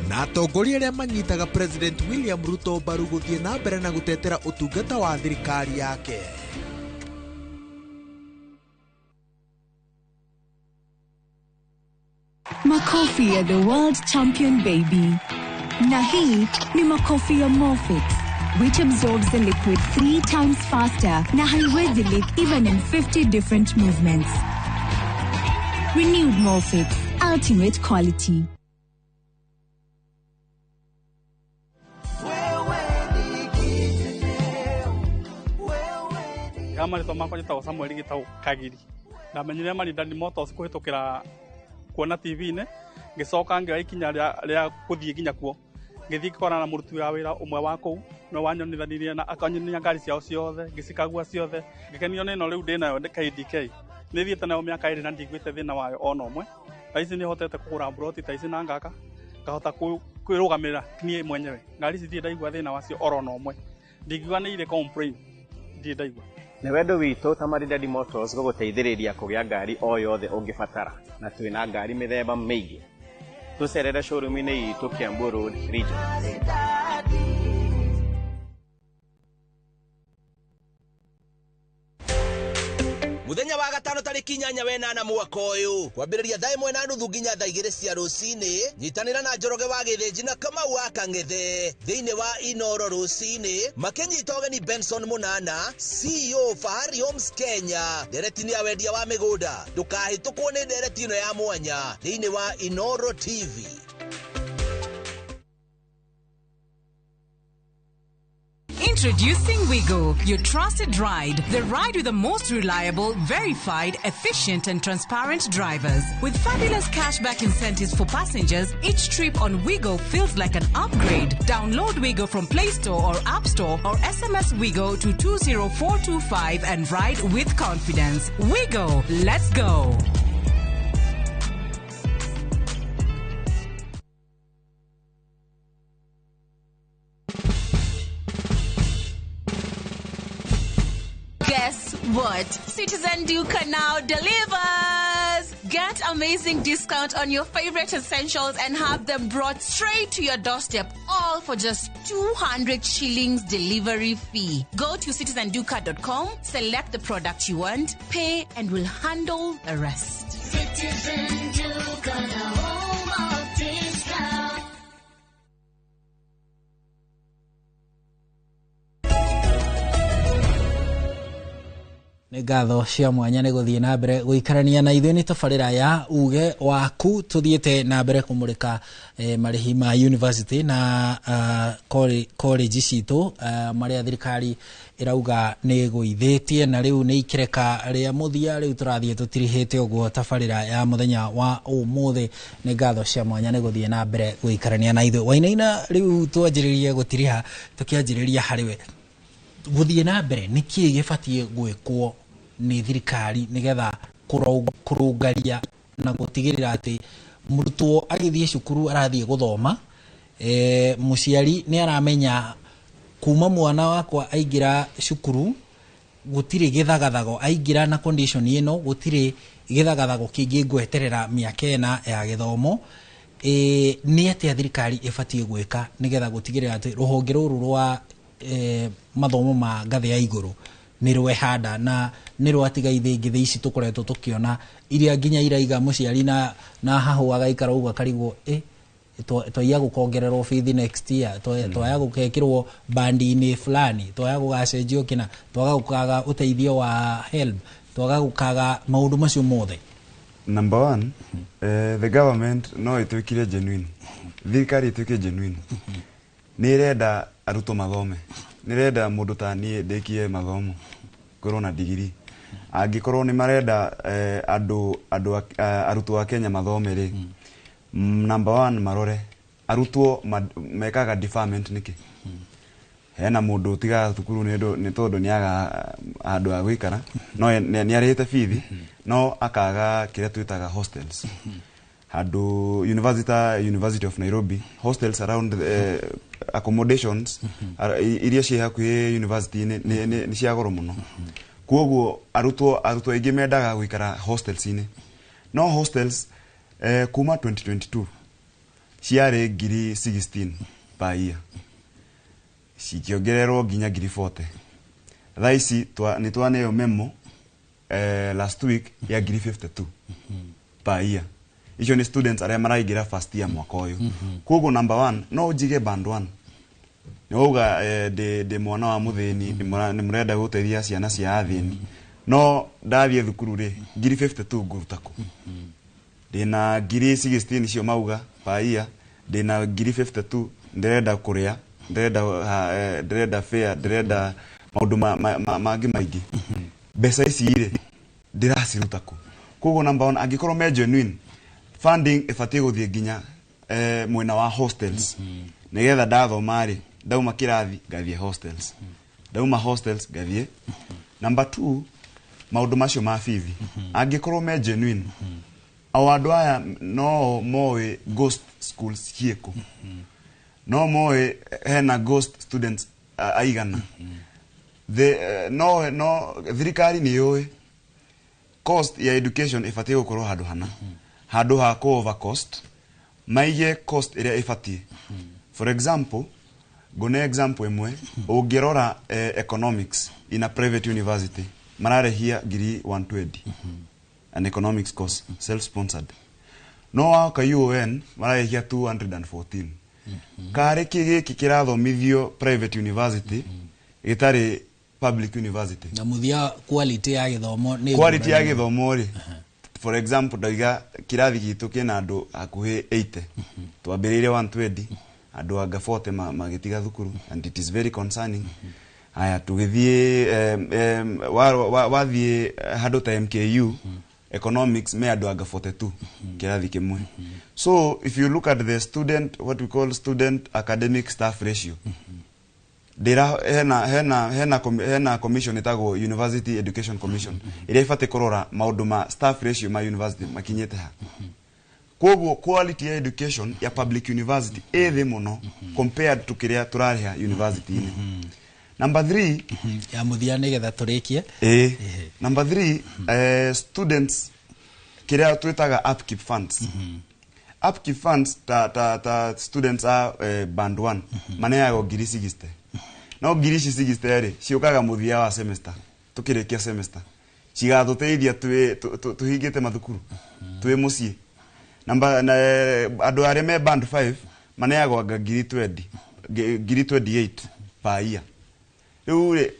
Na atongoria arĩa manyitaga President William Ruto mbaru gũthiĩ na mbere na gũtetera ũtungata wa thirikari yake. Makofi ya the world champion baby. Na hii ni makofi ya Morfix, which absorbs the liquid 3 times faster na haiwezi leak even in 50 different movements. Renewed Morfix, ultimate quality. Marĩtwa makwa njĩtagwo Samuel Gĩtaũ Kagiri. Ndamenyire Maridadi Motors kũhĩtũkĩra kuona TV-inĩ, ngĩcoka ngĩoya ikinya rĩa gũthiĩ nginya kuo. Ngĩthiĩ ngĩkorana na mũruti wa wĩra ũmwe wa kũu, nĩwe wanyonithanirie na akanyonia ngari ciao ciothe, ngĩcikagua ciothe. Ngĩkenio nĩ ĩno rĩu ndĩnayo KDK. Nĩ thiĩte nayo mĩaka 2 na ndiguĩte thĩna wayo ona ũmwe. Thaa ici nĩ hotete kũgũra mburoti ta ici na ngaka, ngahota kwĩrũgamĩrĩra niĩ mwenyewe. Ngari ici ndirĩ ndaigua thĩna wacio oro na ũmwe. Ndingiuga nĩ irĩ complain, ndirĩ ndaigua. Nĩ wendo witũ ta Maridadi Motors gũgũteithĩrĩria kũgĩa ngari o yothe ũngĩbatara, na twĩna ngari mĩthemba mĩingĩ. Tũcerere showroom-inĩ itũ Kiambu Road, Region. Muthenya wa gatano tariki 8 wenana mwaka uyu kwambiriria thaa 1:30 nginya thaa 2 cia rucini, nyitanira na Njoroge wa Githinji na Kamau wa Kang'ethe thiini wa Inooro rucini, makinyita ũgeni Benson Munana, CEO Fahari Homes Kenya. Ndereti ni ya wendia wa migunda, ndukahĩtũkwo nĩ ndereti ĩno ya mwanya thiini wa Inooro TV. Introducing Wigo, your trusted ride. The ride with the most reliable, verified, efficient, and transparent drivers. With fabulous cashback incentives for passengers, each trip on Wigo feels like an upgrade. Download Wigo from Play Store or App Store or SMS Wigo to 20425 and ride with confidence. Wigo, let's go. Guess what? Citizen Duka now delivers! Get amazing discount on your favorite essentials and have them brought straight to your doorstep, all for just 200 shillings delivery fee. Go to citizenduka.com, select the product you want, pay, and we'll handle the rest. Citizen Duka, the home of discount. Nĩ ngatho cia mwanya nĩ gũthiĩ na mbere gũikarania na ithuĩ nĩ tabarĩra ya uge waku tũthiĩte na mbere kũmũrĩka marĩhi ma university na college citũ marĩa thirikari ĩrauga nĩ ĩgũithĩtie na rĩu nĩ ikereka rĩa mũthia rĩu tũrathiĩ tũtirihĩte ũguo tabarĩra ya mũthenya wa ũmũthĩ. Nĩ ngatho cia mwanya nĩ gũthiĩ na mbere gũikarania na ithuĩ. Wainaina, rĩu twanjĩrĩrie gũtiriha tũkĩanjĩrĩria harĩ we gũthiĩ na mbere nĩ kĩĩ gĩbatiĩ gwĩkwo nĩ thirikari nĩgetha kũrũngaria na gũtigĩrĩra atĩ mũrutwo agĩthiĩ cukuru arathiĩ gũthoma, mũciari nĩ aramenya kuma mwana wakwa aingĩra cukuru gũtirĩ gĩthagathago, aingĩra na condition ĩno gũtirĩ gĩthagathago kĩngĩ ngweterera mĩaka ĩna ya gĩthomo. Nĩ atĩa thirikari ĩbatiĩ gwĩka nĩgetha gũtigĩrĩra atĩ rũhonge rũrũ rwa mathomo ma ngathĩ ya igũrũ nĩ rwehanda na nĩ rwatiga ithĩngĩ ici tũkoretwo tũkĩona iria nginya iraiga mũciari na hahũ agaikara ũguo akarigwo twaiya gũkongererwo bithi next year, twaya gũkekĩrwo bandi-inĩ fulani, twaya gũgacenjio kĩna, twaga gũkaga ũteithio wa HELB, twaga gũkaga maũndũ macio mothe. Number one, the government no ĩtuĩkire genuine, thirikari ĩtuĩke genuine. Nĩ ĩrenda arutwo mathome, nĩ ĩrenda mũndũ ta niĩ ndĩkie mathomo ngorwo na digiri. Angĩkorwo nĩ marenda andũ arutwo a Kenya mathome rĩ, number one marore arutwo mekaga deferment nĩkĩ. Hena mũndũ ũtigaga thukuru nĩ tondũ nĩ aga handũ ha gũikara, no nĩ arĩhĩte bithi no akaga kĩrĩa twĩtaga hostels. Handũ University of Nairobi hostels around accommodations iria ciĩ hakuhĩ university nĩ cia goro mũno. Kwoguo arutwo aingĩ mendaga gũikara hostels-inĩ, no hostels kuma 2022 ciarĩ ngiri 16 per year, cikĩongererwo nginya ngiri 40. Thaa ici nĩ twaneo memo last week ya ngiri 52 per year. Icio nĩ students arĩa maraingĩra first year mwaka ũyũ. Kwoguo number one no njige band one, nĩ wauga ndĩ mwana wa mũthĩni, nĩ mũrenda gũteithia ciana cia athĩni, no ndathiĩ thukuru rĩ ngiri 52 ngũruta kũ? Ndĩna ngiri 16 icio mauga per year, ndĩna ngiri 52 ndĩrenda kũrĩa, ndĩrenda fare, ndĩrenda maũndũ mangĩ maingĩ. Mbeca ici rĩ ndĩraciruta kũ? Kwoguo number one angĩkorwo me genuine, funding ĩbatiĩ gũthiĩ nginya mwena wa hostels, nĩgetha ndathoma rĩ ndauma kĩrathi ngathiĩ hostels, ndauma hostels ngathiĩ. Number two, maũndũ macio ma bithi angĩkorwo me genuine, o andũ aya no moĩ ghost schools ciĩkũ, no moĩ hena ghost students aigana. No thirikari nĩ yũĩ cost ya education ĩbatiĩ gũkorwo handũ hana, handũ ha kũ over cost maige cost ĩrĩa ĩbatiĩ. For example, ngũne example ĩmwe, ũngĩrora economics in a private university mararĩhia ngiri 120 an economics course self sponsored, no waka UON mararĩhia 214. Karĩ kĩ gĩkĩ kĩrathomithio private university gĩtarĩ public university? Na mũthia quality ya gĩthomo nĩ quality ya gĩthomo rĩ, for example ndauga kĩrathi gitũ kĩna andũ hakuhĩ 80, twambĩrĩirie 120, andũ anga 40 magĩtiga thukuru, and it is very concerning. Aya tũgĩthiĩ wathiĩ handũ ta MKU, economics me andũ anga 42 kĩrathi kĩmwe. So if you look at the student, what we call student academic staff ratio, ndĩra hena commission ĩtagwo University Education Commission ĩrĩa ĩbatiĩ kũrora maũndũ ma staff ratio ma university makinyĩte ha. Koguo quality ya education ya public university ĩ thĩ mũno compared to kĩrĩa tũrarĩha university-inĩ. Number 3, ya mũthia nĩgetha tũrĩkie. Number 3, students kĩrĩa twĩtaga upkeep funds. Upkeep funds ta students a band 1 maneagwo ngiri 60. No ngiri ici 60 rĩ, ciũkaga mũthia wa semester, tũkĩrĩkia semester cigatũteithia tũhingĩte mathukuru twĩ mũciĩ. Namba na andũ arĩa me band 5 maneagwo anga ngiri 20, ngiri 28 per year. Rĩu rĩ,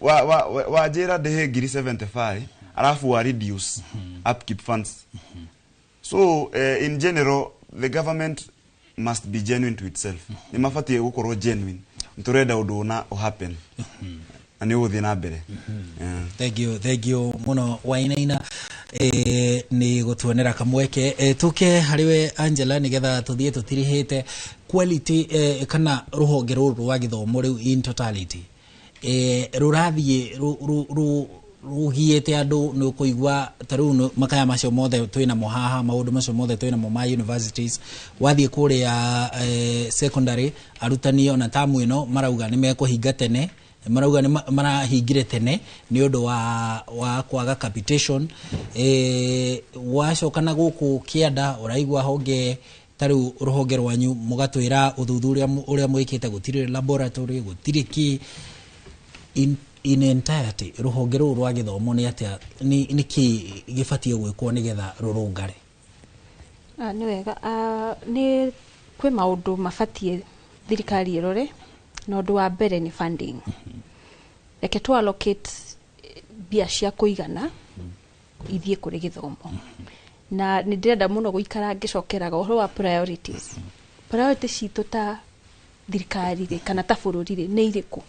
wanjĩra ndĩhe ngiri 75 alafu wa reduce upkeep funds. So in general the government must be genuine to itself. Nĩ mabatiĩ gũkorwo genuine, nĩ tũrenda ũndũ ũna ũhappen na nĩ ũgũthiĩ na mbere. Yeah. Thank you, thank you muno Wainaina, nĩ gũtuonera kamweke. Tuke harĩ we Angela nĩgetha tũthiĩ tũtirihĩte quality, kana rũhonge rũrũ rwa gĩthomo rĩu in totality, rũrathiĩ rũgiĩte andũ. Nĩ ũkũigua ta rĩu makaya macio mothe twĩnamo haha, maũndũ macio mothe twĩnamo ma universities. Wathiĩ kũrĩa secondary, arutani ona tamu ĩno marauga nĩ mekũhinga tene, marauga nĩ marahingire tene nĩ ũndũ wa kwaga capitation. Wacoka na gũkũ kĩanda ũraigua honge ta rĩu rũhonge rwanyu mũgatwĩra ũthuthuria ũrĩa mwĩkĩte, gũtirĩ laboratory, gũtirĩ kĩ. In entirety rũhonge rũrũ rwa gĩthomo nĩ atĩa, nĩ kĩ gĩbatiĩ gwĩkwo nĩgetha rũrũngare? Nĩ wega. Nĩ kwĩ maũndũ mabatiĩ thirikari ĩrore, na ũndũ wa mbere nĩ funding. Reke tu allocate mbia cia kũigana ithiĩ kũrĩ gĩthomo. Na nĩ ndĩrenda mũno gũikara ngĩcokeraga ũhoro wa priorities. Priorities citũ ta thirikari rĩ, kana ta bũrũri rĩ, nĩ irĩkũ?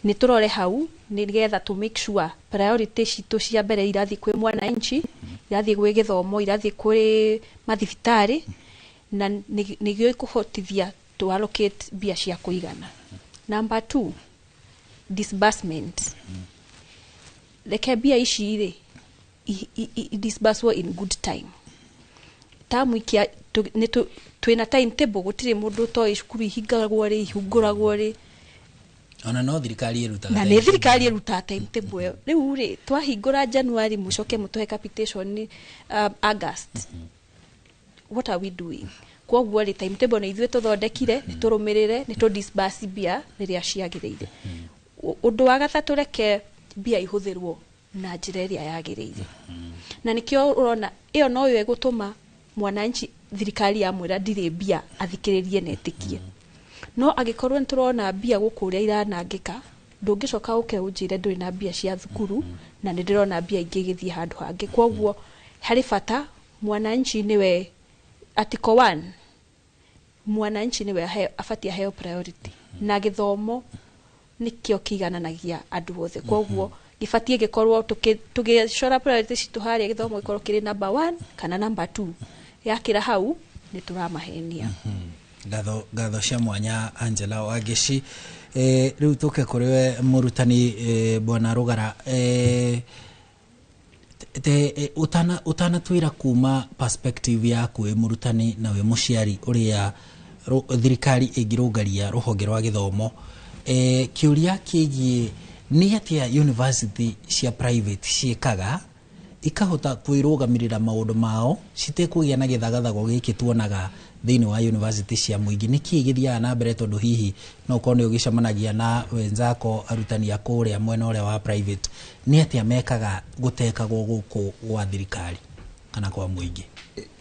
Nĩ tũrore hau nĩgetha to make sure priority citũ cia mbere irathiĩ kwĩ mwananchi, irathiĩ gwĩ gĩthomo, irathiĩ kwĩ mathibitarĩ, na nĩgĩo ĩkũhotithia to allocate mbia cia kũigana. Number 2, disbursement. Reke mbia ici rĩ disburswo in good time. Tamu ikia twĩna timetable, gũtirĩ mũndũ ũtoĩ cukuru ihingagwo rĩ, ihungũragwo rĩ. Ona no thirikari ĩrutaga na nĩ thirikari ĩrutaga timetable ĩyo. Rĩu rĩ, twahingũra January, mũcoke mũtũhe capitation August. What are we doing? Kwoguo rĩ, timetable nĩ ithuĩ tũthondekire, nĩ tũrũmĩrĩre, nĩ tũ disburse mbia rĩrĩa ciagĩrĩire. Ũndũ wa gatatũ, reke mbia ihũthĩrwo na njĩra ĩrĩa yagĩrĩire. Na nĩkĩo ũrona ĩyo noyo ĩgũtũma mwananchi thirikari yamwĩra ndirĩ mbia athikĩrĩrie na etĩkie. No angĩkorwo nĩ tũrona mbia gũkũ ũrĩa iranangĩka, ndũngĩcoka ũke ũnjĩre ndũrĩ na mbia cia thukuru na nĩ ndĩrona mbia ingĩ igĩthiĩ handũ hangĩ. Kwoguo harĩ bata mwananchi nĩwe article 1, mwananchi nĩwe abatiĩ aheo priority, na gĩthomo nĩkĩo kĩigananagia andũ othe. Kwoguo gĩbatiĩ gĩkorwo tũgĩcora priority citũ harĩa, gĩthomo gĩkorwo kĩrĩ number 1 kana number 2. Yakĩra hau nĩ tũramahenia. Ngatho cia mwanya Angela Wangeci. Rĩu tũke kũrĩ we mũrutani, bwana Rũgara. Ũtanatwĩra kuma perspective yaku wĩ mũrutani na wĩ mũciari ũrĩa thirikari ĩngĩrũngaria rũhonge rwa gĩthomo, kĩũria kĩgiĩ nĩ atĩa university cia private ciĩkaga ikahota kwĩrũgamĩrĩra maũndũ mao citekũgĩa na gĩthagathago gĩkĩ tuonaga thĩinĩ wa university cia mũingĩ. Nĩ kĩĩ gĩthiaga na mbere, tondũ hihi no ũkorwo nĩ ũgĩcemanagia na wenzako arutani a kũrĩa mwena ũrĩa wa private, nĩ atĩa mekaga gũtekagwo gũkũ gwa thirikari kana kwa mũingĩ?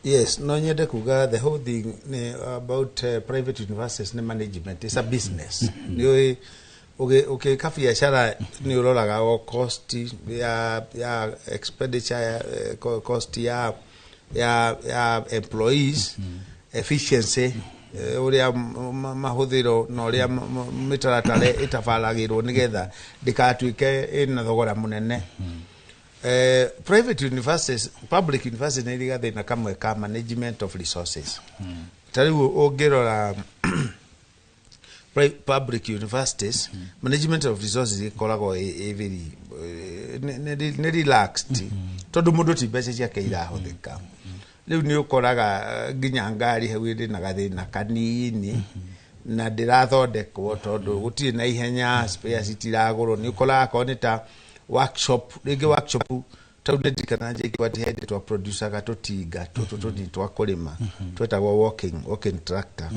Yes, no nyende kuga the whole thing ni about private universities ni management, it's a business. Nĩ ũgĩka biacara nĩ ũroraga o cost ya expenditure, cost ya employees, efficiency. Uria mahuthiro na uria mitaratara itabaragirwo nigetha ndikatuike ina thogora munene. Private universities, public universities nĩ irĩ gathĩna kamwe ka management of resources. Ta rĩu ũngĩrora public universities, management of resources ĩkoragwo ĩ very nĩ relaxed, tondũ mũndũ ti mbeca ciake irahũthĩka. Rĩu nĩ ũkoraga nginya ngari hau ĩrĩ na gathĩna kanini na ndĩrathondekwo tondũ gũtirĩ na ihenya, spares itiragũrwo. Nĩ ũkoraga akorwo nĩ ta workshop, rĩngĩ workshop tau ndirikana JKUAT hĩndĩ twa producaga tũtinga tũtũ tũnini twa kũrĩma twetagwo walking tractor.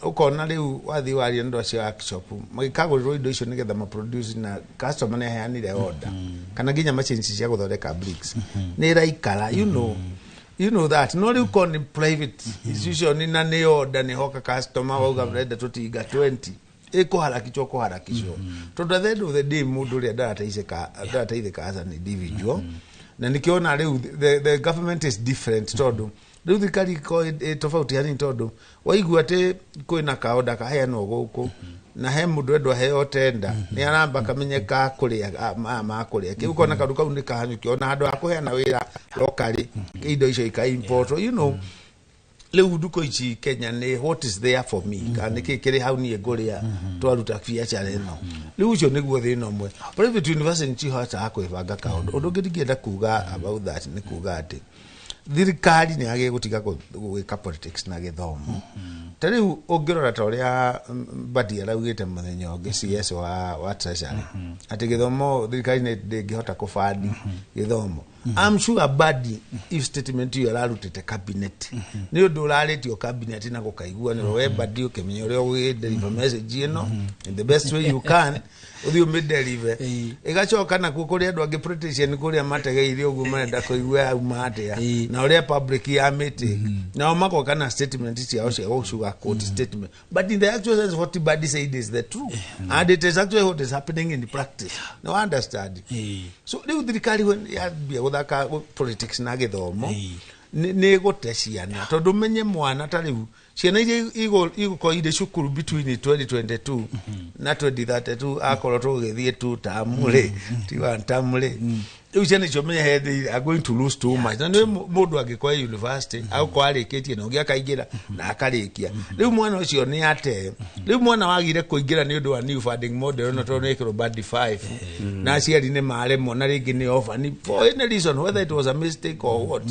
Ũkona rĩu wathiĩ waria andũ acio a workshop magĩkagũrĩrwo indo icio nĩgetha maproduce na customer nĩ aheanire order, kana nginya machines cia gũthondeka bricks nĩ ĩraikara, you know that. No rĩu korwo nĩ private institution na nĩ order nĩ hoka customer wauga ũrenda tũtinga 20, ĩkũharakicwo kũharakicwo, tondũ at the end of the day mũndũ ũrĩa ndarateithĩka as an individual. Na nĩkĩona rĩu the government is different, tondũ rĩu thirikari ĩkoragwo ĩ tofauti hanini, tondũ waigua atĩ kwĩna kaorder kaheanwo gũkũ na he mũndũ endwo aheo tenda, nĩ aramba kamenye ka kũrĩa maya ma kũrĩa kĩu, ũkona kaũndũ kau nĩ kahanyũkio ona handũ ha kũheana wĩra locally, indo icio ika-import. Rĩu ndukũ ici Kenya nĩ what is there for me, kana nĩkĩ kĩrĩ hau niĩ ngũrĩa twaruta biacara ĩno. Rĩu ũcio nĩguo thĩna ũmwe. Private university nĩcihotaga kwĩbanga kaũndũ. Ũndũ ũngĩ ndingĩenda kuga about that nĩ kuga atĩ thirikari nĩ yagĩrĩire gũtiga gwĩka politics na gĩthomo. Ta rĩu ũngĩrora ta ũrĩa Mbadi araugĩte mũthenya ũngĩ, CS wa Treasury, atĩ gĩthomo thirikari nĩ ndĩngĩhota kũbandi gĩthomo. I'm sure Mbadi, if statement ĩyo ararutĩte cabinet, nĩ ũndũ ũrarĩtio cabinet na gũkaiguanĩrwo, we Mbadi ũkĩmenya ũrĩa ũgũgĩ-deliver message ĩno in the best way you can, ũthiĩ ũmĩ-deliver, ĩgacoka nakuo kũrĩ andũ angĩ politician kũrĩa mategeire ũguo marenda kũigua yauma atĩa na ũrĩa public yamĩtake, nao magoka na statement ciao cia gũ quote statement. But in the actual sense, what Mbadi said is the truth and it is actually what is happening in practice. No understand. So rĩu thirikari yambia gũthaka politics na gĩthomo nĩ ĩgũte ciana, tondũ menye mwana ta rĩu ciana iria igũkorwo irĩ cukuru between 2022 na 2032, akorwo tũgĩthiĩ two term rĩ, ti one term rĩ, rĩu ciana icio menye he they are going to lose too much. Na nĩ mũndũ angĩkorwo university agũkorwo arĩkĩtie na ũngĩ akaingĩra na akarĩkia, rĩu mwana ũcio nĩ ate. Rĩu mwana wagire kũingĩra nĩ ũndũ wa new funding model no tondũ nĩ ĩkĩrwo band 5 na aciari nĩ maremwo na rĩngĩ nĩ orphan for any reason, whether it was a mistake or what,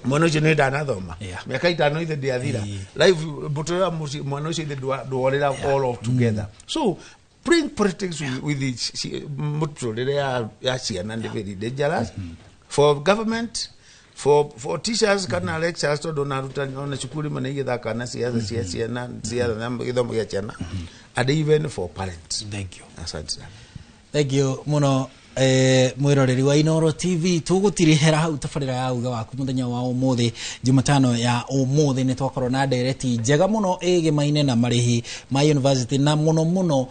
mwana ũcio nĩ ndanathoma mĩaka 5 ithe ndĩathira life mũtũrĩre wa mwana ũcio ithe ndworĩra all of together. So bring politics with the mũtũrĩre ya ciana nĩ very dangerous for government, for teachers kana lecturers, tondũ ona arutani ona cukuru imwe nĩ igĩthaka na ciaca cia ciana, ciaca na gĩthomo gĩa ciana, and even for parents. Thank you. Asante sana. Thank you muno, mwiroreri wa Inooro TV. Tũgũtirihera hau tabarĩra ya uga waku mũthenya wa ũmũthĩ, Jumatano ya ũmũthĩ. Nĩ twakorwo na ndereti njega mũno ĩgĩmaine na marĩhi ma university na mũno mũno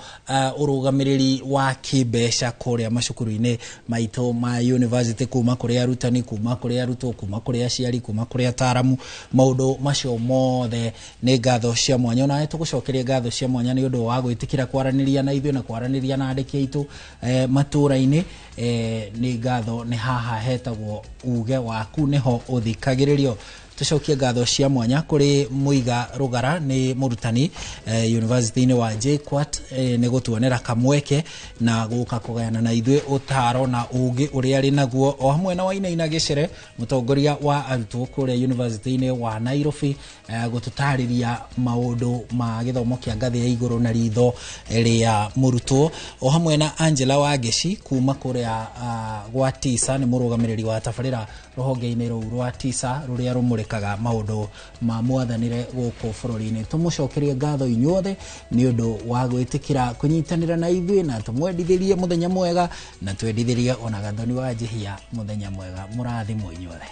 ũrũgamĩrĩri wa kĩmbeca kũrĩa macukuru-inĩ maitũ ma university, kuma kũrĩ arutani, kuma kũrĩ arutwo, kuma kũrĩ aciari, kuma kũrĩ ataramu, maũndũ macio mothe. Nĩ ngatho cia mwanya onawe, tũgũcokeria ngatho cia mwanya nĩ ũndũ wa gwĩtĩkĩra kwaranĩria na ithuĩ na kwaranĩria na andĩki aitũ matũra-inĩ. Nĩ ngatho. Nĩ haha hetagwo uge waku, nĩho ũthikagĩrĩrio. Tũcokie ngatho cia mwanya kũrĩ Mũiga Rũgara, nĩ mũrutani university-inĩ wa JKUAT, nĩ gũtuonera kamweke na gũka kũgayana na ithuĩ ũtaro na ũgĩ ũrĩa arĩ naguo, o hamwe na Wainaina Gĩcere, mũtongoria wa arutwo kũrĩa university-inĩ wa Nairobi, gũtũtarĩria maũndũ ma gĩthomo kĩa ngathĩ ya igũrũ na ritho rĩa mũrutwo, o hamwe na Angela Wangeci kuma kũrĩa gwa TISA, nĩ mũrũgamĩrĩri wa tabarĩra rũhonge-inĩ rũu rwa TISA rũrĩa rũmũrĩkaga maũndũ ma mwathanĩre gũkũ bũrũri-inĩ. Tũmũcokerie ngatho inyuothe nĩ ũndũ wa gwĩtĩkĩra kũnyitanĩra na ithuĩ, na tũmwendithĩrie mũthenya mwega, na twendithĩrie ona Gathoni wa Njihia mũthenya mwega. Mũrathimwo inyuothe.